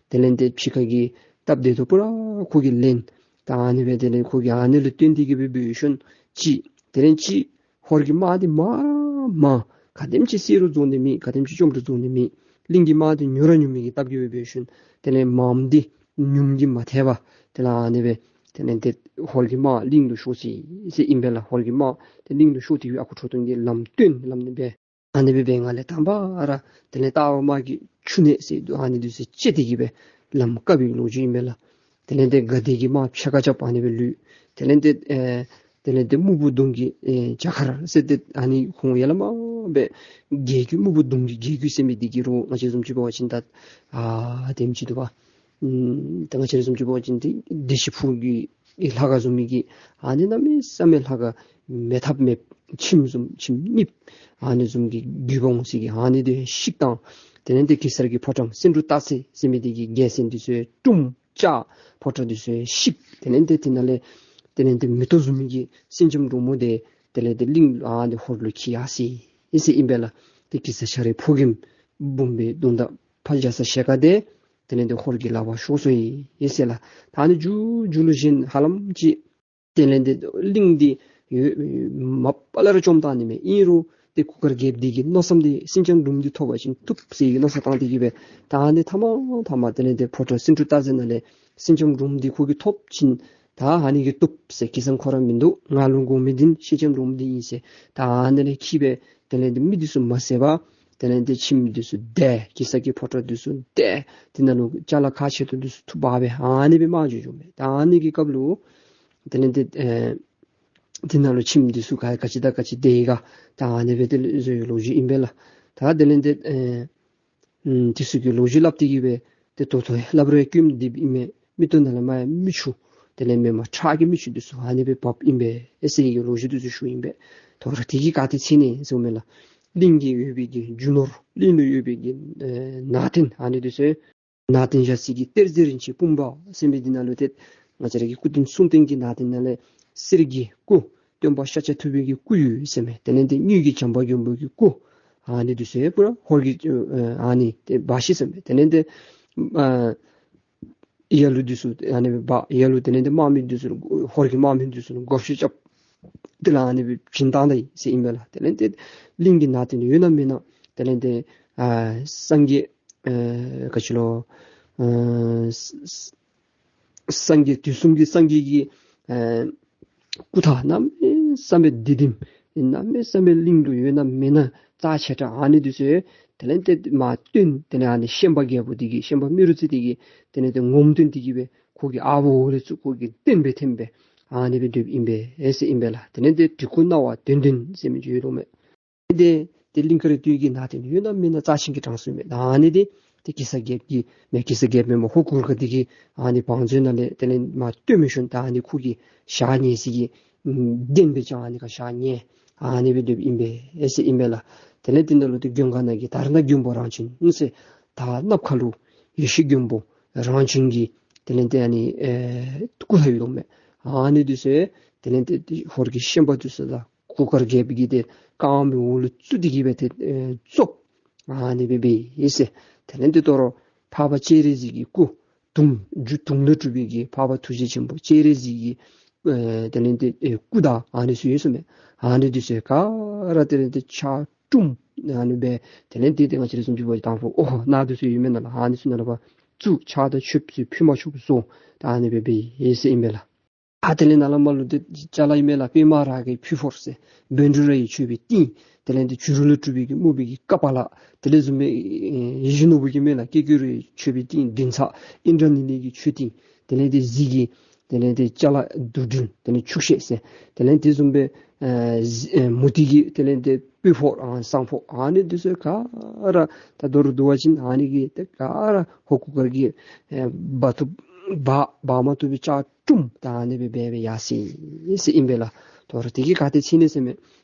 དེ་ལས་ཏེ་ཕྱི་ཁ་གི་སྟབས་བདེ་ཏོག་ཏོ་ར་ཁོ་གིས་ལེན། ད་ཨ་ནི་སྦེ་དེ་ལས་ཁོ་གིས་ཨ་ནི་ལུ་བརྟེན་ཏེ་གི་སྦེ་འབད་ཞིནམ་ཅིག་དེ་ལས་ཅིག་ཧོར་གྱི་དམག་འདི་མང་ར་མང་ག་དེམ་ཅིག་བསད་རུང་རྫོགས་ནི་མེད། ག་དེམ་ཅིག་བཅོམ་རུང་རྫོགས་ནི་མེད། གླིང་གི་དམག་འདི་ཉུང་ར་ཉུང་མི་གི་སྟབས་ཀྱིས་སྦེ་འབད་ཞིནམ་དེ་ལས་མངམ་འདི་ཉུངམ་གིས་མ་ཐེག་པར་དེ་ལས་ཨ་ནི་སྦེ་དེ་ལས་ཏེ་ཧོར་གྱི་དམག་གླིང་ལུ་ཤོར་ཅི་ཟེར་ཨིན་པས་ལགས། ཧོར་གྱི་དམག་ཏེ་གླིང་ལུ་ཤོར་ཏེ་ཡོད། ཨ་ཁུ་ཁྲོ་ཐུང་གིས་ལམ་སྟོན་སླབ་ནི་སྦེ་ཨ་ནི་སྦེ་འབད་བའི་སྒང་ལས་དང་པ་ར་དེ་ལས་སྟག་འོག་དམག་གི་ཆུ་གནས་ཟེར་འདུག། ཨ་ནི་འདི་ཚུ་བཅད་དེ་གི་སྦེ་ལམ་བཀག་པའི་ལོ་རྒྱུས་ཨིན་པས་ལགས། དེ་ལས་ཏེ་དགའ་བདེ་གི་དམག་ཕྱེད་ཀ་རྐྱབ་ཨ་ནི་སྦེ་ལུས། དེ་ལས་ཏེ་ཨེ་དེ་ལས་ཏེ་སྨུག་པོ་གདོང་གི་ཨེ་རྒྱ་གར་ཟེར་ཏེ་ཨ་ནི་ཁོང་ཡ་ལ་མ་སྦེ་རྒྱལ་རྒྱུད་སྨུག་པོ་གདོང་གི་རྒྱལ་རྒྱུད་ཟེར་མི་འདི་གིས་རོགས་ང་བཅས་བཟུམ་ཅིག་འབད་བ་ཅིན་ད་ཨ་དེམ་ཅིག་འདུག་པ། ཨམ་ད་ང་བཅས་བཟུམ་ཅིག་འབད་བ་ཅིན་ཏེ་བདེ་ཆེན་ཕུག་གི་ལྷ་ཁང་བཟུམ་མའི་གི་ཨ་ནི་གནམ་མེད་ས་མེད་ལྷ་ཁང་མེད་ཐབས་མེད་ཁྱིམ་བཟུམ་ཁྱིམ་རྙིངམ་ཨ་ནི་བཟུམ་གྱི་རྒྱུད་པ་འོང་ས་གི་ཨ་ནི་འདི་བཤིག་བཏང་། དེ་ལས་ཏེ་གེ་སར་གྱི་ཕོ་བྲང་སེང་འབྲུག་སྟག་རྩེ་ཟེར་མི་འདི་གི་རྒྱལ་མཚན་འདི་ཚུ་དཀྲུམ་བཅག། ཕོ་བྲང་འདི་ཚུ་བཤིག། དེ་ལས་ཏེ་དེ་ནང་ལས་དེ་ལས་ཏེ་མེ་ཏོག་བཟུམ་མའི་གི་སེང་ལྕམ་འབྲུག་མོ་འདི་དེ་ལས་ཏེ་གླིང་ཨ་ནི་ཧོར་ལུ་ཁྱིད་ཡར་སོ་ཡི་ཟེར་ཨིན་པས་ལགས། ཏེ་གེ་སར་ཆ་རའི་ཕོ་རྒནམ་འབུམ་པའི་གདོང་མདའ་ཕར་རྒྱ་ཚ་ཞལ་དཀར་འདི་དེ་ལས་ཏེ་ཧོར་གྱི་ལག་པར་ཤོར་སོ་ཡི་ཟེར་ལགས། ད་ཨ་ནི་མཇུག་མཇུག་ལུ་གཞན་ཧ་ལམ་ཅིག་དེ་ལས་ཏེ་གླིང་འདི་ཡོད་མ་པ་ལས་ར་བཅོམ་བཏང་ནི་མས། ཨིན་རུང་ཏེ་གུར་དཀར་རྒྱལཔོ་འདི་གི་མནོ་བསམ་འདི་སེང་ལྕམ་འབྲུག་མོ་འདི་ཐོབ་པ་ཅིན་བཏུབ་ཟེར་གྱི་མནོ་བསམ་བཏང་སྟེ་གི་སྦེ་ད་ཨ་ནི་མཐའ་མ་མཐའ་མ་དེ་ལས་ཏེ་ཕོ་བྲང་སེང་འབྲུག་སྟག་རྩེ་ནང་ལས་སེང་ལྕམ་འབྲུག་མོ་འདི་ཁོ་གིས་ཐོབ་ཅིན་ད་ཨ་ནི་གིས་བཏུབ་ཟེར། གེ་སར་ཁོ་ར་མིན་འདུག། ང་ལུ་དགོ་མི་འདི་སེང་ལྕམ་འབྲུག་མོ་འདི་ཨིན་ཟེར། ད་ཨ་ནི་ལས་ཁྱིད་སྦེ་དེ་ལས་ཏེ་མི་འདི་ཚུ་མ་བསད་པར་དེ་ལས་ཏེ་ཁྱིམ་འདི་ཚུ་འདེད། གེ་སར་གྱི་ཕོ་བྲང་འདི་ཚུ་འདེད། དེ་ནང་ལུ་ཅ་ལ་ཁ་ཆེ་ཏོག་ཏོ་འདི་ཚུ་འཐུ་འབག་སྦེ་ཨ་ནི་སྦེ་མར་འགྱོ་འགྱོཝ་མས། ད་ཨ་ནི་གི་སྐབས་ལུ་དེ་ལས་ཏེ་ཨེ་དེ་ནང་ལུ་ཁྱིམ་འདི་ཚུ་ག་ག་ཅི་དང་ག་ཅི་འདེད་ཡི་ག་ད་ཨ་ནི་སྦེ་ཏེ་བཟོ་བའི་ལོ་རྒྱུས་ཨིན་པས་ལགས། ད་དེ་ལས་ཏེ་ཨེ་ཨམ་དེ་ཚུ་གི་ལོ་རྒྱུས་སླབ་སྟེ་གི་སྦེ་ཏེ་ད་ལྟོ་སླབ་རུང་སྐྱོན་འདི་ཨིན་མས། མིག་ཏོ་ནང་ལས་མར་ཡང་མིག་ཆུ་དེ་ལས་མེན་པར་ཁྲག་གི་མིག་ཆུ་འདི་ཚུ་ཨ་ནི་སྦེ་འབབ་ཨིན་པས་ཟེར་གྱི་ལོ་རྒྱུས་འདི་ཚུ་ཞུཝ་ཨིན་པས། དོ་རུང་དེ་གིས་ག་ཏེ་འཚེར་ནི་ཟེརཝ་མས་ལགས། གླིང་གི་ཡོད་པའི་གི་རྒྱུ་ནོར་གླིང་ལུ་ཡོད་པའི་གི་ཨེ་ནང་རྟེན་ཨ་ནི་འདི་ཚུ་ནང་རྟེན་བཞག་ས་གི་གཏེར་མཛོད་རིན་ཆེན་སྤུངས་པ་ཟེར་མི་འདི་ནང་ལུ་ཏེ་ང་བཅས་ར་གི་སྐུ་རྟེན་གསུང་རྟེན་གྱི་ནང་རྟེན་ནང་ལས་གསེར་གྱི་སྐུ་ སྟོན་པ་ཤཱཀྱ་ཐུབ་པའི་གི་སྐུ་ཡོད་ཟེར་མས། དེ་ལས་ཏེ་དངུལ་གྱི་བྱམས་པ་མགོན་པོ་གི་སྐུ་ཨ་ནི་འདི་ཚུ་ཡང་པུ་ར་ཧོར་གྱི་ཨ་ནི་ཏེ་འབའ་ཞིག་ཟེར་མས། དེ་ལས་ཏེ་ཨ་ཡ་ལུ་འདི་ཚུ་ཨ་ནི་འབའ་ཡ་ལུ་དེ་ལས་ཏེ་དམག་མི་འདི་ཚུ་ཧོར་གྱི་དམག་མི་འདི་ཚུ་བགོ་བཤའ་རྐྱབ། དེ་ལས་ཨ་ནི་སྦེ་བྱིན་བཏང་ད་ཡི་ཟེར་ཨིན་པས་ལགས། དེ་ལས་ཏེ་གླིང་གི་ནང་དེ་ནི་ཡོད་ན་མེད་ན་དེ་ལས་ཏེ་ཨ་སངས་རྒྱས་ཨ་ག་ཅི་ལོ་ཨ་ས་ས་སངས་རྒྱས་དུས་གསུམ་གྱི་སངས་རྒྱས་ཀྱི་ཨ་སྐུ་ཐང་གནམ་མེད་ས་མེད་འདི་དིམ་གནམ་མེད་ས་མེད་གླིང་ལུ་ཡོད་ན་མེད་ན་རྩ་ཆེ་དྲགས་ཨ་ནི་འདི་ཚུ་དེ་ལས་ཏེ་མར་བཏོན། དེ་ལས་ཨ་ནི་ཤན་པ་རྒྱལ་པོ་འདི་གིས་ཤན་པ་རྨེ་རུ་རྩེ་འདི་གིས་དེ་ལས་ཏེ་ངོམ་བཏོན་ཏེ་གི་སྦེ་ཁོ་གི་ཨ་བོ་ལས་ཚུར་ཁོ་གིས་བཏོན་སྦེ་འཐེན་སྦེ་ཨ་ནི་སྦེ་སྡོདཔ་ཨིན་པས་ཟེར་ཨིན་པས་ལགས། དེ་ལས་ཏེ་གྲི་གུག་རྣ་བ་བདུན་བདུན་ཟེར་མི་ཅིག་ཡོད་དོ་མས། ཏེ་ཏེ་གླིང་དཀར་སྟོད་ཀྱི་ནང་དེ་ནི་ཡོད་ན་མེད་ན་རྩ་ཆེན་གྱི་གྲངས་སུ་མས། ད་ཨ་ནི་འདི་ཏེ་གེ་སར་རྒྱལཔོ་གིས་མེན་གེ་སར་རྒྱལཔོ་མེན་པར་ཧོར་གུར་དཀར་འདི་གིས་ཨ་ནི་བང་མཛོད་ནང་ལས་དེ་ལས་མར་བཏོན་མི་ཤུལ་ད་ཨ་ནི་ཁོ་གིས་བཞག་ཉེན་ཟེར་གྱི་བདེན་པའི་ཅང་ཨ་ནི་ཁར་བཞག་ཉེན་ཨ་ནི་སྦེ་སྡོདཔ་ཨིན་པས་ཟེར་ཨིན་པས་ལགས། དེ་ལས་དེ་ནང་ལུ་ཏེ་མགོན་ཁང་ནང་གི་དྷ་ར་ཎ་མགོན་པོ་རང་བྱོན་ཟེར་ད་ནབ་ཁ་ལུ་ཡེ་ཤེས་མགོན་པོ་རང་བྱོན་གྱི་དེ་ལས་ཏེ་ཨ་ནི་ཨེ་སྐུ་ལྷ་ཡོད་དོ་མས། ཨ་ནི་འདི་ཚུ་དེ་ལས་ཏེ་ཧོར་གྱི་ཤན་པ་འདི་ཚུ་ལུ་གུར་དཀར་རྒྱལཔོ་གིས་ཏེ་རྐངམ་གི་འོག་ལུ་བཙུགས་ཏེ་གི་སྦེ་ཏེ་ཨེ་བཙོགཔ་ཨ་ནི་སྦེ་འབད་ཡི་ཟེར། དེ་ལས་ཏེ་དོ་རུང་འཕགས་པ་སྤྱན་རས་གཟིགས་ཀྱི་སྐུ་དུང་རྒྱུ་དུང་ལས་གྲུབ་པའི་གི་འཕགས་པ་ཐུགས་རྗེ་ཆེན་པོ་སྤྱན་རས་གཟིགས་ཀྱི་ཨེ་དེ་ལས་ཏེ་ཨེ་སྐུ་དང་ཨ་ནི་ཚུ་ཡོད་ཟེར་མས། ཨ་ནི་འདི་ཚུ་ག་ར་དེ་ལས་ཏེ་ཕྱག་དྲུངམ་ཨ་ནི་སྦེ་དེ་ལས་ཏེ་ཏེ་ང་བཅས་ར་བཟུམ་ཅིག་འབད་བ་ཅིན་དང་ཕུ་ཨོ་ནཱ་འདི་ཚུ་ཡོད་མེན་ན་ལགས། ཨ་ནི་ཚུ་ནང་ལུ་ཕར་བཙུགས། ཕྱག་དང་མཆོདཔ་ཚུ་ཕུལ་མ་ཆོགཔ་བཟོ། ད་ཨ་ནི་སྦེ་འབད་ཡི་ཟེར་ཨིན་པས་ལགས། ཨ་དེ་ལས་ནཱ་ལས་མར་ལུ་ཏེ་ཅ་ལ་ཨིན་མས་ལགས། པདྨ་རཱ་གའི་ཕུད་ཕོར་ཟེར་བཻ་ཌཱུརྱ་ཡི་མཆོད་པའི་ཏིང་། དེ་ལས་ཏེ་བྱུ་རུ་ལས་གྲུབ་པའི་གི་སྨུག་པའི་གི་ཀ་པ་ལ། དེ་ལས་བཟུམ་སྦེ་ཨེ་ཡིད་བཞིན་ནོར་བུ་གི་མས་ལགས། ཀེ་ཀེ་རུ་ཡི་མཆོད་པའི་ཏིང་བདུན་ཚར། ཨིནྡྲ་ནཱི་ལའི་གི་མཆོད་ཏིང་། དེ་ལས་ཏེ་གཟི་གི་དེ་ལས་ཏེ་ཅ་ལ་དུག་སྦྲུལ་དེ་ལས་ཕྱུགས་ཤེལ་ཟེར། དེ་ལས་དེ་བཟུམ་སྦེ་ཨེ་གཟི་ཨེ་མུ་ཏིག་གི་དེ་ལས་ཏེ་སྤོས་ཕོར་ཨ་བསང་ཕོར་ཨ་ནི་འདི་ཚུ་ག་ར་ད་མདོར་བསྡུ་བ་ཅིན་ཨ་ནི་གི་ཏེ་ག་ར་ཧོར་གུར་དཀར་གྱི་ཨེ་འབག་བཏུབ་འབག་འབག་མ་བཏུབ་པའི་ལྕགས་དྲུམ་ད་ཨ་ནི་སྦེ་འབད་འབད་ཡར་སོ་ཡི་ཟེར་ཨིན་པས་ལགས། དོ་རུང་དེ་གིས་ག་ཏེ་ཕྱིན་ནི་ཟེར་མས།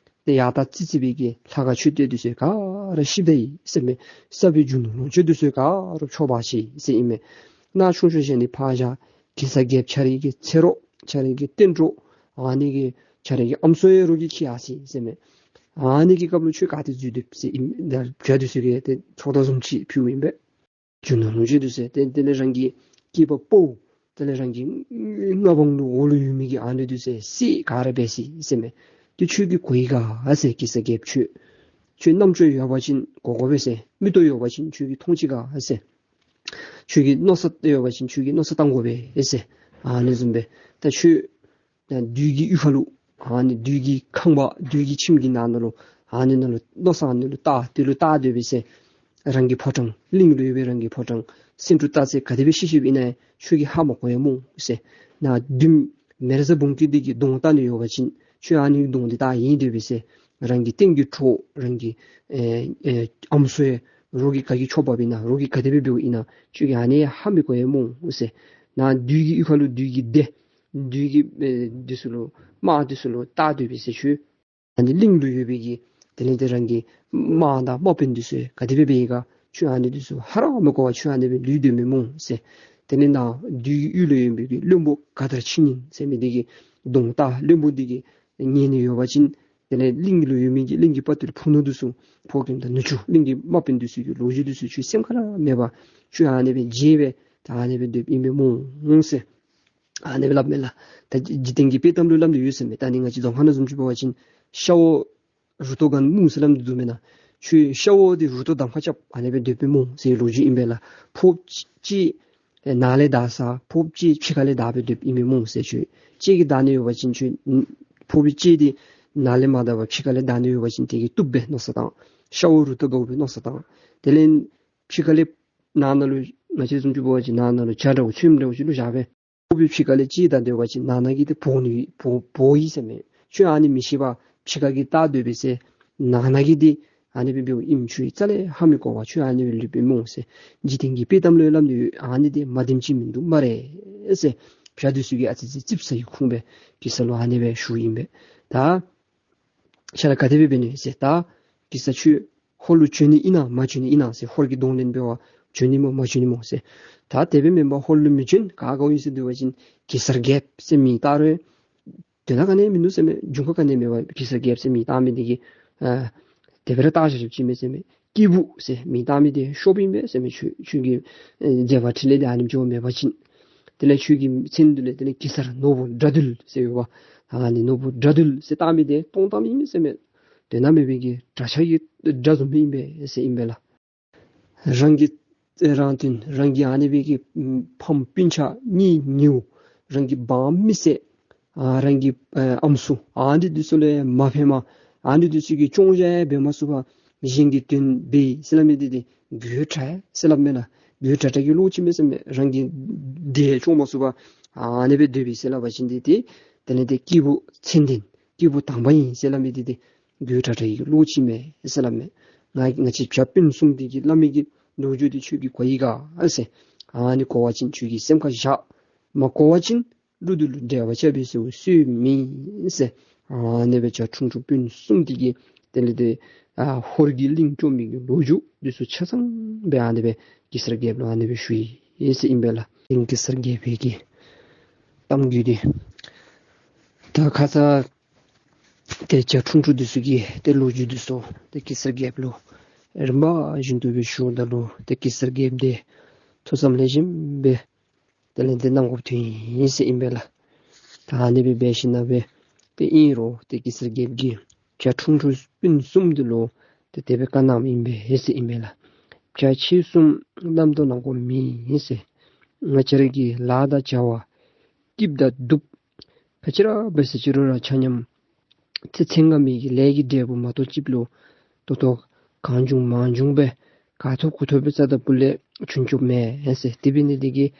ཏེ་ཡར་ད་ཙི་ཙི་སྦེ་གི་ལྷ་ཁང་མཆོད་རྟེན་འདི་ཚུ་ག་ར་བཤིག་ད་ཡི་ཟེར་མས། ས་བོན་རྒྱུ་ནོར་ལོངས་སྤྱོད་འདི་ཚུ་ག་ར་འཕྱོག་འབག་ཅི་ཟེར་ཨིན་མས། ནཱ་ཆུང་ཤོས་ཅིག་ནི་ཕར་བཞག། གེ་སར་རྒྱལཔོ་ཁྱོད་རའི་གི་ཚེ་རོགས་ཁྱོད་རའི་གི་གཏན་གྲོགས་ཨ་ནི་གི་ཁྱོད་རའི་གི་ཨམ་སྲུ་ཡང་རོགས་ཀྱིས་འཁྱིད་ཡར་སོ་ཡི་ཟེར་མས། ཨ་ནི་གི་སྐབས་ལུ་ཁྱོད་ག་ཏེ་འཛུལ་སྡོདཔ་ཟེར་ཨིན། ད་བྱ་འདི་ཚུ་གིས་ཏེ་ཚོགས་བདག་བཟུམ་ཅིག་ཕུལཝ་ཨིན་པས། རྒྱུ་ནོར་ལོངས་སྤྱོད་འདི་ཚུ་ཏེ་དེ་ལས་རང་གི་སྐྱེས་པ་ཕོ་དེ་ལས་རང་གི་མངའ་འབངས་ལུ་འོག་ལུ་ཡོད་མི་གི་ཨ་ནི་འདི་ཚུ་བསད་ག་ར་འབད་ཅི་ཟེར་མས། ཏེ་ཁྱོད་ཀྱིས་གོ་ཡི་ག་ཟེར། གེ་སར་རྒྱལཔོ་ཁྱོད་ཁྱོད་རྣམ་ཅོ་ཡོད་པ་ཅིན་གོ་དགོ་པས་ཟེར། མིག་ཏོ་ཡོད་པ་ཅིན་ཁྱོད་ཀྱིས་མཐོང་ཅི་ག་ཟེར། ཁྱོད་ཀྱིས་མནོ་བསམ་ཡོད་པ་ཅིན་ཁྱོད་ཀྱིས་མནོ་བསམ་བཏང་དགོ་པས་ཟེར། ཨ་ནི་བཟུམ་སྦེ་ད་ཁྱོད་ད་བདུད་ཀྱི་ཡུལ་ཁ་ལུ་ཨ་ནི་བདུད་ཀྱི་ཁང་པ་བདུད་ཀྱི་ཁྱིམ་གྱི་ནང་ན་ལུ་ཨ་ནི་ནང་ལུ་མནོ་བསམ་ཨ་ནི་ལུ་བཏང་དེ་ལུ་བལྟ་སྡོད་པས་ཟེར། རང་གི་ཕོ་བྲང་གླིང་ལུ་ཡོད་པའི་རང་གི་ཕོ་བྲང་སེང་འབྲུག་སྟག་རྩེ་ག་དེ་སྦེ་བཤིག་བཤིགཔ་ཨིན་ན་ཁྱོད་ཀྱིས་ཧ་མ་གོ་ཡི་སྨོ་ཟེར། ནཱ་བདུད་མེ་བཟའ་འབུམ་སྐྱིད་འདི་གིས་གདོང་བལྟ་ནི་ཡོད་པ་ཅིན་ཁྱོད་ཨ་ནི་གདོང་འདི་བལྟ་ཡི་སྡོད་པས་ཟེར། རང་གི་རྟེན་གྱི་གྲོགས་རང་གི་ཨེ་ཨེ་ཨམ་སྲུ་ཡང་རོགས་ཀྱིས་ག་གིས་འཕྱོག་འབགཔ་ཨིན་ན་རོགས་ཀྱིས་ག་དེ་སྦེ་འབདཝ་ཨིན་ན་ཁྱོད་ཀྱིས་ཨ་ནི་ཧ་མི་གོ་ཡི་སྨོ་ཟེར། ནཱ་བདུད་ཀྱི་ཡུལ་ཁ་ལུ་བདུད་ཀྱི་སྡེ་བདུད་ཀྱི་ཨེ་འདི་ཚུ་ལུ་དམག་འདི་ཚུ་ལུ་བལྟ་སྡོད་པས་ཟེར། ཁྱོད་ཨ་ནི་གླིང་ལུ་ཡོད་པའི་གི་དེ་ལས་ཏེ་རང་གི་དམག་དང་དམག་དཔོན་འདི་ཚུ་ག་དེ་སྦེ་འབད་ཡི་ག། ཁྱོད་ཨ་ནི་འདི་ཚུ་ཧ་ར་མི་གོ་བར་ཁྱོད་ཨ་ནི་སྦེ་ལུས་སྡོད་མི་སྨོ་ཟེར། དེ་ལས་ནཱ་བདུད་ཀྱི་ཡུལ་ལུ་ཡོད་པའི་གི་བློན་པོ་ག་དར་ཕྱི་ཉིན་ཟེར་མི་འདི་གི་གདོང་བལྟ། བློན་པོ་འདི་གིས་ཉན་ནི་ཡོད་པ་ཅིན་དེ་ལས་གླིང་ལུ་ཡོད་མི་གི་གླིང་གི་དཔའ་རྟུལ་ཕུ་ནུ་འདི་ཚུ་ཕོ་རྒནམ་དང་ནུ་གཅུང་གླིང་གི་དམག་དཔོན་འདི་ཚུ་གི་ལོ་རྒྱུས་འདི་ཚུ་ཁྱོད་སེམས་ཁ་ར་མེད་པར་ཁྱོད་ཨ་ནི་སྦེ་བརྗེད་སྦེ་ད་ཨ་ནི་སྦེ་སྡོདཔ་ཨིན་པས་སྨོ་ཟེར། ཨ་ནི་སྦེ་སླབ་མས་ལགས། ད་འཇིག་རྟེན་གྱི་དཔེ་གཏམ་ལུ་སླབ་ནི་ཡོད་ཟེར་མས། ད་ནི་ང་བཅས་རྫོང་ཁ་ནང་བཟུམ་ཅིག་འབད་བ་ཅིན་ཤ་བོ་རུ་ཏོ་གང་མུ་ཟེར་སླབ་ནི་འདུག་མེན་ན། ཁྱོད་ཤ་བོ་འདི་རུ་ཏོ་གདམ་ཁ་རྐྱབ་ཨ་ནི་སྦེ་སྡོདཔ་སྨོ་ཟེར་ལོ་རྒྱུས་ཨིན་པས་ལགས། ཕོརཔ་གཅིག་ནཱ་ལས་བདའ་ས་ཕོརཔ་གཅིག་ཕྱི་ཁ་ལས་བདའ་སྦེ་སྡོདཔ་ཨིན་པས་སྨོ་ཟེར། ཁྱོད་གཅིག་གིས་བདའ་ནི་ཡོད་པ་ཅིན་ཁྱོད་ཕོརཔ་གཅིག་འདི་ནཱ་ལས་མ་བདའ་བར་ཕྱི་ཁ་ལས་བདའ་ནི་ཡོད་པ་ཅིན་དེ་གིས་བཏུབ་པའི་མནོ་བསམ་བཏང་། ཤ་བོ་རུ་ཏོ་དགའཝ་སྦེ་མནོ་བསམ་བཏང་། དེ་ལས་ཕྱི་ཁ་ལས་ནང་ན་ལུ་ང་བཅས་བཟུམ་ཅིག་འབད་བ་ཅིན་ནང་ན་ལུ་ཇ་འདྲཝ་ཚོདམ་འདྲཝ་ཅིག་བླུགས་བཞག་སྦེ་ཕོརཔ་གཅིག་ཕྱི་ཁ་ལས་གཅིག་བདའ་སྡོད་པ་ཅིན་ནང་ན་གི་འདི་འབོ་ནི་འབོ་འབོ་ཡི་ཟེར་མས། ཁྱོད་ཨ་ནི་མི་ཤེས་པར་ཕྱི་ཁ་གི་བལྟ་སྡོད་པས་ཟེར། ནང་ན་གི་འདི་ཨ་ནི་སྦེ་འབདཝ་ཨིནམ་ཁྱོད་རྩ་ལས་ཧ་མི་གོ་བར་ཁྱོད་ཨ་ནི་སྦེ་ལུས་པས་སྨོ་ཟེར། འཇིག་རྟེན་གྱི་དཔེ་གཏམ་ལུ་སླབ་ནི་ཡོད། ཨ་ནི་འདི་མ་བདེནམ་ཅིག་མིན་འདུག་སྨ་རེ་ཟེར། བྱ་འདི་ཚུ་གིས་ཨ་ཙི་ཙི་ཙིགཔ་ཟ་བའི་ཁུངས་སྦེ་གེ་སར་ལུ་ཨ་ནི་སྦེ་ཞུཝ་ཨིན་པས། ད་ཁྱོད་ར་ག་དེ་སྦེ་འབད་ནི་ཟེར། ད་གེ་སར་ཁྱོད་ཧོར་ལུ་བྱོན་ནི་ཨིན་ན་མ་བྱོན་ནི་ཨིན་ན་ཟེར། ཧོར་གྱི་གདོང་ལེན་འབད་བར་བྱོན་ནི་སྨོ་མ་བྱོན་ནི་སྨོ་ཟེར། ད་དེ་སྦེ་མེན་པར་ཧོར་ལུ་མི་བྱོན། ག་ག་ཨིན་ཟེར་འདུག་པ་ཅིན་གེ་སར་རྒྱལཔོ་ཟེར་མི་ད་རུང་ དོན་དག་ག་ནི་ཡང་མིན་འདུག་ཟེར་མས། འབྱུང་ཁུངས་ག་ནི་ཡང་མེད་པར་གེ་སར་རྒྱལཔོ་ཟེར་མིང་བཏགས་མི་འདི་གིས་ཨ་དེ་སྦེ་ར་བཏགས་བཞག་ཅི་མས་ཟེར་མས། སྐྱེས་བུ་ཟེར་མིང་བཏགས་མི་འདི་ཤོབ་ཨིན་པས་ཟེར་མས། ཁྱོད་ཁྱོད་ཀྱི་ཨེ་མཛད་པ་འཕྲིན་ལས་འདི་ཨ་ནེམ་ཅིག་མེད་པ་ཅིན། དེ་ལས་ཁྱོད་ཀྱི་མཚན་འདི་ལས་དེ་ལས་གེ་སར་ནོར་བུ་དགྲ་འདུལ་ཟེར་ཡོདཔ། ཨ་ནི་ནོར་བུ་དགྲ་འདུལ་ཟེར་བཏགས་མི་འདི་སྟོང་གཏམ་ཨིན་མས་ཟེར་མས། དོན་དག་མེད་པའི་གི་གྲྭ་ཆས་ཀྱི་སྒྲ་བཟུམ་ཨིན་པས་ཟེར་ཨིན་པས་ལགས། རང་གི་རང་དོན་རང་གི་ཨ་ནི་སྦེ་གི་ཕམ་སྤུན་ཆ་གཉེན་ཉེཝ་རང་གི་འབངས་མི་སེར་ཨ་རང་གི་ཨེ་ཨམ་སྲུ་ཨ་ནི་འདི་ཚུ་ལུ་མ་ཕན་པར་ཨ་ནི་འདི་ཚུ་གི་སྐྱོང་བཞག་ཡང་འབད་མ་ཚུགས་པར་གཞན་གྱི་དོན་འབད་ཟེར་སླབ་མི་འདི་འདི་དགོད་བྲ་ཟེར་སླབ་མས་ལགས། དགོད་བྲ་བྲ་གི་བློ་ཅིག་མས་ཟེར་མས། རང་གི་འདི་སྐྱོང་མ་ཚུགས་པར་ཨ་ནི་སྦེ་སྡོད་པས་ཟེར་སླབ་པ་ཅིན་འདི་འདི་དེ་ལས་འདི་སྐྱེས་བུ་མཚན་ལྡན་སྐྱེས་བུ་དམ་པ་ཨིན་ཟེར་སླབ་མི་འདི་འདི་དགོད་བྲ་བྲ་གི་བློ་ཅིག་མས་ཟེར་སླབ་མས། ང་ང་བཅས་བྱ་སྤུན་གསུམ་འདི་གིས་སླབ་མི་གི་ལོ་རྒྱུས་འདི་ཁྱོད་ཀྱིས་གོ་ཡི་ག་ཟེར། ཨ་ནི་གོ་བ་ཅིན་ཁྱོད་ཀྱིས་སེམས་ཁར་བཞག། མ་གོ་བ་ཅིན་གླུ་འདི་ལུ་འགྲེལ་པ་རྐྱབ་པས་ཟེར་སྲོལ་མེད་ཟེར། ཨ་ནི་སྦེ་བྱ་ཁྲུང་ཁྲུང་སྤུན་གསུམ་འདི་གིས་དེ་ལས་དེ་ཨ་ཧོར་གྱི་གླིང་བཅོམ་མི་གི་ལོ་རྒྱུས་འདི་ཚུ་ཆ་ཚང་སྦེ་ཨ་ནི་སྦེ་གེ་སར་རྒྱལཔོ་ལུ་ཨ་ནི་སྦེ་ཞུ་ཡི་ཟེར་ཨིན་པས་ལགས། གླིང་གེ་སར་རྒྱལ་པོའི་གི་གཏམ་རྒྱུད་འདི། ད་ཁ་ཙ་ཏེ་བྱ་ཁྲུང་ཁྲུང་འདི་ཚུ་གི་ཏེ་ལོ་རྒྱུས་འདི་ཚུ་ཏེ་གེ་སར་རྒྱལཔོ་ལུ་རིམ་པ་བཞིན་དུ་སྦེ་ཞུཝ་ད་ལུ་ཏེ་གེ་སར་རྒྱལཔོ་འདི་ཐུགས་བསམ་ལེགས་ཤོམ་སྦེ་དེ་ལས་འདི་གནང་དགོཔ་ཐོན་ཡི་ཟེར་ཨིན་པས་ལགས། ད་ཨ་ནི་སྦེ་འབད་ཞིནམ་ལས་ཏེ་ཨིན་རུང་ཏེ་གེ་སར་རྒྱལཔོ་གིས་བྱ་ཁྲུང་ཁྲུང་སྤུན་གསུམ་འདི་ལུ་ཏེ་དེ་སྦེ་བཀའ་གནངམ་ཨིན་པས་ཟེར་ཨིན་པས་ལགས། བྱ་ཁྱེད་གསུམ་བླམ་དུ་གནང་དགོཔ་མེད་ཟེར། ང་བཅས་ར་གི་ལཱ་དང་བྱ་བ་སྐྱིདཔ་དང་སྡུགཔ་ག་ཅི་ར་འབད་ཟེར་ཅི་རུང་ར་ཆ་མཉམ་ཚེ་ཚེ་སྔ་མའི་གི་ལས་ཀྱི་འབྲས་བུ་མ་གཏོགས་ཅིག་ལུ་ད་ལྟོ་གང་བྱུང་མང་བྱུང་སྦེ་ག་ཐོབ་གུ་ཐོབ་སྦེ་རྩ་དང་པོ་ལས་བྱུང་བྱུངམ་མེན་ཟེར། དེ་འབད་ནི་འདི་གིས་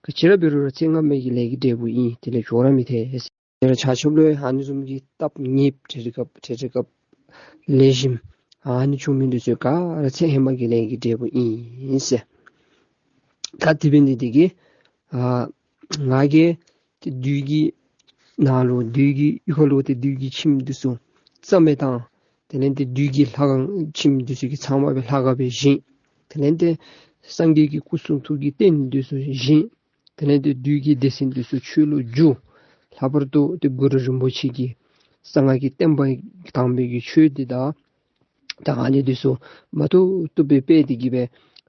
ག་ཅི་ར་འབད་རུང་ར་ཚེ་སྔ་མའི་གི་ལས་ཀྱི་འབྲས་བུ་ཨིན། དེ་ལས་འགྱོ་ར་མི་ཐལ་ཟེར། དེ་ར་ཆ་ཁྱབ་ལུ་ཨ་ནི་བཟུམ་གྱི་སྟབས་ཉེསཔ་ཏེ་རེ་སྐབས་ཏེ་རེ་སྐབས་ལེགས་ཤོམ་ཨ་ནི་བྱུང་མི་འདི་ཚུ་ག་ར་ཚེ་ཧེ་མ་གི་ལས་ཀྱི་འབྲས་བུ་ཨིན་ཟེར། ད་དེ་འབད་ནི་འདི་གིས་ཨ་ང་གིས་ཏེ་བདུད་ཀྱི་ནང་ལུ་བདུད་ཀྱི་ཡུལ་ཁ་ལུ་ཏེ་བདུད་ཀྱི་ཁྱིམ་འདི་ཚུ་རྩ་མེད་བཏང་། དེ་ལས་ཏེ་བདུད་ཀྱི་ལྷ་ཁང་ཁྱིམ་འདི་ཚུ་གི་ཚང་མ་སྦེ་ལྷ་ཁང་སྦེ་བཞེངས། དེ་ལས་ཏེ་སངས་རྒྱས་ཀྱི་སྐུ་གསུང་ཐུགས་ཀྱི་རྟེན་འདི་ཚུ་བཞེངས། དེ་ལས་ཏེ་བདུད་ཀྱི་སྡེ་ཚན་འདི་ཚུ་ཆོས་ལུ་བསྒྱུར། ལྷག་པར་དུ་ཏེ་གུ་རུ་རིན་པོ་ཆེ་གི་གསང་སྔགས་ཀྱི་བསྟན་པ་དམ་པའི་གི་ཆོས་འདི་དང་ད་ཨ་ནི་འདི་ཚུ་མ་ཐུབ་ཐུབ་སྦེ་སྤེལ་ཏེ་གི་སྦེ་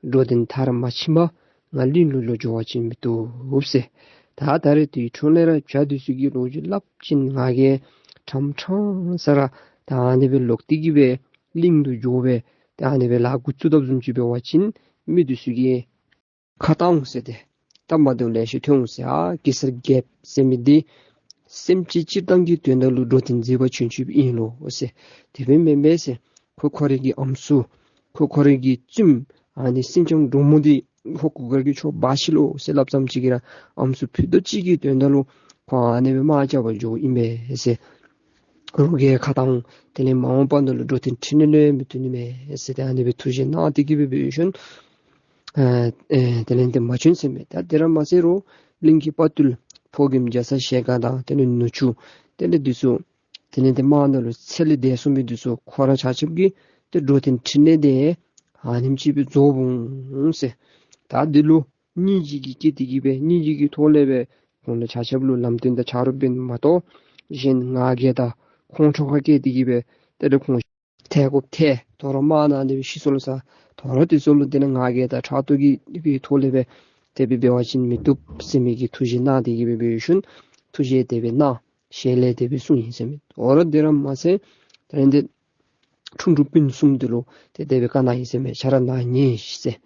འགྲོ་དོན་མཐར་མ་ཕྱིན་པར་ང་གླིང་ལུ་ལོག་འགྱོ་བ་ཅིན་མི་བཏུབ་ཟེར། ད་ད་རེས་དེ་འཕྲོ་ལས་ར་བྱ་འདི་ཚུ་གི་ལོ་རྒྱུས་སླབ་ཅིན་ང་གིས་ཕྲང་ཕྲང་ས་ར་ད་ཨ་ནི་སྦེ་ལོག་སྟེ་གི་སྦེ་གླིང་དུ་འགྱོ་སྦེ་ད་ཨ་ནི་སྦེ་ལཱ་འགོ་བཙུགས་དཔ་བཟུམ་ཅིག་འབད་བ་ཅིན་མི་འདི་ཚུ་གིས་ཁ་བཏང་འོང་ཟེར། ཏེ་སྟབས་མ་བདེཝ་ལེ་ཤ་ཐོན་འོང་ཟེར། ཨ་གེ་སར་རྒྱལཔོ་ཟེར་མི་འདི་སེམས་ཅན་སྤྱིར་བཏང་གི་དོན་དག་ལུ་འགྲོ་དོན་མཛད་པར་བྱོན་བྱོནམ་ཨིན་ལོ་ཟེར། དེ་སྦེ་མེན་པས་ཟེར། ཁོ་ཁོ་རའི་གི་ཨམ་སྲུ་ཁོ་ཁོ་རའི་གི་བཙུནམོ་ཨ་ནི་སེང་ལྕམ་འབྲུག་མོ་འདི་ཁོ་གུར་དཀར་གྱི་ཁྱོ་འབག་ཤི་ལོ་ཟེར་སླབ་ཙམ་ཅིག་གིས་ར་ཨམ་སྲུ་ཕུད་རྡོག་གཅིག་གི་དོན་དག་ལུ་ཁོ་ཨ་ནི་སྦེ་དམག་རྐྱབ་པར་འགྱོཝ་ཨིན་པས་ཟེར། རོགས་ཀྱིས་ཁ་བཏང་། དེ་ལས་མ་འོངས་པ་ནང་ལུ་འགྲོ་དོན་འཕྲིན་ལས་ལུ་ཡང་མི་བཏུབ་ནི་མས་ཟེར་ཏེ་ཨ་ནི་སྦེ་ཐུགས་བཞེད་གནང་སྟེ་གི་སྦེ་འབད་ཞིནམ་ཨ་ཨེ་དེ་ལས་ཏེ་མ་བྱོན་ཟེར་མས། ད་དེ་ར་མ་ཚད་རུང་གླིང་གི་དཔའ་བརྟུལ་ཕོ་རྒནམ་རྒྱ་ཚ་ཞལ་དཀར་དང་དེ་ལས་ནུ་གཅུང་དེ་ལས་འདི་ཚུ་དེ་ལས་ཏེ་དམག་ནང་ལུ་ཚེ་ལས་འདས་སོང་མི་འདི་ཚུ་ཁོ་ར་ཆ་ཁྱབ་ཀྱིས་ཏེ་འགྲོ་དོན་འཕྲིན་ལས་འདི་ཨ་ནེམ་ཅིག་སྦེ་རྫོགས་འོང་ཟེར། ད་འདི་ལུ་སྙིང་རྗེ་གིས་སྐྱེས་ཏེ་གི་སྦེ་སྙིང་རྗེ་གི་ཐོག་ལས་སྦེ་ཁོང་ལུ་ཆ་ཁྱབ་ལུ་ལམ་སྟོན་དང་ཆ་རོགས་འབད་ནི་མ་གཏོགས་གཞན་ང་རྒྱལ་དང་ཁོང་ཁྲོ་ཁ་སྐྱེས་ཏེ་གི་སྦེ་ཏེ་ར་ཁོང་ཐལ་དགོཔ་ཐལ། དོ་རུང་དམག་ནང་ལས་སྦེ་ཤི་སོང་ལོ་ས། དོ་རུང་དེ་ཚུ་ལུ་དེ་ལས་ང་རྒྱལ་དང་ཕྲག་དོག་གི་གི་ཐོག་ལས་སྦེ་དེ་སྦེ་འབད་བ་ཅིན་མི་བཏུབ་ཟེར་མི་གི་ཐུགས་བཞེད་གནང་སྟེ་གི་སྦེ་འབད་ཞིནམ་ཐུགས་བཞེད་དེ་སྦེ་གནང་། ཞལ་ལས་དེ་སྦེ་གསུངས་ཡི་ཟེར་མས། དོ་རུང་དེ་ར་མ་ཚད་དེ་ལས་ཏེ་ཁྲུང་ཁྲུང་སྤུན་གསུམ་འདི་ལུ་ཏེ་དེ་སྦེ་བཀའ་གནང་ཡི་ཟེར་མས། ཁྱེད་ར་ནཱ་ཉལ་ཤིག་ཟེར།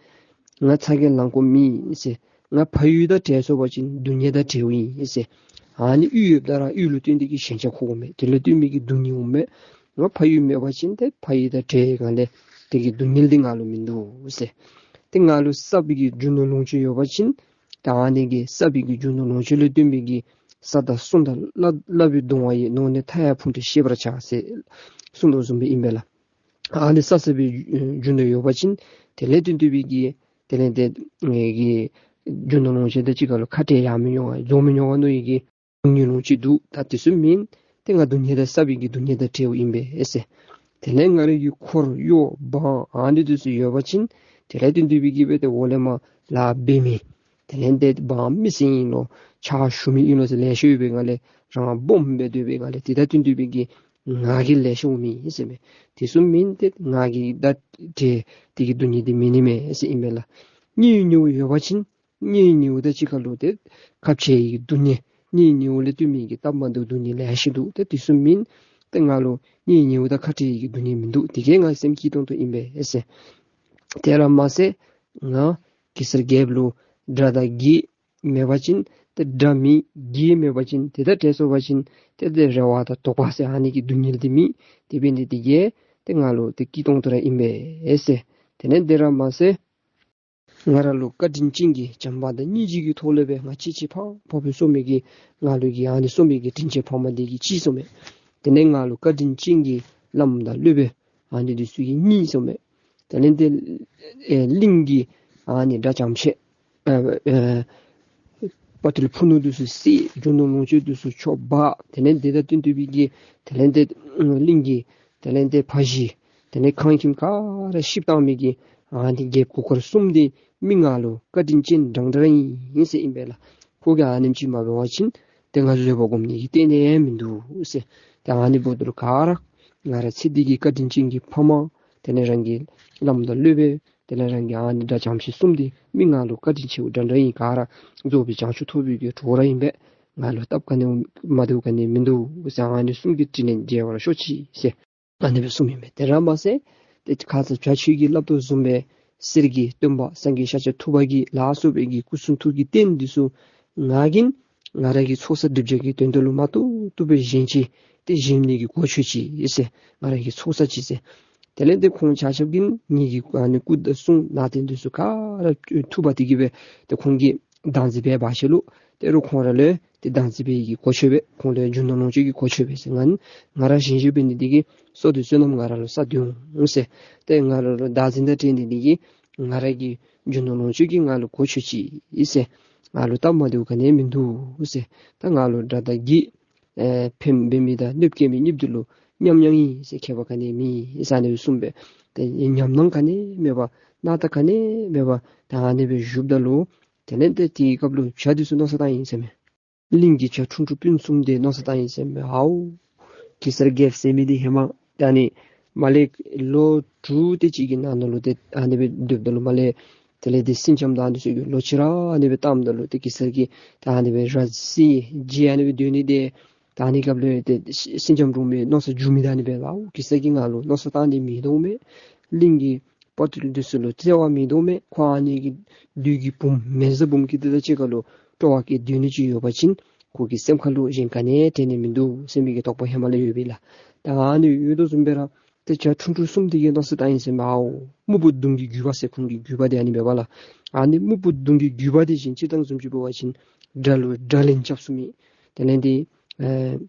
ང་ཚ་གྱང་ལང་དགོཔ་མེད་ཟེར། ང་ཕ་ཡུལ་དང་བྲལ་སོང་པ་ཅིན་སྡུག་བསྔལ་དང་བྲལཝ་ཨིན་ཟེར། ཨ་ནི་ཡུལ་ཡོདཔ་ད་ར་ཡུལ་ལུ་བརྟེན་ཏེ་གི་ཞེན་ཆགས་འཁོར་དགོ་མས། དེ་ལུ་བརྟེན་མི་གི་སྡུག་བསྔལ་འོང་མས། ང་ཕ་ཡུལ་མེད་པ་ཅིན་ཏེ་ཕ་ཡུལ་དང་བྲལ་སྒང་ལས་དེ་གི་སྡུག་བསྔལ་འདི་ང་ལུ་མིན་འདུག་ཟེར། ཏེ་ང་ལུ་བསགས་པའི་གི་རྒྱུ་ནོར་ལོངས་སྤྱོད་ཡོད་པ་ཅིན་ད་ཨ་ནི་གི་བསགས་པའི་གི་རྒྱུ་ནོར་ལོངས་སྤྱོད་ལུ་བརྟེན་པའི་གི་བསགས་དང་གསུམ་དང་བསླབ་བསླབ་པའི་གདུང་བ་ཡིས། ནོར་ནི་མཐའ་ཡས་ཕུང་ཁྲོལ་ཤེས་པར་བྱ་ཟེར་གསུངས་དོ་བཟུམ་སྦེ་ཨིན་པས་ལགས། ཨ་ནི་བསགས་བསགས་པའི་རྒྱུ་ནོར་ཡོད་པ་ཅིན་དེ་ལས་བརྟེན་ཏེ་སྦེ་གི་དེ་ལས་ཏེ་ཨེ་གི་རྒྱུ་ནོར་ལོངས་སྤྱོད་དང་གཅིག་ཁར་ལུ་ཁ་བྲལ་ཡང་མི་འོང་བ་རྫོགས་མི་འོང་བ་མནོ་ཡི་གི་སྡུག་བསྔལ་ལོངས་སྤྱོད་འདུག། ད་དེ་ཚུ་མེན། ཏེ་ང་སྡུག་བསྔལ་དང་བསགས་པའི་གི་སྡུག་བསྔལ་དང་བྲལཝ་ཨིན་པས་ཟེར། དེ་ལས་ང་རའི་གི་འཁོར་གཡོག་འབངས་ཨ་ནི་འདི་ཚུ་ཡོད་པ་ཅིན་དེ་ལས་བརྟེན་ཏེ་སྦེ་གི་སྦེ་ཏེ་འོག་ལས་མར་ལཱ་འབད་མི་ དེ་ལས་ཏེ་འབངས་མི་སེར་ཨིན་ལོ་ཕྱག་ཞུ་མི་ཨིན་ལོ་ཟེར་ལེ་ཤ་ཡོད་པའི་ངང་ལས་རང་སྦོམ་སྦེ་སྡོད་པའི་ངང་ལས་དེ་དང་བསྟུན་ཏེ་སྦེ་གི་ང་རྒྱལ་ལེ་ཤ་འོང་མི་ཨིན་ཟེར་མས། དེ་ཚུ་མེན་ཏེ་ང་རྒྱལ་དང་བྲལ་ཏེ་གི་སྡུག་བསྔལ་འདི་མེད་ནི་མས་ཟེར་ཨིན་པས་ལགས། གཉེན་ཉེཝ་ཡོད་པ་ཅིན་གཉེན་ཉེཝ་དང་གཅིག་ཁར་ལུ་ཏེ་ཁ་འཕྱལ་གྱི་སྡུག་བསྔལ་གཉེན་ཉེཝ་ལས་བརྟེན་མི་གི་སྟབས་མ་བདེཝ་སྡུག་བསྔལ་ལེ་ཤ་འདུག། ཏེ་དེ་ཚུ་མེན་ཏེ་ང་ལུ་གཉེན་ཉེཝ་དང་ཁ་འཕྱལ་གྱི་སྡུག་བསྔལ་མིན་འདུག། དེ་གིས་ང་སེམས་སྐྱིད་ཏོང་ཏོ་ཨིན་པས་ཟེར། དེ་ར་མ་ཚད་ང་གེ་སར་རྒྱལཔོ་ལུ་དགྲ་དང་བགེགས་མེད་པ་ཅིན་ཏེ་དགྲ་མེད་བགེགས་མེད་པ་ཅིན་དེ་དང་བྲལ་སོང་པ་ཅིན་ཏེ་ཏེ་རེ་བ་དང་དོགས་པ་ཟེར་ཨ་ནི་གི་སྡུག་བསྔལ་འདི་མེད། དེ་འབད་ནི་དེ་གིས་ཏེ་ང་ལུ་ཏེ་སྐྱིད་ཏོང་ཏོ་ར་ཨིན་པས་ཟེར། དེ་ལས་དེ་ར་མ་ཚད་ང་ར་ལུ་བཀའ་དྲིན་ཅན་གྱིས་བྱམས་པ་དང་སྙིང་རྗེ་གི་ཐོག་ལས་སྦེ་ང་གཅེས་གཅེས་ཕངས་ཕངས་སྦེ་གསོ་མི་གི་ང་ལུ་གི་ཨ་ནི་གསོ་མི་གི་དྲིན་ཅན་ཕ་མ་འདི་གིས་གཅེས་གསོ་མས། དེ་ལས་ང་ལུ་བཀའ་དྲིན་ཅན་གྱི་བླམ་དང་སློབ་དཔོན་ཨ་ནི་འདི་ཚུ་གིས་གཉེན་གསོ་མས། དེ་ལས་ཏེ་ཨེ་གླིང་གི་ཨ་ནི་དགྲ་ཇེ་མང་ཆེ་ཨེ་ཨེ་དཔའ་ཐུལ་ཕུ་ནུ་འདི་ཚུ་བསད། རྒྱུ་ནོར་ལོངས་སྤྱོད་འདི་ཚུ་འཕྲོག་འབག། དེ་ལས་དེ་དང་བསྟུན་ཏེ་སྦེ་གི་དེ་ལས་ཏེ་གླིང་གི་དེ་ལས་ཏེ་ཕ་གཞིས་དེ་ལས་ཁང་ཁྱིམ་ག་ར་བཤིག་བཏང་མི་གི་ཨ་ནི་རྒྱལཔོ་གུར་དཀར་གསུམ་འདི་མི་ང་ལུ་བཀའ་དྲིན་ཅན་འདྲན་འདྲ་ཨིན་ཟེར་ཨིན་པས་ལགས། ཁོ་གིས་ཨ་ནེམ་ཅིག་མ་འབད་བ་ཅིན་ཏེ་ང་བཟོད་པ་སྒོམ་ནི་གི་གཏན་ནས་མིན་འདུག་ཟེར། ཏེ་ཨ་ནི་འབདཝ་ད་ལུ་ག་ར་ང་ར་ཚེ་འདི་གི་བཀའ་དྲིན་ཅན་གྱི་ཕ་མ་དེ་ལས་རང་གི་བླམ་དང་སློབ་དཔོན་དེ་ལས་རང་གི་ཨ་ནི་དགྲ་ཇེ་མང་ཆེ་གསུམ་འདི་མི་ང་ལུ་བཀའ་དྲིན་ཆེཝ་འདྲན་འདྲ་ཨིན། ག་ར་རྫོགས་པའི་བྱང་ཆུབ་ཐོབ་པའི་གི་གྲོགས་ར་ཨིན་པས། ང་ལུ་སྟབས་ག་ནི་མ་བདེཝ་ག་ནི་མིན་འདུག་ཟེར། ཨ་ནི་གསུམ་གྱི་དྲིན་ལན་འཇལ་བར་ཤོག་ཅིག་ཟེར་ཨ་ནི་སྦེ་གསུངམ་ཨིན་པས། དེ་ར་མ་ཚད་ཏེ་ཁ་ཙ་བྱ་ཁྱོད་ཀྱིས་སླབ་དོ་བཟུམ་སྦེ་གསེར་གྱི་སྟོན་པ་སངས་རྒྱས་ཤཱཀྱ་ཐུབ་པ་གི་ལ་སོགས་པའི་གི་སྐུ་གསུང་ཐུགས་ཀྱི་རྟེན་འདི་ཚུ་ང་གིས་ང་ར་གི་ཚོགས་བསགས་སྒྲིབ་སྦྱང་གི་དོན་དུ་ལུ་མ་བཏུབ་བཏུབ་སྦེ་བཞེངས་ཅི། ཏེ་བཞེངས་ནི་གི་གོ་ཆོད་ཅི་ཟེར། ང་ར་གི་ཚོགས་བསགས་ཅི་ཟེར། དེ་ལས་ཏེ་ཁོང་ཆ་ཁྱབ་ཀྱིས་ངེ་གི་ཨ་ནི་སྐུ་དང་གསུང་ནང་རྟེན་འདི་ཚུ་ག་ར་ཐུབ་པ་དེ་གིས་སྦེ་ཏེ་ཁོང་གིས་བདག་འཛིན་འབད་བ་ཅིན་ལུ་ཏེ་རུང་ཁོང་ར་ལུ་ཏེ་བདག་འཛིན་འབད་ནི་གི་གོ་ཆོད་པས། ཁོང་ལུ་རྒྱུ་ནོར་ལོངས་སྤྱོད་ཀྱི་གོ་ཆོད་པས་ཟེར། ང་ང་ར་བཞེངས་བཞེངསམ་འབད་ནི་དེ་གིས་བསོད་བདེ་བསོད་ནམས་ང་ར་ལུ་བསགས་སྡོད་འོང་ཟེར། ཏེ་ང་ར་ལུ་བདག་འཛིན་དང་བྲལ་ནི་དེ་གིས་ང་ར་གི་རྒྱུ་ནོར་ལོངས་སྤྱོད་ཀྱིས་ང་ལུ་གོ་ཆོད་ཅི་ཟེར། ང་ལུ་སྟབས་མ་བདེཝ་ག་ནི་མིན་འདུག་ཟེར། ད་ང་ལུ་དགྲ་དང་བགེགས་ཨེ་ཕན་འབད་མི་དང་གནོདཔ་བཀལ་མི་གཉིས་འདི་ལུ་མཉམ་མཉམ་ཨིན་ཟེར། ཁྱད་པར་ག་ནི་མེད་ཟེར་ཨ་ནི་སྦེ་གསུངས་པས། ཏེ་ཉམས་སྣང་ག་ནི་མེད་པར་སྣང་དག་ག་ནི་མེད་པར་ད་ཨ་ནི་སྦེ་བཞུགསཔ་ད་ལུ་དེ་ལས་ཏེ་དེའི་སྐབས་ལུ་བྱ་འདི་ཚུ་མནོ་བསམ་བཏང་ཡི་ཟེར་མས། གླིང་གི་བྱ་ཁྲུང་ཁྲུང་སྤུན་གསུམ་འདི་མནོ་བསམ་བཏང་ཡི་ཟེར་མས། ཨའོ་གེ་སར་རྒྱལཔོ་ཟེར་མི་འདི་ཧེ་མ་ད་ཨ་ནི་མ་ལས་ལོ་དྲུག་དེ་ཅིག་གི་ནང་ན་ལུ་ཏེ་ཨ་ནི་སྦེ་སྡོདཔ་ད་ལུ་མ་ལས་དེ་ལས་ཏེ་སེང་ལྕམ་དང་འདི་ཚུ་གིས་ལོག་ཅི་ར་ཨ་ནི་སྦེ་བཏངམ་ད་ལུ་ཏེ་གེ་སར་གྱིས་ད་ཨ་ནི་སྦེ་ར་བཟི་བརྗེད་ཨ་ནི་སྦེ་སྡོད་ནི་དེ་ད་ཨ་ནི་སྐབས་ལུ་ཏེ་སེང་ལྕམ་འབྲུག་མོའི་མནོ་བསམ་འགྱུར་མི་ད་ཨ་ནི་སྦེ་ཨའོ་གེ་སར་གྱིས་ང་ལུ་མནོ་བསམ་བཏང་ནི་མིན་འདུག་མས། གླིང་གི་དཔའ་ཐུལ་འདི་ཚུ་ལུ་བརྩེ་བ་མིན་འདུག་མས། ཁོ་ཨ་ནི་གི་བདུད་ཀྱི་བུམོ་མེ་བཟའ་འབུམ་སྐྱིད་དེ་དང་གཅིག་ཁར་ལུ་སྤྲོ་བ་བསྐྱེད་སྡོད་ནི་ཅིག་ཡོད་པ་ཅིན་ཁོ་གི་སེམས་ཁར་ལུ་གཞན་ག་ནི་དྲན་ནི་མིན་འདུག་ཟེར་མི་གི་དོགས་པ་ཧེ་མ་ལས་ཡོད་པས་ལགས། ད་ཨ་ནི་ཡོད་དོ་བཟུམ་སྦེ་ར་ཏེ་བྱ་ཁྲུང་ཁྲུང་གསུམ་འདི་གིས་མནོ་བསམ་བཏང་ཡི་ཟེར་མས། ཨའོ་སྨུག་པོ་གདོང་གི་རྒྱུད་པ་ཟེར་ཁོང་གི་རྒྱུད་པ་འདི་ཨ་ནི་མས་པ་ལགས། ཨ་ནི་སྨུག་པོ་གདོང་གི་རྒྱུད་པ་འདི་བཞིན་སྤྱིར་བཏང་བཟུམ་ཅིག་འབད་བ་ཅིན་དགྲ་ལུ་དགྲ་ལན་རྐྱབ་ཚུགས་མི་དེ་ལས་ཏེ་ཨེ་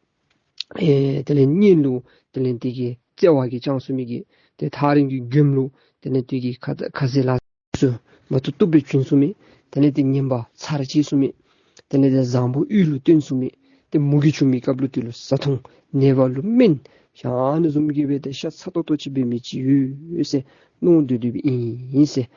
ཨེ་དེ་ལས་གཉེན་ལུ་དེ་ལས་དེ་གི་བརྩེ་བ་གིས་བཅང་ཚུགས་མི་གི་ཏེ་ཐག་རིང་གི་མགྱོནམ་ལུ་དེ་ལས་དེ་གི་ཁ་ཁ་ཟས་ལ་སོགས་མ་བཏུབ་བཏུབ་སྦེ་བྱིན་ཚུགས་མི་དེ་ལས་ཏེ་ངན་པ་ཚར་བཅད་ཚུགས་མི་དེ་ལས་ཏེ་བཟང་པོ་གཡུས་ལུ་བཏོན་ཚུགས་མི་ཏེ་མུ་གེ་བྱུང་མི་སྐབས་ལུ་དེ་ལུ་བཟའ་འཐུང་ནད་པ་ལུ་སྨན་ཨ་ནི་བཟུམ་གྱི་སྦེ་ཏེ་ཤ་ཚ་ཏོག་ཏོ་ཅིག་འབད་མི་ཅིག་ཡོད་ཟེར་མནོ་སྡོད་སྡོདཔ་ཨིན་ཟེར།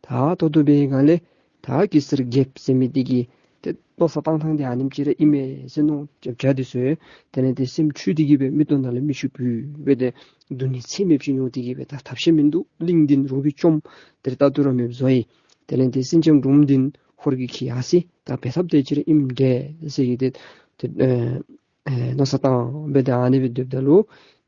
ད་ད་ལྟོ་འབད་བའི་སྒང་ལས་ད་གེ་སར་རྒྱལཔོ་ཟེར་མི་འདི་གི་ཏེ་མནོ་བསམ་བཏང་ཐངས་འདི་ཨ་ནེམ་ཅིག་ར་ཨིན་མས་ཟེར་མནོ། བྱ་བྱ་འདི་ཚུ་དེ་ལས་ཏེ་སེམས་འཁྲུལ་ཏེ་གི་སྦེ་མིག་ཏོ་ནང་ལས་མིག་ཆུ་བུད་སྦེ་ཏེ་སྡུག་བསྔལ་ཚད་མེདཔ་ཅིག་མྱོང་སྟེ་གི་སྦེ་ད་ཐབས་ཤེས་མིན་འདུག། གླིང་འདི་རོགས་ཀྱིས་བཅོམ། དེ་ལས་ད་ལྟོ་ར་མེདཔ་བཟོ་ཡི། དེ་ལས་ཏེ་སེང་ལྕམ་འབྲུག་མོ་འདི་ཧོར་གྱིས་ཁྱིད་ཡར་སོ་ཡི། ད་འབད་ཐབས་དེ་ཅིག་ར་ཨིནམ་འདྲས་ཟེར་གི་ཏེ་ཏེ་ཨེ་ཨེ་མནོ་བསམ་བཏང་སྦེ་ཏེ་ཨ་ནི་སྦེ་སྡོདཔ་ད་ལུ་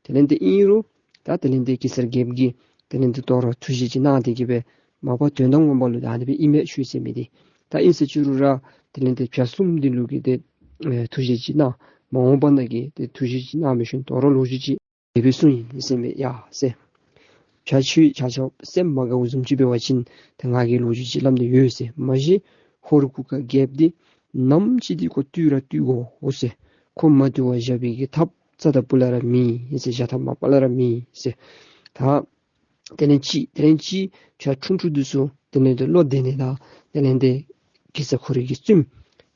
དེ་ལས་ཏེ་ཨིན་རུང་ད་དེ་ལས་ཏེ་གེ་སར་རྒྱལཔོ་གིས་དེ་ལས་ཏེ་དོ་རུང་ཐུགས་བཞེད་ཅིག་གནང་སྟེ་གི་སྦེ་མ་པ་དོན་དག་ངོ་མ་ལུ་ད་ཨ་ནི་སྦེ་ཨིན་མས་ཆོས་ཟེར་མི་འདི། ད་ཨིན་ཟེར་ཅི་རུང་ར་དེ་ལས་ཏེ་བྱ་གསུམ་འདི་ལུ་གིས་ཏེ་ཨེ་ཐུགས་བཞེད་ཅིག་གནང་། མ་འོངས་པ་ནང་གི་ཏེ་ཐུགས་བཞེད་ཅིག་གནང་མི་ཤུལ་དོ་རུང་ལོ་རྒྱུས་ཅིག་དེ་སྦེ་གསུངས་ཡི་ཟེར་མས། ཡ་ཟེར། བྱ་ཁྱོད་ཆ་ཁྱབ་སེམས་མ་དགའཝ་བཟུམ་ཅིག་འབད་བ་ཅིན་ད་ང་གིས་ལོ་རྒྱུས་ཅིག་སླབ་ནི་ཡོད་ཟེར། མ་གཞི་ཧོར་གུར་དཀར་རྒྱལཔོ་འདི་ནམ་ཅིག་འདི་ཁོ་བཏུལ་ར་བཏུལ་དགོ་འོང་ཟེར། ཁོ་མ་བཏུལ་བར་བཞག་པའི་གི་ཐབས་རྩ་དང་སྤུ་ལས་ར་མེད་ཟེར། བཞག་ཐབས་མ་པ་ལས་ར་མེད་ཟེར། ད་དེ་ལས་ཅིག་དེ་ལས་ཅིག་བྱ་ཁྲུང་ཁྲུང་འདི་ཚུ་དེ་ལས་ཏེ་བློ་བདེ་ནི་དང་དེ་ལས་ཏེ་གེ་སར་ཁོ་རའི་གི་བཙུནམོ་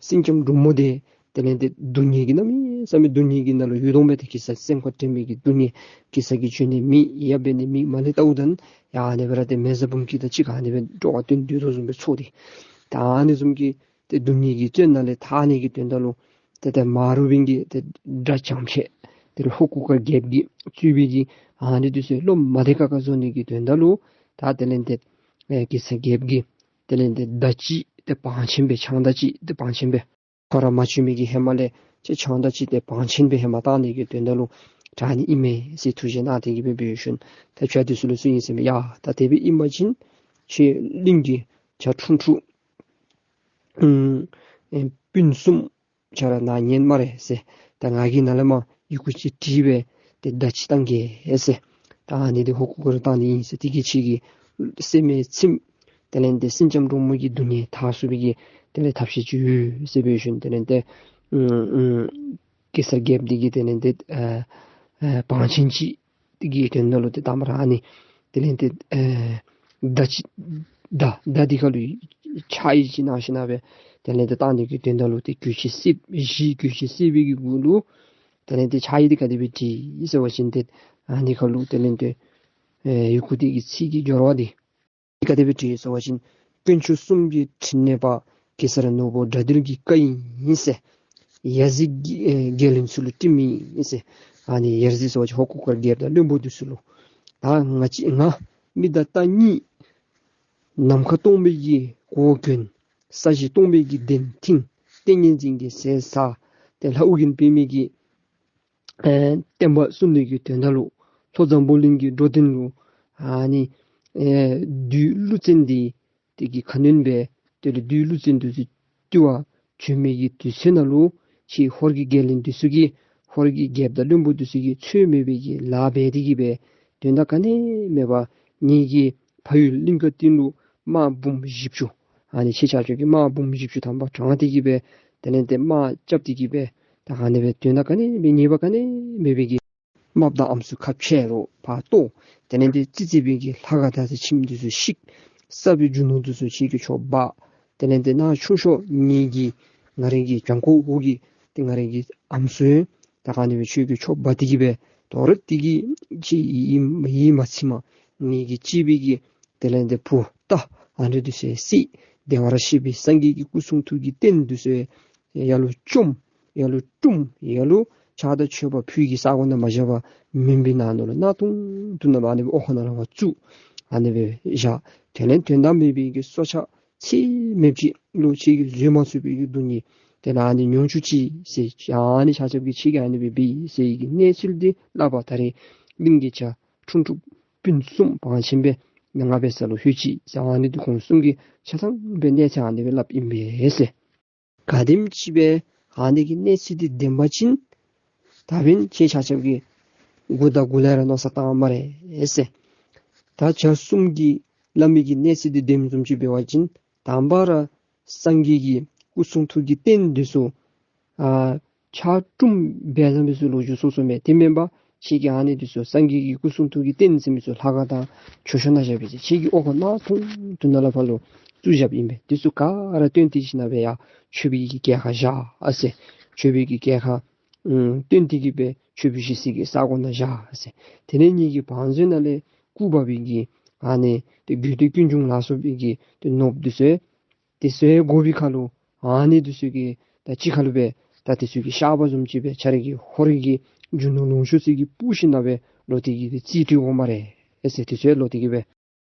སེང་ལྕམ་འབྲུག་མོ་འདི་དེ་ལས་ཏེ་སྡུག་བསྔལ་གྱི་གནམ་མེད་ས་མེད་སྡུག་བསྔལ་གྱི་ནང་ལུ་ཡོད་དོ་མས། ཏེ་གེ་སར་སེམས་ཁར་དྲན་མི་གི་སྡུག་བསྔལ་གེ་སར་གྱིས་བྱོན་ནི་མེད་ཡང་འབད་ནི་མེད། མ་ལས་ལྟཝ་ད་ཡང་ཨ་ནི་སྦེ་ར་ཏེ་མེ་བཟའ་འབུམ་སྐྱིད་དང་གཅིག་ཁར་ཨ་ནི་སྦེ་སྤྲོ་བ་བསྟུན་སྡོད་དོ་བཟུམ་སྦེ་ཚོར་ཏེ་ད་ཨ་ནི་བཟུམ་གྱི་ ཏེ་སྡུག་བསྔལ་གྱི་བཙོན་ནང་ལས་ཐར་ནི་གི་དོན་དག་ལུ་ཏེ་ཏེ་མ་རུངས་པའི་གི་ཏེ་དགྲ་བྱམས་ཆེ་ཏེ་ལུ་ཧོར་གུར་དཀར་རྒྱལཔོ་གིས་གཙོས་པའི་གི་ཨ་ནི་འདི་ཚུ་བློ་མ་བདེ་ཁག་ཁ་བཟོ་ནི་གི་དོན་དག་ལུ་ད་དེ་ལས་ཏེ་ཨེ་གེ་སར་རྒྱལཔོ་གིས་དེ་ལས་ཏེ་མདའ་ཅིག་ཏེ་བང་ཆེན་སྦེ་ཕྱག་མདའ་ཅིག་ཏེ་བང་ཆེན་སྦེ་ཁོ་ར་མ་བྱོན་མི་གི་ཧེ་མ་ལས་ཅིག་ཕྱག་མདའ་ཅིག་ཏེ་བང་ཆེན་སྦེ་ཧེ་མ་བཏང་ནི་གི་དོན་དག་ལུ་དྲག་ནི་ཨིན་མས་ཟེར་ཐུགས་བཞེད་གནང་སྟེ་གི་སྦེ་འབད་ཞིནམ་ད་བྱ་འདི་ཚུ་ལུ་གསུངས་ཡི་ཟེར་མས། ཡ་ད་དེ་སྦེ་ཨིན་པ་ཅིན་ཁྱེད་གླིང་གི་བྱ་ཁྲུང་ཁྲུང་ཨུམ་ཨེ་སྤུན་གསུམ་ཁྱེད་ར་ནཱ་ཉན་སྨ་རེ་ཟེར། ད་ང་གིས་ནཱ་ལས་མར་ཡི་གུ་ཅིག་བྲིས་སྦེ་ཏེ་མདའ་ཅིག་བཏང་གེ་ཟེར། ད་ཨ་ནི་འདི་ཧོར་གུར་དཀར་བཏང་ནི་ཨིན་ཟེར། དེ་གིས་ཁྱེད་ཀྱི་སེམས་ལས་ཚིམ། དེ་ལས་ཏེ་སེང་ལྕམ་འབྲུག་མོ་གི་སྡུག་བསྔལ་ཐར་ཚུགས་པའི་གི་དེ་ལས་ཐབས་ཤེས་ཅིག་ཡོད་ཟེར་འབད་ཞིནམ་དེ་ལས་ཏེ་ཨུམ་ཨུམ་གེ་སར་རྒྱལཔོ་འདི་གིས་དེ་ལས་ཏེ་ཨ་ཨ་བང་ཆེན་ཅིག་དེ་གི་དོན་དག་ལུ་ཏེ་དང་པ་ར་ཨ་ནི་དེ་ལས་ཏེ་ཨེ་མདའ་ཅིག་མདའ་མདའ་འདི་ཁ་ལུ་ཕྱག་གཡས་ཅིག་གནང་ཞིནམ་སྦེ་དེ་ལས་ཏེ་བཏང་ནི་གི་དོན་དག་ལུ་ཏེ་གུས་ཅིག་སྲིད་བཞེས་གུས་ཅིག་སྲིད་པའི་གི་གུ་ལུ་དེ་ལས་ཏེ་ཕྱག་གཡས་འདི་ག་དེ་སྦེ་བྲིས་ཟེར་བ་ཅིན་ཏེ་ཨ་ནི་ཁ་ལུ་དེ་ལས་ཏེ་ཨེ་ཡི་གུ་འདི་གི་ཚིག་གི་སྦྱོར་བ་འདི་ག་དེ་སྦེ་བྲིས་ཟེར་བ་ཅིན་དཀོན་མཆོག་གསུམ་གྱི་ཕྲིན་ལས་པ་གེ་སར་ནོར་བུ་དགྲ་འདུལ་གྱི་བཀའ་ཡིན་ཟེར། ཡ་ཟི་གི་ཨེ་རྒྱལ་བློན་ཚུ་ལུ་སྤྲིངམ་ཨིན་ཟེར། ཨ་ནི་ཡ་ཟི་ཟེར་བ་ཅིན་ཧོར་གུར་དཀར་རྒྱལཔོ་དང་བློན་པོ་འདི་ཚུ་ལུ། ད་ང་ཅིག་ང་མི་དང་རྟ་གཉིས་ནམ་མཁའ་སྟོང་པའི་གི་གོ་གྱོན། ས་གཞི་སྟོང་པའི་གི་གདན་བཏིང་། ཏིང་ངེ་འཛིན་གྱི་ཟས་ཟ། ཏེ་ལྷ་ཨོ་རྒྱན་པདྨའི་གི་ཨེ་བསྟན་པ་སྲུང་ནི་གི་དོན་དག་ལུ་ལྷོ་འཛམ་བུ་གླིང་གི་འགྲོ་དོན་ལུ་ཨ་ནི་ཨེ་བདུད་ཀླུ་བཙན་འདི་དེ་གི་ཁ་གནོན་སྦེ་དེ་ལས་བདུད་ཀླུ་བཙན་འདི་ཚུ་བཏུལ་བར་བྱོན་མི་གི་དུས་ཚོད་ནང་ལུ་ཁྱེད་ཧོར་གྱི་རྒྱལ་བློན་འདི་ཚུ་གིས་ཧོར་གྱི་རྒྱལཔོ་དང་བློན་པོ་འདི་ཚུ་གིས་ཚོད་མེད་པའི་གི་ལཱ་འབད་དེ་གི་སྦེ་དོན་དག་ག་ནི་མེད་པར་ངེ་གི་ཕ་ཡུལ་གླིང་ག་སྟེང་ལུ་དམག་འབུམ་བཞི་བཅུ། ཨ་ནི་ཁྱེད་ཆ་ཁྱབ་ཀྱིས་དམག་འབུམ་བཞི་བཅུ་ཐམ་པ་དྲངས་ཏེ་གི་སྦེ་དེ་ལས་ཏེ་དམག་རྐྱབ་སྟེ་གི་སྦེ་ད་ཨ་ནི་སྦེ་དོན་དག་ག་ནི་མེད་ཉེས་པ་ག་ནི་མེད་པའི་གི་རྨགཔ་དང་ཨམ་སྲུ་ཁ་ཕྱེ་རོགས་ཕར་གཏོར། དེ་ལས་ཏེ་རྩིས་རྩིས་པའི་གི་ལྷ་ཁང་དང་ཁྱིམ་འདི་ཚུ་བཤིག། ས་བོན་རྒྱུ་ནོར་འདི་ཚུ་ཁྱེད་ཀྱིས་འཕྲོག་འབག། དེ་ལས་ཏེ་ནཱ་ཆུང་ཤོས་ངེ་གི་ང་རའི་གི་གྱང་ཁོག་འོག་གི་ཏེ་ང་རའི་གི་ཨམ་སྲུ་ད་ཨ་ནི་སྦེ་ཁྱེད་ཀྱིས་འཕྲོག་འབག་སྟེ་གི་སྦེ་དོ་རུང་དེ་གི་ཅིག་ཡིད་མ་ཚིམ་པར་ངེ་གི་གཅེས་པའི་གི་དེ་ལས་ཏེ་བུ་རྟ་ཨ་ནི་འདི་ཚུ་བསད། བདེ་བར་གཤེགས་པའི་སངས་རྒྱས་ཀྱི་སྐུ་གསུང་ཐུགས་ཀྱི་རྟེན་འདི་ཚུ་ཡར་ལུ་བཅོམ། ཡར་ལུ་བཀྲུམ། ཡར་ལུ་ཕྱག་དང་མཆོད་པ་ཕུལ་གྱི་ས་གོ་ནང་མ་བཞག་པར་མུན་པའི་ནང་ན་ལུ་གནག་དུང་དུ་ནང་ལུ་ཨ་ནི་སྦེ་འོག་ཁང་ནང་ལུ་བཙུགས། ཨ་ནི་སྦེ་བཞག། དེ་ལས་དོན་དག་མེད་པའི་གི་སྲོག་ཆགས་ཚད་མེདཔ་ཅིག་ལུ་ཁྱེད་ཀྱིས་བཟོད་མ་ཚུགས་པའི་གི་སྡུག་བསྔལ་དེ་ལས་ཨ་ནི་མྱོང་བཅུག་ཅིག་ཟེར། ཨ་ནི་ཆ་ཁྱབ་ཀྱིས་ཁྱེད་ཀྱིས་ཨ་ནི་སྦེ་འབད་ཟེར་བའི་གི་གནས་ཚུལ་འདི་སླབ་པར་ད་རེས་གླིང་གི་བྱ་ཁྲུང་ཁྲུང་སྤུན་གསུམ་བང་ཆེན་སྦེ་ང་འབད་ས་ལུ་ལྷོད་ཅི་ཟེར་ཨ་ནི་འདི་ཁོང་གསུམ་གྱིས་ཆ་ཚང་སྦེ་གནས་ཚུལ་ཨ་ནི་སྦེ་སླབ་ཨིན་པས་ཟེར། ག་དེམ་ཅིག་སྦེ་ཨ་ནི་གི་གནས་ཚུལ་འདི་བདེན་པ་ཅིན་ད་འབདན་ཁྱེད་ཆ་ཁྱབ་ཀྱིས་མགུ་དང་མགུ་ལས་ར་མནོ་བསམ་བཏང་སྨ་རེ་ཟེར། ད་བྱ་གསུམ་གྱིས་སླབ་མི་གི་གནས་ཚུལ་འདི་བདེནམ་བཟུམ་ཅིག་འབད་བ་ཅིན་དང་པ་ར་སངས་རྒྱས་ཀྱི་སྐུ་གསུང་ཐུགས་ཀྱི་རྟེན་འདི་ཚུ་ཨ་ཕྱག་བཀྲུམ་འབད་ཟེར་མི་ཚུ་ལོ་རྒྱུས་སོ་སོ་མས། དེ་མེན་པར་ཁྱེད་ཀྱིས་ཨ་ནི་འདི་ཚུ་སངས་རྒྱས་ཀྱི་སྐུ་གསུང་ཐུགས་ཀྱི་རྟེན་ཟེར་མི་ཚུ་ལྷ་ཁང་དང་མཆོད་བཤམ་ནང་བཞག་པའི་ཚེ་ཁྱེད་ཀྱིས་འོག་ཁང་གནག་དུང་དུ་ནང་ལུ་ཕར་ལུ་བཙུགས་བཞགཔ་ཨིན་པས། འདི་ཚུ་ག་ར་བཏོན་ཏེ་ཞིནམ་སྦེ་ཡར་མཆོད་པའི་གི་གྱལ་ཁར་བཞག་ཟེར། མཆོད་པའི་གི་གྱལ་ཁར་ཨམ་བཏོན་ཏེ་གི་སྦེ་མཆོད་པའི་གཞི་བསིལ་གྱི་ས་གོ་ནང་བཞག་ཟེར། དེ་ལས་ངེ་གི་བང་མཛོད་ནང་ལས་སྐུ་འབག་པའི་གི་ཨ་ནི་ཏེ་དགོས་འདོད་ཀུན་འབྱུང་ལ་སོགས་པའི་གི་ཏེ་ནོར་བུ་འདི་ཚུ་དེ་ཚུ་དགོ་པའི་ཁར་ལུ་ཨ་ནི་འདི་ཚུ་གི་ད་ཅི་ཁར་ལུ་སྦེ་ད་དེ་ཚུ་གི་བཤགས་པ་བཟུམ་ཅིག་སྦེ་ཁྱེད་རའི་གི་ཧོར་གྱི་རྒྱུ་ནོར་ལོངས་སྤྱོད་ཚུ་གི་སྤུར་ཞིནམ་སྦེ་ལོག་སྟེ་གི་རྩིས་སྤྲོད་དགོ་སྨ་རེ་ཟེར། དེ་ཚུ་ལོག་སྟེ་གི་སྦེ་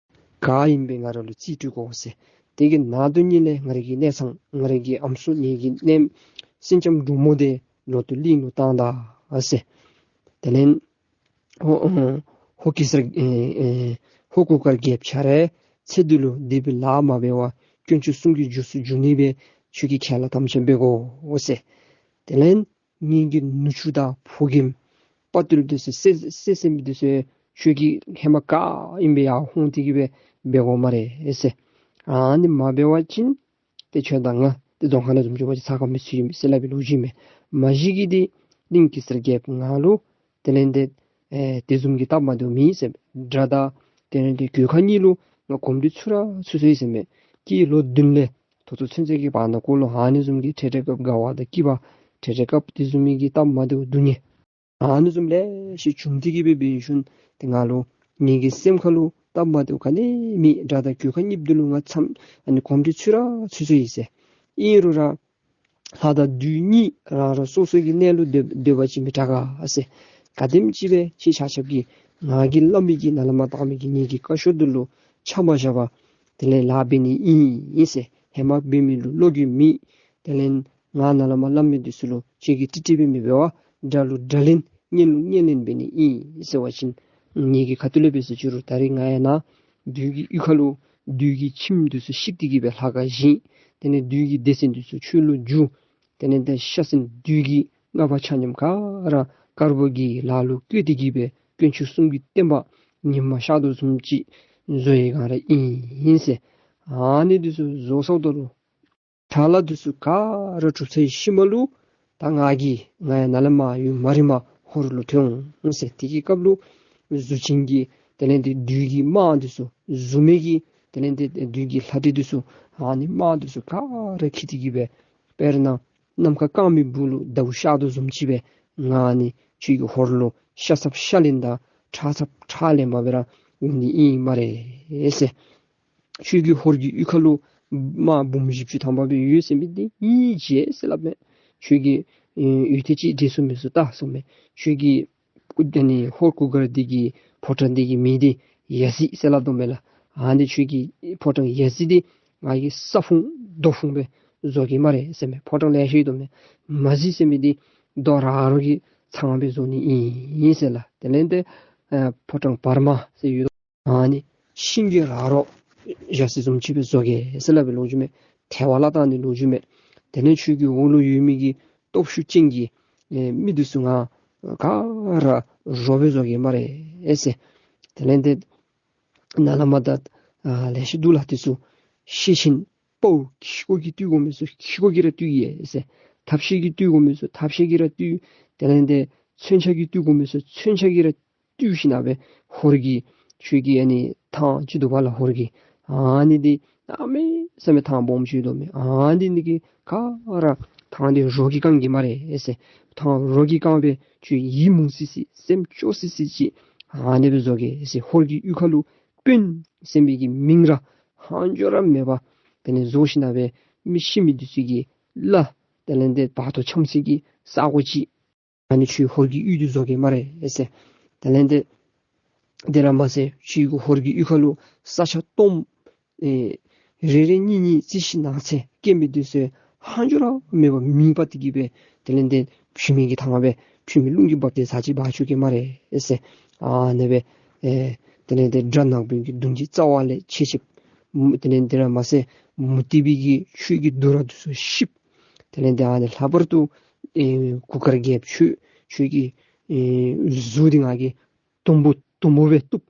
ག་ཨིན་པས་ང་ར་ལུ་རྩིས་སྤྲོད་དགོ་ཟེར། དེ་གི་ནང་དོན་ཉིད་ལས་ང་རའི་གི་གནས་ཚང་ང་རའི་གི་ཨམ་སྲུ་ངེ་གི་མནའམ་སེང་ལྕམ་འབྲུག་མོ་དེ་ལོག་སྟེ་གླིང་ལུ་བཏང་ད་ཟེར། དེ་ལས་ཧོ་ཨ་ཧོར་གེ་སར་ཨེ་ཨེ་ཧོར་གུར་དཀར་རྒྱལཔོ་ཁྱེད་རའི་ཚེ་འདི་ལུ་སྡིག་པའི་ལཱ་མ་འབད་བར་དཀོན་མཆོག་གསུམ་གྱི་རྗེས་སུ་འཇུག་ནི་སྦེ་ཁྱོད་ཀྱིས་ཁས་བླངས་དམ་བཅའ་འབད་དགོ་ཟེར། དེ་ལས་ངེ་གི་ནུ་གཅུང་དང་ཕོ་རྒནམ་དཔའ་བརྟུལ་འདི་ཚུ་བསད་བསད་བསད་མི་འདི་ཚུ་ཁྱོད་ཀྱིས་ཧེ་མ་ག་ཨིན་པས་ཡར་འོང་སྟེ་གི་སྦེ་འབད་དགོ་སྨ་རེ་ཟེར། ཨ་ནི་མ་འབད་བ་ཅིན་ཏེ་ཁྱོད་དང་ང་ཏེ་རྫོང་ཁ་ནང་བཟུམ་ཅིག་འབད་བ་ཅིན་ཚ་ཁ་མི་ཚུད་ཨིན་ཟེར་སླབ་པའི་ལོ་རྒྱུས་མས། མ་གཞི་གིས་འདི་གླིང་གེ་སར་རྒྱལཔོ་ང་ལུ་དེ་ལས་ཏེ་ཨེ་དེ་བཟུམ་གྱི་སྟབས་མ་བདེཝ་མེད་ཟེར། དགྲ་དང་དེ་ལས་ཏེ་གོས་ཁ་གཉིས་ལུ་ང་གོམས་འདྲིས་ཚུད་ར་ཚུད་སོ་ཡི་ཟེར་མས། སྐྱེས་ལོ་བདུན་ལས་ད་ལྟོ་ཚུན་ཚོད་ཀྱི་བར་ན་ཀོ་ལུ་ཨ་ནི་བཟུམ་གྱི་འཕྲལ་འཕྲལ་སྐབས་དགའ་བ་དང་སྐྱིད་པ་འཕྲལ་འཕྲལ་སྐབས་དེ་བཟུམ་མའི་གི་སྟབས་མ་བདེཝ་སྡུག་བསྔལ་ཨ་ནི་བཟུམ་ལེ་ཤ་བྱུང་སྟེ་གི་སྦེ་འབད་ཞིནམ་ཏེ་ང་ལུ་ངེ་གི་སེམས་ཁ་ལུ་སྟབས་མ་བདེཝ་ག་ནི་མེད། དགྲ་དང་གོས་ཁ་གཉིས་འདི་ལུ་ང་ཚམ་ཨ་ནི་གོམས་འདྲིས་ཚུད་ར་ཚུད་སོ་ཡི་ཟེར། ཨིན་རུང་ར་ལྷ་དང་བདུད་གཉིས་རང་རང་སོ་སོ་གི་གནས་ལུ་སྡོད་སྡོད་པ་ཅིན་མི་དྲག་ག་ཟེར། ག་དེམ་ཅིག་སྦེ་ཁྱེད་ཆ་ཁྱབ་ཀྱིས་ང་གིས་སླབ་མི་གི་ནཱ་ལས་མར་བཏང་མི་གི་ངེ་གི་བཀའ་ཤོག་འདི་ལུ་ཆ་མ་བཞག་པར་དེ་ལས་ལཱ་འབད་ནི་ཨིན་ཟེར། ཧེ་མ་འབད་མི་ལུ་བློ་འགྱོད་མེད། དེ་ལས་ང་ནཱ་ལས་མར་སླབ་མི་འདི་ཚུ་ལུ་ཁྱེད་ཀྱིས་ཏིག་ཏིག་སྦེ་མི་འབད་བར་དགྲ་ལུ་དགྲ་ལན་གཉེན་ལུ་གཉེན་ལན་འབད་ནི་ཨིན་ཟེར་བ་ཅིན་ངེ་གི་ཁ་ཐུག་ལས་འབད་ཟེར་ཅི་རུང་ད་རིས་ང་ཡང་ནཱ་བདུད་ཀྱི་གཡུས་ཁ་ལུ་བདུད་ཀྱི་ཁྱིམ་འདི་ཚུ་བཤིག་སྟེ་གི་སྦེ་ལྷ་ཁང་བཞེངས། དེ་ལས་བདུད་ཀྱི་སྡེ་ཚན་འདི་ཚུ་ཆོས་ལུ་བསྒྱུར། དེ་ལས་ཏེ་ཤ་ཟན་བདུད་ཀྱི་མངའ་བ་ཆ་མཉམ་ག་ར་དཀར་པོ་གི་ལཱ་ལུ་བཀོད་དེ་གི་སྦེ་དཀོན་མཆོག་གསུམ་གྱི་བསྟན་པ་ཉི་མ་ཤར་དོ་བཟུམ་ཅིག་བཟོ་ཡི་ག་ར་ཨིན་ཟེར། ཨ་ནི་འདི་ཚུ་བཟོ་སོངམ་ད་ལུ་ཁྲ་ལ་འདི་ཚུ་ག་ར་གྲུབ་ཚར་བའི་ཤུལ་མ་ལུ་ད་ང་གིས་ང་ཡང་ནཱ་ལས་མར་ཡུན་མ་རིངམ་ཧོར་ལུ་ཐོན་འོང་ཟེར། དེ་གི་སྐབས་ལུ་གཟུགས་ཅན་གྱི་དེ་ལས་ཏེ་བདུད་ཀྱི་དམག་འདི་ཚུ་གཟུགས་མེད་ཀྱི་དེ་ལས་ཏེ་བདུད་ཀྱི་ལྷ་འདྲེ་འདི་ཚུ་ཨ་ནི་དམག་འདི་ཚུ་ག་ར་འཁྱིད་དེ་གི་སྦེ་དཔེར་ན་ནམ་མཁའ་གང་མི་སྦུག་ལུ་ཟླཝ་ཤར་དོ་བཟུམ་ཅིག་སྦེ་ང་ནི་ཁྱོད་ཀྱི་ཧོར་ལུ་ཤ་ཚབ་ཤ་ལན་དང་ཁྲག་ཚབ་ཁྲག་ལེན་པར་སྦེ་ར་འོང་ནི་ཨིན་སྨ་རེ་ཟེར། ཁྱོད་ཀྱི་ཧོར་གྱི་གཡུས་ཁ་ལུ་དམག་འབུམ་བཞི་བཅུ་ཐམ་པ་སྦེ་ཡོད་ཟེར་མི་འདི་ཨིན་ཅི་ཟེར་སླབ་མས། ཁྱོད་ཀྱིས་ཨེ་ཡུད་ཐེངས་ཅིག་འདྲེན་ཚུགས་མི་ཚུགས་བལྟ་གསུངས་མས། ཁྱོད་ཀྱི་ཨ་ནི་ཧོར་གུར་དཀར་འདི་གི་ཕོ་བྲང་འདི་གི་མིང་འདི་ཡ་ཟི་ཟེར་སླབ་དོ་མས་ལགས། ཨ་ནི་ཁྱོད་ཀྱི་ཕོ་བྲང་ཡ་ཟི་འདི་ང་གིས་ས་ཕུང་རྡོ་ཕུང་སྦེ་བཟོ་གེ་སྨ་རེ་ཟེར་མས། ཕོ་བྲང་ལེ་ཤ་ཡོད་དོ་མས། མ་ཟི་ཟེར་མི་འདི་རྡོ་ར་རོ་གི་ཚང་སྦེ་བཟོ་ནི་ཨིན་ཟེར་ལགས། དེ་ལས་ཏེ་ཨ་ཕོ་བྲང་བར་མ་ཟེར་ཡོད་དོ། ཨ་ནི་ཤིང་གི་ར་རོ་ཡ་ཟི་བཟུམ་ཅིག་སྦེ་བཟོ་གེ་ཟེར་སླབ་པའི་ལོ་རྒྱུས་མས། ཐལ་བ་ལ་བཏང་ནི་ལོ་རྒྱུས་མས། དེ་ལས་ཁྱོད་ཀྱི་འོག་ལུ་ཡོད་མི་གི་སྟོབས་ཤུགས་ཅན་གྱི་ཨེ་མི་འདི་ཚུ་ང་ག་ར་རོ་སྦེ་བཟོ་གེ་སྨ་རེ་ཟེར། དེ་ལས་ཏེ་ནཱ་ལས་མར་ད་ཨ་ལེ་ཤ་འདུག་ལགས། དེ་ཚུ་ཤེད་ཆེན་དཔའ་བོ་ཁྱི་ཁོ་གིས་བཏུལ་དགོ་མི་ཚུ་ཁྱི་ཁོ་གིས་ར་བཏུལ་ཡི་ཟེར། ཐབས་ཤེས་ཀྱིས་བཏུལ་དགོ་མི་ཚུ་ཐབས་ཤེས་ཀྱིས་ར་བཏུལ། དེ་ལས་ཏེ་མཚོན་ཆ་གིས་བཏུལ་དགོ་མི་ཚུ་མཚོན་ཆ་གིས་ར་བཏུལ་ཞིནམ་སྦེ་ཧོར་གྱི་ཁྱོད་ཀྱི་ཨ་ནི་ཐང་ཅིག་འདུག་པ་ལགས། ཧོར་གྱི་ཨ་ནི་འདི་གནམ་མེད་ས་མེད་ཐང་སྦོམ་ཅིག་འདུག་མས། ཨ་ནི་འདི་གི་ག་ར་ཐང་འདི་རོ་གིས་བཀང་གེ་སྨ་རེ་ཟེར། ཐང་རོ་གིས་བཀང་སྦེ་ཁྱོད་ཡིད་མུག་སི་སི་སེམས་སྐྱོ་སི་སི་ཅིག་ཨ་ནི་སྦེ་བཟོ་གེ་ཟེར། ཧོར་གྱི་གཡུས་ཁ་ལུ་དཔོན་ཟེར་མི་གི་མིང་ར་ཧང་འགྱོ་ར་མེད་པར་དེ་ལས་བཟོ་ཞིནམ་སྦེ་མི་ཤི་མི་འདི་ཚུ་གི་བླ་དེ་ལས་ཏེ་བར་དོ་འཁྱམ་སའི་གི་ས་གོ་ཅིག་ཨ་ནི་ཁྱོད་ཧོར་གྱི་གཡུས་འདི་བཟོ་གེ་སྨ་རེ་ཟེར། དེ་ལས་ཏེ་དེ་ར་མ་ཚད་ཁྱོད་ཀྱི་ཧོར་གྱི་གཡུས་ཁ་ལུ་ས་ཆ་སྟོངམ་ཨེ་རེ་རེ་གཉིས་གཉིས་རྩི་ཤིང་ནགས་ཚལ་སྐྱེ་མི་འདི་ཚུ་ཧང་འགྱོ་ར་མེད་པར་མེ་འབར་ཏེ་གི་སྦེ་དེ་ལས་ཏེ་ཕུལ་མི་གི་ཐང་སྦེ་ཕུལ་མི་རླུང་གིས་འབག་སྟེ་ཟ་ཅིག་འབག་བཅུག་གེ་སྨ་རེ་ཟེར། ཨ་ནི་སྦེ་ཨེ་དེ་ལས་ཏེ་དགྲ་ནག་པོའི་གི་གདུང་གི་རྩ་བ་ལས་ཆད་ཆདཔ། དེ་ལས་དེ་ར་མ་ཚད་མུ་སྟེགས་པའི་གི་ཆོས་ཀྱི་རྡོ་ར་འདི་ཚུ་བཤིགཔ། དེ་ལས་ཏེ་ཨ་ནི་ལྷག་པར་དུ་ཨེ་གུར་དཀར་རྒྱལཔོ་ཁྱོད་ཁྱོད་ཀྱི་ཨེ་གཟུགས་འདི་ང་གིས་དུམ་བུ་དུམ་བུ་སྦེ་གཏུབ།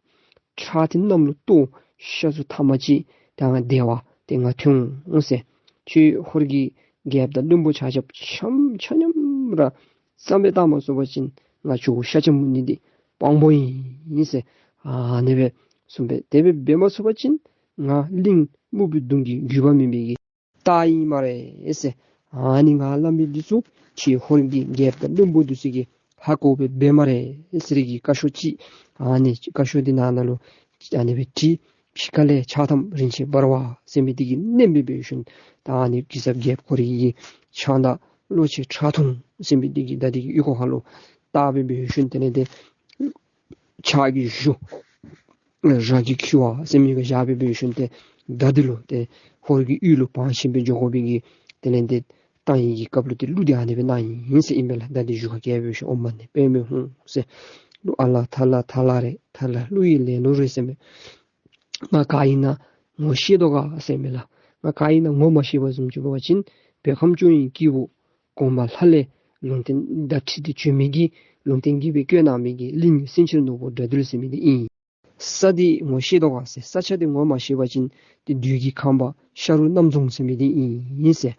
ཁྲག་འདི་གནམ་ལུ་གཏོར། ཤ་ཚུ་ཐ་མ་ཅིག་ད་ང་བདེ་བ་ཏེ་ང་ཐོན་འོང་ཟེར། ཁྱོད་ཧོར་གྱི་རྒྱལཔོ་དང་བློན་པོ་ཆ་ཁྱབ་ཆ་མཉམ་ར་རྩ་མེད་བཏང་མ་ཚུགས་པ་ཅིན་ང་ཁྱོད་ཤ་ཆ་མུ་ནི་འདི་དཔང་པོ་ཨིན་ཟེར། ཨ་ནི་སྦེ་གསུངས་པས། དེ་སྦེ་འབད་མ་ཚུགས་པ་ཅིན་ང་གླིང་སྨུག་པོའི་གདུང་གི་རྒྱུད་པ་མེན་པའི་གི་སྟག་ཨིན་སྨ་རེ་ཟེར། ཨ་ནི་ང་སླབ་མི་འདི་ཚུ་ཁྱེད་ཧོར་གྱི་རྒྱལཔོ་དང་བློན་པོ་འདི་ཚུ་གིས་ཧ་གོ་སྦེ་འབད་སྨ་རེ་ཟེར་གྱི་བཀའ་ཤོག་ཅིག་ཨ་ནི་བཀའ་ཤོག་འདི་ནང་ན་ལུ་ཨ་ནི་སྦེ་བྲིས། ཕྱི་ཁ་ལས་ཕྱག་ཐམ་རིན་ཆེན་འབར་བ་ཟེར་མི་འདི་གིས་མནན་སྦེ་འབད་ཞིནམ་ད་ཨ་ནི་གེ་སར་རྒྱལཔོ་ཁོ་རའི་གི་ཕྱག་མདའ་གློ་ཆེན་ཁྲག་འཐུང་ཟེར་མི་འདི་གིས་ད་འདི་གི་ཨོལ་ལྐོག་ཁ་ལུ་བཏགས་སྦེ་འབད་ཞིནམ་དེ་ལས་ཏེ་ཕྱག་གི་གཞུ་ར་གི་ཁྱི་བ་ཟེར་མི་གུ་བཞག་སྦེ་འབད་ཞིནམ་ཏེ་ད་འདི་ལུ་ཏེ་ཧོར་གྱི་གཡུས་ལུ་བང་ཆེན་སྦེ་འགྱོ་དགོ་པའི་གི་དེ་ལས་ཏེ་བཏང་ཡི་གི་སྐབས་ལུ་ཏེ་གླུ་འདི་ཨ་ནི་སྦེ་གནང་ཡི་ཟེར་ཨིན་པས་ལགས། ད་འདི་གཞུ་ཁ་བཀལ་སྦེ་ཞིནམ་ཨོཾ་མ་ཎི་པདྨེ་ཧཱུྃ་ཟེར། གླུ་ཨ་ལ་ཐ་ལ་ཐ་ལ་རེད། ཐ་ལ་གླུ་ཡི་ལེན་ལུགས་རེད་ཟེར་མས། ང་ག་ཨིན་ན་ངོ་ཤེས་དོ་ག་ཟེར་མས་ལགས། ང་ག་ཨིན་ན་ངོ་མ་ཤེས་པ་བཟུམ་ཅིག་འབད་བ་ཅིན་བོད་ཁམས་སྐྱོང་བའི་སྐྱེས་བུ་གོང་མ་ལྷ་ལས་ལུང་བསྟན་དང་འཁྲིལ་ཏེ་བྱོན་མི་གི་ལུང་བསྟན་གྱིས་སྦེ་བསྐོས་གནང་མི་གི་གླིང་སེང་ཆེན་ནོར་བུ་དགྲ་འདུལ་ཟེར་མི་འདི་ཨིན། ས་འདི་ངོ་ཤེས་དོ་ག་ཟེར། ས་ཆ་འདི་ངོ་མ་ཤེས་པ་ཅིན་ཏེ་བདུད་ཀྱི་ཁང་པ་ཤ་རུ་གནམ་རྫོང་ཟེར་མི་འདི་ཨིན་ཟེར།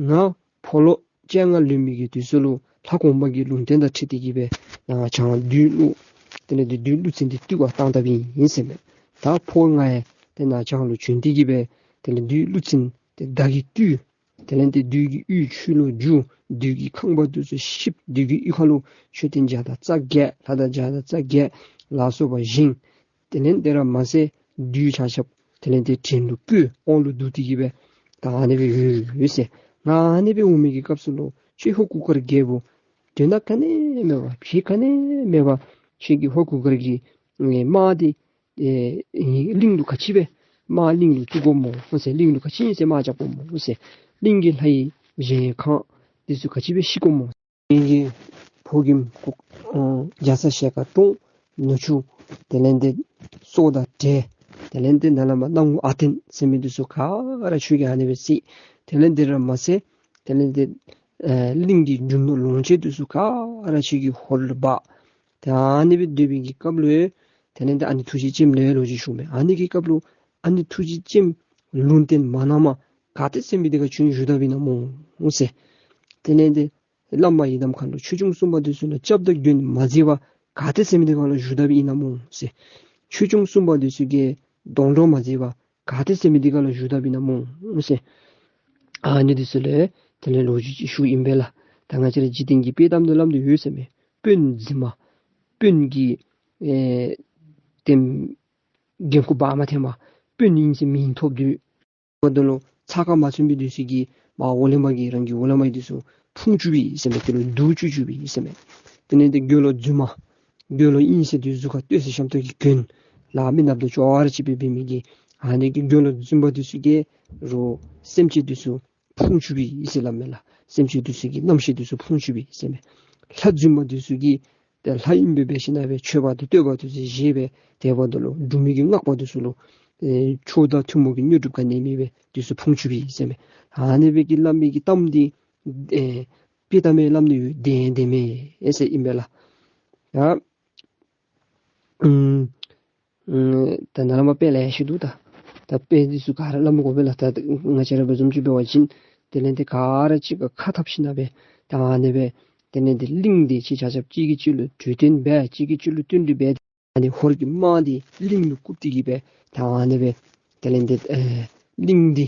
ང་ཕོ་ལོ་བཅོ་ལྔ་ལོན་མི་གི་དུས་སུ་ལུ་ལྷ་གོང་མ་གི་ལུང་བསྟན་དང་འཁྲིལ་ཏེ་གི་སྦེ་ནཱ་བྱང་བདུད་ཀླུ་དེ་ལས་ཏེ་བདུད་ཀླུ་བཙན་འདི་བཏུལ་བར་བཏང་བཏངམ་ཨིན་ཟེར་མས། ད་ཕོ་ང་ཡང་ཏེ་ནཱ་བྱང་ལུ་བྱོན་ཏེ་གི་སྦེ་དེ་ལས་བདུད་ཀླུ་བཙན་ཏེ་མདའ་གིས་བཏུལ། དེ་ལས་ཏེ་བདུད་ཀྱི་གཡུས་ཆོས་ལུ་བསྒྱུར། བདུད་ཀྱི་ཁང་པ་འདི་ཚུ་བཤིག། བདུད་ཀྱི་གཡུས་ཁ་ལུ་མཆོད་རྟེན་བརྒྱ་དང་རྩ་བརྒྱད་ལྷ་དང་བརྒྱ་དང་རྩ་བརྒྱད་ལ་སོགས་པ་བཞེངས། དེ་ལས་དེ་ར་མ་ཚད་བདུད་ཆ་ཁྱབ་དེ་ལས་ཏེ་བྲན་དུ་བཀོལ། དབང་ལུ་བསྡུ་སྟེ་གི་སྦེ་ ད་ཨ་ནི་སྦེ་ཡོད་ཟེར། ང་ཨ་ནི་སྦེ་འོང་མི་གི་སྐབས་སུ་ལུ་ཁྱོད་ཧོར་གུར་དཀར་རྒྱལཔོ་དོན་དག་ག་ནི་མེད་པར་ཕྱི་ག་ནི་མེད་པར་ཁྱོད་ཀྱི་ཧོར་གུར་དཀར་གྱི་དམག་འདི་ཨེ་གླིང་ལུ་ག་ཅི་སྦེ་དམག་གླིང་ལུ་བཙུགས་དགོཔ་སྨོ་ཟེར། གླིང་ལུ་ག་ཅི་ཨིན་ཟེར་དམག་རྐྱབ་དགོཔ་སྨོ་ཟེར། གླིང་གི་ལྷ་ཡི་གཞལ་ཡས་ཁང་འདི་ཚུ་ག་ཅི་སྦེ་བཤིག་དགོཔ་སྨོ། ངེ་གི་ཕོ་རྒནམ་ཨ་རྒྱ་ཚ་ཞལ་དཀར་འབྲོང་ནུ་གཅུང་དེ་ལས་འདི་སྲོག་དང་བྲལ། དེ་ལས་འདི་ནཱ་ལས་མར་སྣང་ངུ་ཨ་བརྟན་ཟེར་མི་འདི་ཚུ་ག་ར་ཁྱོད་ཀྱིས་ཨ་ནི་སྦེ་བསད། དེ་ལས་འདི་ར་མ་ཚད་དེ་ལས་འདི་ཨེ་གླིང་གི་རྒྱུ་ནོར་ལོངས་སྤྱོད་འདི་ཚུ་ག་ར་ཁྱོད་ཀྱིས་ཧོར་ལུ་འབག། ད་ཨ་ནི་སྦེ་སྡོད་པའི་གི་སྐབས་ལུ་དེ་ལས་འདི་ཨ་ནེ་ཐུགས་རྗེ་ཅནམ་ལས་ལོ་རྒྱུས་ཞུཝ་མས། ཨ་ནི་གི་སྐབས་ལུ་ཨ་ནེ་ཐུགས་རྗེ་ཅནམ་ལུང་བསྟན་མ་གནངམ་ག་ཏེ་ཟེར་མི་འདི་ཁར་ཁྱོད་བཞུགས་དཔ་ཨིན་ན་སྨོ་ཟེར། དེ་ལས་འདི་བླ་མ་ཡི་དམ་མཁའ་འགྲོ་ཆོས་སྐྱོང་སྲུང་པ་འདི་ཚུ་ལུ་སྐྱབས་དང་མགོན་མ་མཛད་པར་ག་ཏེ་ཟེར་མི་འདི་ཁར་ལུ་བཞུགས་དཔ་ཨིན་ན་སྨོ་ཟེར། ཆོས་སྐྱོང་སྲུང་པ་འདི་ཚུ་གིས་སྡོང་གྲོགས་མ་མཛད་པར་ག་ཏེ་ཟེར་མི་འདི་ཁར་ལུ་བཞུགས་དཔ་ཨིན་ན་སྨོ་ཟེར། ཨ་ནི་འདི་ཚུ་ལས་དེ་ལས་ལོ་རྒྱུས་ཅིག་ཞུཝ་ཨིན་པས་ལགས། ད་ང་བཅས་ར་འཇིག་རྟེན་གྱི་དཔེ་གཏམ་འདི་སླབ་སྟེ་ཡོད་ཟེར་མས། དཔོན་འཛིན་མ་དཔོན་གྱི་ཨེ་དེམ་འགན་ཁུར་འབག་མ་ཐེག་མ་དཔོན་ཨིན་ཟེར་མིང་ཐོབ་དོ། འོ་དེ་ལུ་ཚ་ཁ་མ་ཚུད་པའི་འདི་ཚུ་གིས་མར་འོག་ལས་མར་གྱི་རང་གི་འོག་ལས་མར་འདི་ཚུ་ཕུང་བཅུག་པས་ཟེར་མས། དེ་ལུ་དུག་བཅུག་བཅུག་པས་ཟེར་མས། དེ་ལས་འདི་དགེ་སློང་རྫུན་མ་དགེ་སློང་ཨིན་ཟེར་འདི་གཟུགས་ཁར་སྟོད་གཟན་ཤམ་ཐབས་ཀྱིས་གྱོན་ལགས། མི་ནགཔ་དང་ཅོག་ར་གཅིག་པའི་འབད་མི་གི་ཨ་ནི་གི་དགེ་སློང་རྫུན་མ་འདི་ཚུ་གིས་རོགས་སེམས་ཅན་འདི་ཚུ་ཕུང་བཅུག་པས་ཟེར་སླབ་མས་ལགས། སེམས་ཅན་འདི་ཚུ་གི་རྣམ་ཤེས་འདི་ཚུ་ཕུང་བཅུག་པས་ཟེར་མས། ལྷ་རྫུན་མ་འདི་ཚུ་གིས་ཏེ་ལྷ་ཨིན་པའི་སྦེ་ཞིནམ་ལས་མཆོད་པ་དང་བསྟོད་པ་འདི་ཚུ་བཞེས་སྦེ་དེ་འབདཝ་ད་ལུ་འབྲུག་མི་གི་སྔགས་པ་འདི་ཚུ་ལུ་ཨེ་ཆོས་དང་ཐུན་མོང་གི་དངོས་གྲུབ་ག་ནི་མེད་པར་འདི་ཚུ་ཕུང་བཅུག་པས་ཟེར་མས། ཨ་ནི་སྦེ་གི་སླབ་མི་གི་གཏམ་འདི་ཨེ་དཔེ་གཏམ་སྦེ་སླབ་ནི་ཡོད་བདེན་བདེན་མས་ཨེ་ཟེར་ཨིན་པས་ལགས། ཡ་ཨུམ་ཨུམ་ད་ནཱ་ལས་མར་དཔེ་ལེ་ཤ་འདུག། ད་ད་དཔེ་འདི་ཚུ་ག་ར་སླབ་མི་དགོ་པས་ལགས། ད་ང་བཅས་ར་འབད་བཟུམ་ཅིག་འབད་བ་ཅིན་དེ་ལས་འདི་ག་ར་གཅིག་ཁར་ཁ་འཐབ་ཞིནམ་ལས་ད་ཨ་ནི་སྦེ་དེ་ལས་འདི་གླིང་འདི་ཁྱེད་ཆ་ཁྱབ་གཅིག་གིས་གཅིག་ལུ་གྲོས་བསྟུན་འབད་གཅིག་གིས་གཅིག་ལུ་བསྟུན་གྲོས་འབད། ཨ་ནི་ཧོར་གྱི་དམག་འདི་གླིང་ལུ་བཀུག་སྟེ་གིས་སྦེ་ད་ཨ་ནི་སྦེ་དེ་ལས་འདི་ཨེ་གླིང་འདི་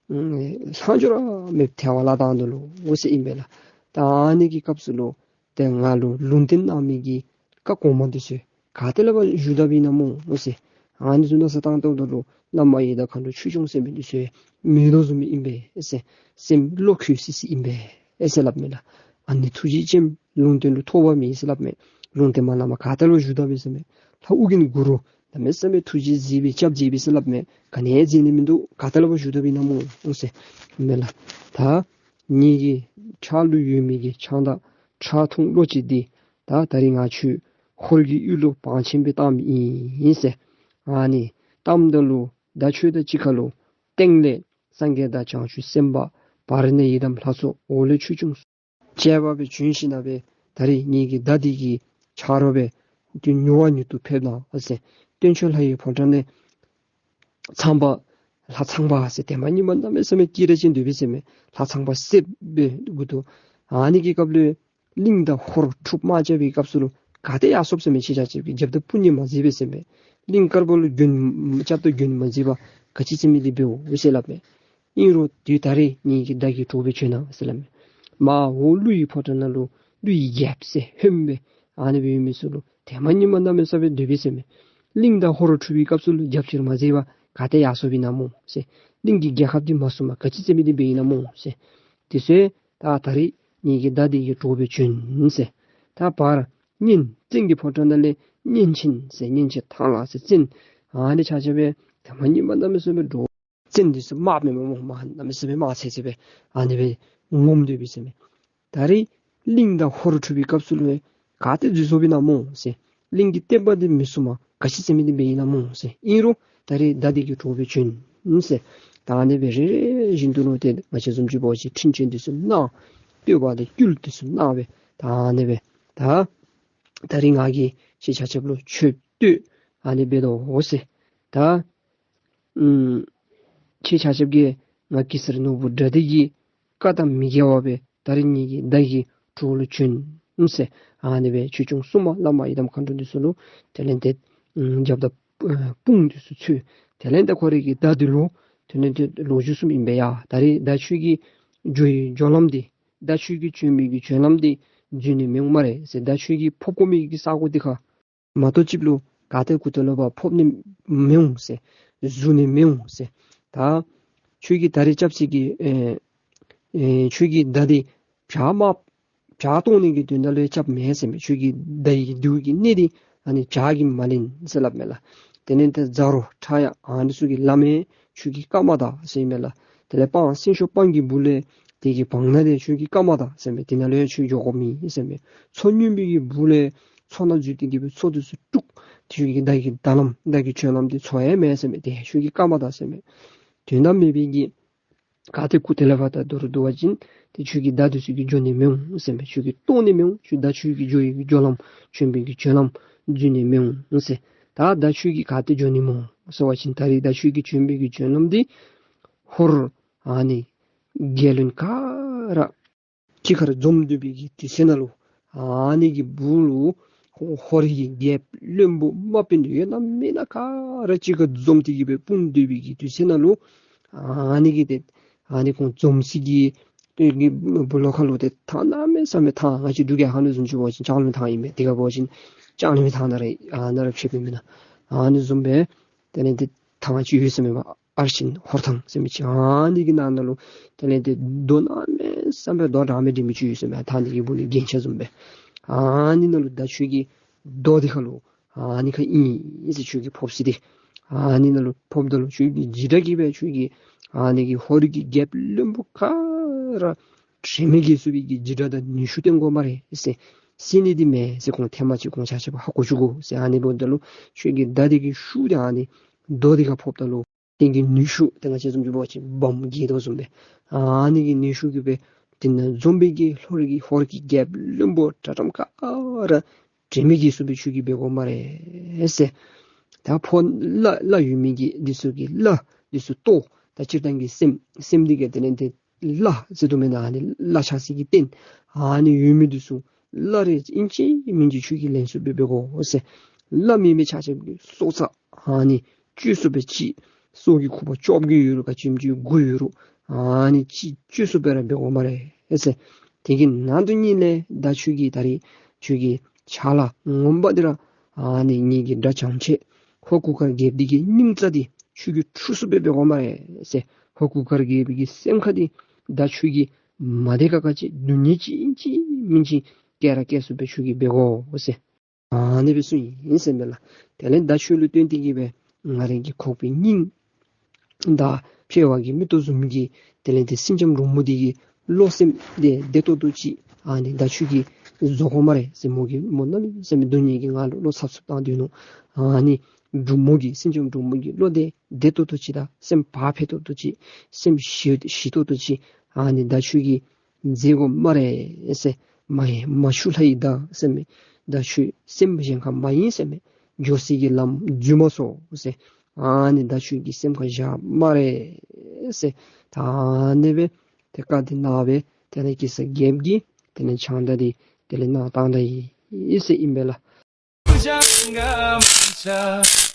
ལྷག་འཕྲོ་ར་མེདཔ་ཐལ་བར་བརླག་བཏང་དོ་ལོ་ཟེར་ཨིན་པས་ལགས། ད་ཨ་ནི་གི་སྐབས་སུ་ལུ་ཏེ་ང་ལུ་ལུང་བསྟན་གནང་མི་གི་བཀའ་གོང་མ་འདི་ཚུ་ག་ཏེ་ལས་ཕར་བཞུགས་དཔ་ཨིན་ན་སྨོ་ཟེར། ཨ་ནི་ཚུ་མནོ་བསམ་བཏང་དོ་ལོ། བླ་མ་ཡི་དམ་མཁའ་འགྲོ་ཆོས་སྐྱོང་ཟེར་མི་འདི་ཚུ་མེད་དོ་བཟུམ་ཨིན་པས་ཟེར། སེམས་བློ་འཁྱུད་སི་སི་ཨིན་པས་ཟེར་སླབ་མས་ལགས། ཨ་ནེ་ཐུགས་རྗེ་ཅན་ལུང་བསྟན་ལུ་ཐོགས་པ་མེད་ཟེར་སླབ་མས། ལུང་བསྟན་མ་གནངམ་ག་ཏེ་ལས་ཕར་བཞུགས་དཔ་ཨིན་ཟེར་མས། ལྷ་ཨོ་རྒྱན་གུ་རུ་གནམ་མེད་ས་མེད་ཐུགས་རྗེ་མཛད་པའི་སྐྱབས་མཛད་པས་ཟེར་སླབ་མས། ག་ནི་མཛད་ནི་མིན་འདུག། ག་ཏེ་ལས་ཕར་བཞུགས་དཔ་ཨིན་ན་སྨོ་ཟེར་མས་ལགས། ད་ངེ་གི་ཕྱག་ལུ་ཡོད་མི་གི་ཕྱག་མདའ་ཁྲག་འཐུང་གློ་བཅད་འདི་ད་ད་རིས་ང་ཁྱོད་ཧོར་གྱི་ཡུལ་ལུ་བང་ཆེན་སྦེ་བཏང་མི་ཨིན་ཟེར། ཨ་ནི་བཏངམ་ད་ལུ་ད་ཁྱོད་དང་གཅིག་ཁར་ལུ་སྟེང་ལས་སངས་རྒྱས་དང་བྱང་ཆུབ་སེམས་དཔའ་བར་ན་ཡི་དམ་ལྷ་ཚོགས་འོག་ལས་ཆོས་སྐྱོང་བཅས་པ་སྦེ་བྱོན་ཞིནམ་ལས་ད་རིས་ངེ་གི་མདའ་འདི་གི་ཆ་རོགས་སྦེ་ཏེ་མྱུར་བ་མྱུར་དུ་ཕེབས་གནང་ཟེར། སྟེང་ཕྱོགས་ལྷ་ཡི་ཕོ་བྲང་ནས་ཚངས་པ་ལྷ་ཚངས་པ་ཟེར་དེ་མ་ཉིནམ་གནམ་མེད་ས་མེད་སྐད་གྲགས་ཅན་འདུག་པས་ཟེར་མས། ལྷ་ཚངས་པ་སྲས་སྦེ་འདུག་གོ་དོ། ཨ་ནི་གི་སྐབས་ལུ་གླིང་དང་ཧོར་འཁྲུག་དམག་རྐྱབ་པའི་སྐབས་སུ་ལུ་ག་ཏེ་ཡར་སོཔ་ཟེར་མས། ཁྱེད་ཆ་ཁྱབ་ཀྱིས་རྒྱབ་དང་དཔུང་གཉེན་མ་མཛད་པས་ཟེར་མས། གླིང་དཀར་པོ་ལུ་མགོན་སྐྱབས་དང་མགོན་མ་མཛད་པར་ག་ཅི་ཟེར་མི་འདི་འབདཝ་ཟེར་སླབ་མས། ཨིན་རུང་ཏེ་ད་རིས་ངེ་གི་མདའ་གི་གྲོགས་སྦེ་བྱོན་གནང་ཟེར་སླབ་མས། མར་འོག་ཀླུ་ཡི་ཕོ་བྲང་ནང་ལུ་ཀླུ་ཡི་རྒྱལཔོ་ཟེར་ཧོནམ་སྦེ་ཨ་ནི་སྦེ་ཡོད་མི་ཚུ་ལུ་དེ་མ་ཉིནམ་གནམ་མེད་ས་མེད་འདུག་པས་ཟེར་མས། གླིང་དང་ཧོར་འཁྲུག་པའི་སྐབས་སུ་ལུ་རྒྱབ་སྐྱོར་མ་མཛད་པར་ག་ཏེ་ཡར་སོཔ་ཨིན་ན་སྨོ་ཟེར། གླིང་གི་རྒྱལ་ཁབ་འདི་མ་སྲུངམ་ག་ཅི་ཟེར་མི་འདི་འབདཝ་ཨིན་ན་སྨོ་ཟེར། དེ་ཚུ་ད་ད་རིས་ངེ་གི་མདའ་འདི་གི་གྲོགས་སྦེ་བྱོན་ཟེར། ད་བར་གཉན་བཙན་གྱི་ཕོ་བྲང་ནང་ལས་གཉན་ཆེན་ཟེར་གཉན་ཆེན་ཐང་ལྷ་ཟེར་བཙན་ཨ་ནི་ཆ་ཁྱབ་སྦེ་དེ་མ་ཉིནམ་གནམ་མེད་ས་མེད་འདྲོག། བཙན་འདི་ཚུ་དམག་མེན་མས་སྨོ། དམག་གནམ་མེད་ས་མེད་དམག་ཚད་ཚད་སྦེ་ཨ་ནི་སྦེ་ངོམས་སྡོད་པས་ཟེར་མས། ད་རིས་གླིང་དང་ཧོར་འཁྲུག་པའི་སྐབས་སུ་ལུ་ག་ཏེ་འཛུལ་སོཔ་ཨིན་ན་སྨོ་ཟེར། གླིང་གི་བསྟན་པ་འདི་མི་སྲུངམ་ག་ཅི་ཟེར་མི་འདི་འབདཝ་ཨིན་ན་སྨོ་ཟེར། ཨིན་རུང་ད་རིས་མདའ་འདི་གི་གྲོགས་སྦེ་བྱོན་ཟེར། ད་ཨ་ནི་སྦེ་རེ་རེ་བཞིན་དུ་ལུ་ཏེ་ང་བཅས་བཟུམ་ཅིག་འབད་བ་ཅིན་འཕྲིན་བཅོལ་འདི་ཚུ་གནང་། བསྟོད་པ་དང་བསྐུལ་འདི་ཚུ་གནང་སྦེ་ད་ཨ་ནི་སྦེ་ད་ད་རིས་ང་གིས་ཁྱེད་ཆ་ཁྱབ་ལུ་མཆོད་བསྟོད་ཨ་ནི་འབད་དོ་འོང་ཟེར། ད་ཨུམ་ཁྱེད་ཆ་ཁྱབ་ཀྱིས་ང་གེ་སར་ནོར་བུ་དགྲ་འདུལ་གྱི་བཀའ་དང་མི་འགལ་བ་སྦེ་ད་རིས་ངེ་གི་མདའ་གི་གྲོགས་ལུ་བྱོན་ཟེར། ཨ་ནི་སྦེ་ཆོས་སྐྱོང་སྲུང་མ་བླ་མ་ཡི་དམ་མཁའ་འགྲོ་འདི་ཚུ་ལུ་དེ་ལས་ཏེ་ཨུམ་རྒྱབ་དང་དཔུང་འདི་ཚུ་འཚོལ། དེ་ལས་ཏེ་ཁོ་རའི་གི་མདའ་འདི་ལུ་དེ་ལས་ཏེ་ལོ་རྒྱུས་གསུངམ་ཨིན་པས། ཡ་ད་རིས་མདའ་ཁྱོད་ཀྱི་འགྱོ་བའི་འགྱོ་ལམ་འདི་མདའ་ཁྱོད་ཀྱི་བྱོན་མི་གི་བྱོན་ལམ་འདི་འཛོལ་ནི་མི་འོང་སྨ་རེ་ཟེར། མདའ་ཁྱོད་ཀྱི་ཕོག་དགོ་མི་གི་ས་གོ་འདི་ཁར་མ་གཏོགས་ཅིག་ལུ་ག་ཏེ་གུ་ཏེ་ལུ་ཕར་ཕོག་ནི་མི་འོང་ཟེར། འཛུལ་ནི་མི་འོང་ཟེར། ད་ ཁྱོད་ཀྱིས་ད་རེས་རྐྱབ་ཅིག་གི་ཨེ་ཨེ་ཁྱོད་ཀྱིས་མདའ་འདི་བྱག་མ་བྱག་བཏོག་ནི་གི་དོན་དག་ལུ་རྐྱབ་མེན་ཟེར་མས། ཁྱོད་ཀྱི་མདའ་གི་མདུད་ཀྱི་སྣེ་འདི་ཨ་ནི་བྱག་གིས་མ་ལེན་ཟེར་སླབ་མས་ལགས། དེ་ལས་ཏེ་ཛ་རོ་ཁྲ་ཡ་ཨ་ནི་ཚུ་གིས་ལམ་ཡང་ཁྱོད་ཀྱིས་བཀག་མ་ད་ཟེར་མས་ལགས། དེ་ལས་སྤང་སེང་ཤོ་སྤང་གི་སྦུག་ལས་དེ་གི་བང་ན་འདི་ཁྱོད་ཀྱིས་བཀག་མ་ད་ཟེར་མས། དེ་ནང་ལུ་ཡང་ཁྱོད་འགྱོ་དགོཔ་མེད་ཟེར་མས། མཚོ་སྨྱོན་པའི་གི་སྦུག་ལས་མཚོ་ནང་འཛུལ་ཏེ་གི་སྦེ་མཚོ་འདི་ཚུ་དཀྲུག། ཁྱོད་ཀྱི་མདའ་གི་ད་ལམ་མདའ་གི་བྱོན་ལམ་འདི་མཚོ་ཡང་མེན་ཟེར་མས། དེ་ཁྱོད་ཀྱིས་བཀག་མ་ད་ཟེར་མས། དོན་དག་མེད་པའི་གི་ག་ཏེ་ཁུ་ཏེ་ལས་ཕར་ད་མདོར་བསྡུ་བ་ཅིན་ཏེ་ཁྱོད་ཀྱི་མདའ་འདི་ཚུ་གིས་འགྱོ་ནི་མི་འོང་ཟེར་མས། ཁྱོད་ཀྱིས་བཏོག་ནི་མི་འོང་། ཁྱོད་མདའ་ཁྱོད་ཀྱི་འགྱོ་ཡི་གི་འགྱོ་ལམ་བྱོན་པའི་གི་བྱོན་ལམ་འཛོལ་ནི་མི་འོང་ཟེར། ད་མདའ་ཁྱོད་ཀྱིས་ག་ཏེ་འགྱོ་ནི་མི་འོང་ཟེར་བ་ཅིན་ད་རེས་མདའ་ཁྱོད་ཀྱི་བྱོན་པའི་གི་བྱོན་ལམ་འདི་ཧོར་ཨ་ནི་རྒྱལ་བློན་ག་ར་གཅིག་ཁར་འཛོམས་སྡོད་པའི་གི་དུས་ཚོད་ནང་ལུ་ཨ་ནི་གི་སྦུག་ལུ་ཧོར་གྱི་རྒྱལཔོ་བློན་པོ་དམག་དཔོན་ཡོད་ན་མེད་ན་ག་ར་གཅིག་ཁར་འཛོམས་ཏེ་གི་སྦེ་སྤུངས་སྡོད་པའི་གི་དུས་ཚོད་ནང་ལུ་ཨ་ནི་གི་ཏེ་ཨ་ནི་ཁོང་འཛོམས་ས་གི་ཏེ་གི་སྦུག་ལོགས་ཁ་ལུ་ཏེ་ཐང་གནམ་མེད་ས་མེད་ཐང་ང་བཅས་འབྲུག་རྒྱལ་ཁབ་ནང་བཟུམ་ཅིག་འབད་བ་ཅིན་ལྕང་གླིང་ཐང་ཨིན་མས། དེ་ཁར་འབད་བ་ཅིན་ལྕང་གླིང་ཐང་ནང་ར་ཨ་ནཱ་ར་ཕྱེད་པའི་མེན་ན། ཨ་ནི་བཟུམ་སྦེ་དེ་ལས་ཏེ་ཐང་ཅིག་ཡོད་ཟེར་མས་པ། ཨར་ཤིང་ཧོར་ཐང་ཟེར་མི་ཅིག། ཨ་ནི་གི་ནང་ན་ལུ་དེ་ལས་ཏེ་རྡོ་གནམ་མེད་ས་མེད་རྡོ་གྲངས་མེད་འདྲེས་མི་ཅིག་ཡོད་ཟེར་མས། ཐང་འདི་གི་སྦུག་ལས་རྒྱན་ཆ་བཟུམ་སྦེ། ཨ་ནི་ནང་ལུ་ད་ཁྱོད་ཀྱི་རྡོ་འདི་ཁར་ལུ་ཨ་ནི་ཁར་ཨིན་ཟེར། ཁྱོད་ཀྱིས་ཕོག་ས་འདི་ཨ་ནི་ནང་ལུ་ཕོགཔ་ད་ལུ་ཁྱོད་ཀྱི་འཇིགས་སྐྲག་གིས་སྦེ་ཁྱོད་ཀྱི་ཨ་ནི་གི་ཧོར་གྱི་རྒྱལཔོ་བློན་པོ་ག་ར་དྲན་མེད་བརྒྱལ་ཚུགས་པའི་གི་འཇིགས་སྐྲག་དང་ནུས་ཤུགས་སྟོན་དགོ་སྨ་རེ་ཟེར། ཟེར་ནི་འདི་མེན་ཟེར། ཁོང་ཐེངས་མ་ཅིག་ཁོང་ཆ་ཁྱབ་ཧ་གོ་བཅུག་དགོ་ཟེར། ཨ་ནི་འབདཝ་ད་ལུ་ཁྱོད་ཀྱི་མདའ་འདི་གི་ཤུགས་འདི་ཨ་ནི་རྡོ་འདི་ཁར་ཕོགཔ་ད་ལུ་དེ་གི་ནུས་ཤུགས་ཏེ་ང་བཅས་བཟུམ་ཅིག་འབད་བ་ཅིན་བོམ་འགྱེལ་དོ་བཟུམ་སྦེ་ཨ་ནི་གི་ནུས་ཤུགས་ཀྱིས་སྦེ་དེ་ནང་འཛོམས་པའི་གི་ཧོར་གྱི་ཧོར་གྱི་རྒྱལཔོ་བློན་པོ་དྲག་དྲགས་ག་ར་དྲན་མེད་བརྒྱལ་ཚུགས་པའི་ཁྱོད་ཀྱིས་འབད་དགོ་སྨ་རེ་ཟེར། ད་ཕོ་བླ་བླ་ཡོད་མི་གི་འདི་ཚུ་གི་བླ་འདི་ཚུ་བཏོག། ད་སྤྱིར་བཏང་གི་སྲནམ་སྲནམ་འདི་གི་དེ་ལས་ཏེ་བླ་ཟེར་དོ་མེན་ན། ཨ་ནི་བླ་ཆགས་སའི་གི་རྟེན་ཨ་ནི་ཡོད་མི་འདི་ཚུ་བླ་རེ་ཨིན་ཅི་མིན་ཅི་ཁྱོད་ཀྱིས་ལེན་ཚུགསཔ་སྦེ་འབད་དགོ་ཟེར། བླ་མེན་མི་ཆ་ཁྱབ་ཀྱི་སྲོག་རྩ་ཨ་ནི་གཅོད་ཚུགསཔ་སྦེ་ཅིག་སྲོག་གི་ཁུག་པ་བཅོ་བརྒྱད་ཡོད་རུང་ག་ཅི་ཨིནམ་ཅིག་དགུ་ཡོད་རུང་ཨ་ནི་ཅིག་གཅོད་ཚུགསཔ་སྦེ་ར་འབད་དགོ་སྨ་རེ་ཟེར། དེ་གི་ནང་དུ་ཉིད་ལས་ད་ཁྱོད་ཀྱི་ད་རེས་ཁྱོད་ཀྱི་ཕྱག་ལཱ་ངོ་མ་འདི་ར་ཨ་ནི་ངེ་གི་དགྲ་བྱང་ཆེ་ཧོར་གུར་དཀར་རྒྱལཔོ་འདི་གི་སྙིང་རྩ་འདི་ཁྱོད་ཀྱིས་འཁྲུ་ཚུགསཔ་སྦེ་འབད་དགོ་སྨ་རེ་ཟེར། ཧོར་གུར་དཀར་རྒྱལཔོ་གི་སེམས་ཁ་འདི་ད་ཁྱོད་ཀྱིས་མ་བདེ་ཁག་ཁ་ཅིག་སྡུག་བསྔལ་ཅིག་ཨིན་ཅི་མིན་ཅི་བཀལ་ར་བཀལ་ཚུགསཔ་སྦེ་ཁྱོད་ཀྱིས་འབད་དགོ་ཟེར། ཨ་ནི་སྦེ་གསུངས་ཡི་ཟེར་མས་ལགས། དེ་ལས་ད་ཁྱོད་ལུ་བརྟེན་ཏེ་གི་སྦེ་ང་རའི་གི་ཁོག་པའི་སྙིང་དང་དཔྲལ་བ་གི་མིག་ཏོ་བཟུམ་གྱི་དེ་ལས་ཏེ་སེང་ལྕམ་འབྲུག་མོ་འདི་གི་བློ་སེམས་འདི་བདེ་ཏོག་ཏོ་ཅིག་ཨ་ནི་ད་ཁྱོད་ཀྱིས་བཟོ་དགོ་སྨ་རེ་ཟེར། མོ་གིས་མོ་གནམ་མེད་ས་མེད་སྡུག་བསྔལ་གྱིས་ང་ལུ་བློ་འཚབ་འཚུབ་བཏང་སྡོད་ནུག། ཨ་ནི་འབྲུག་མོ་གི་སེང་ལྕམ་འབྲུག་མོ་གི་བློ་འདི་བདེ་ཏོག་ཏོ་ཅིག་དང་སེམས་བག་ཕེབས་ཏོག་ཏོ་ཅིག་སེམས་ཞི་ཞི་ཏོག་ཏོ་ཅིག་ཨ་ནི་ད་ཁྱོད་ཀྱིས་མཛད་དགོ་སྨ་རེ་ཟེར། མ་ཡེངས་མ་འཁྱུ་ལྷ་ཡི་བདག་ཟེར་མས། ད་ཁྱོད་སེམས་གཞན་ཁར་མ་ཡེངས་ཟེར་མས། འགྱོ་སའི་གི་ལམ་འཛོལ་མ་སོང་ཟེར། ཨ་ནི་ད་ཁྱོད་ཀྱིས་སེམས་ཁར་བཞག་སྨ་རེ་ཟེར། ད་ཨ་ནི་སྦེ་ཏེ་བཀའ་འདི་གནང་སྦེ་དེ་ལས་གེ་སར་རྒྱལཔོ་གིས་དེ་ལས་ཕྱག་མདའ་འདི་དེ་ལས་གནང་བཏང་ད་ཡི་ཟེར་ཨིན་པས་ལགས།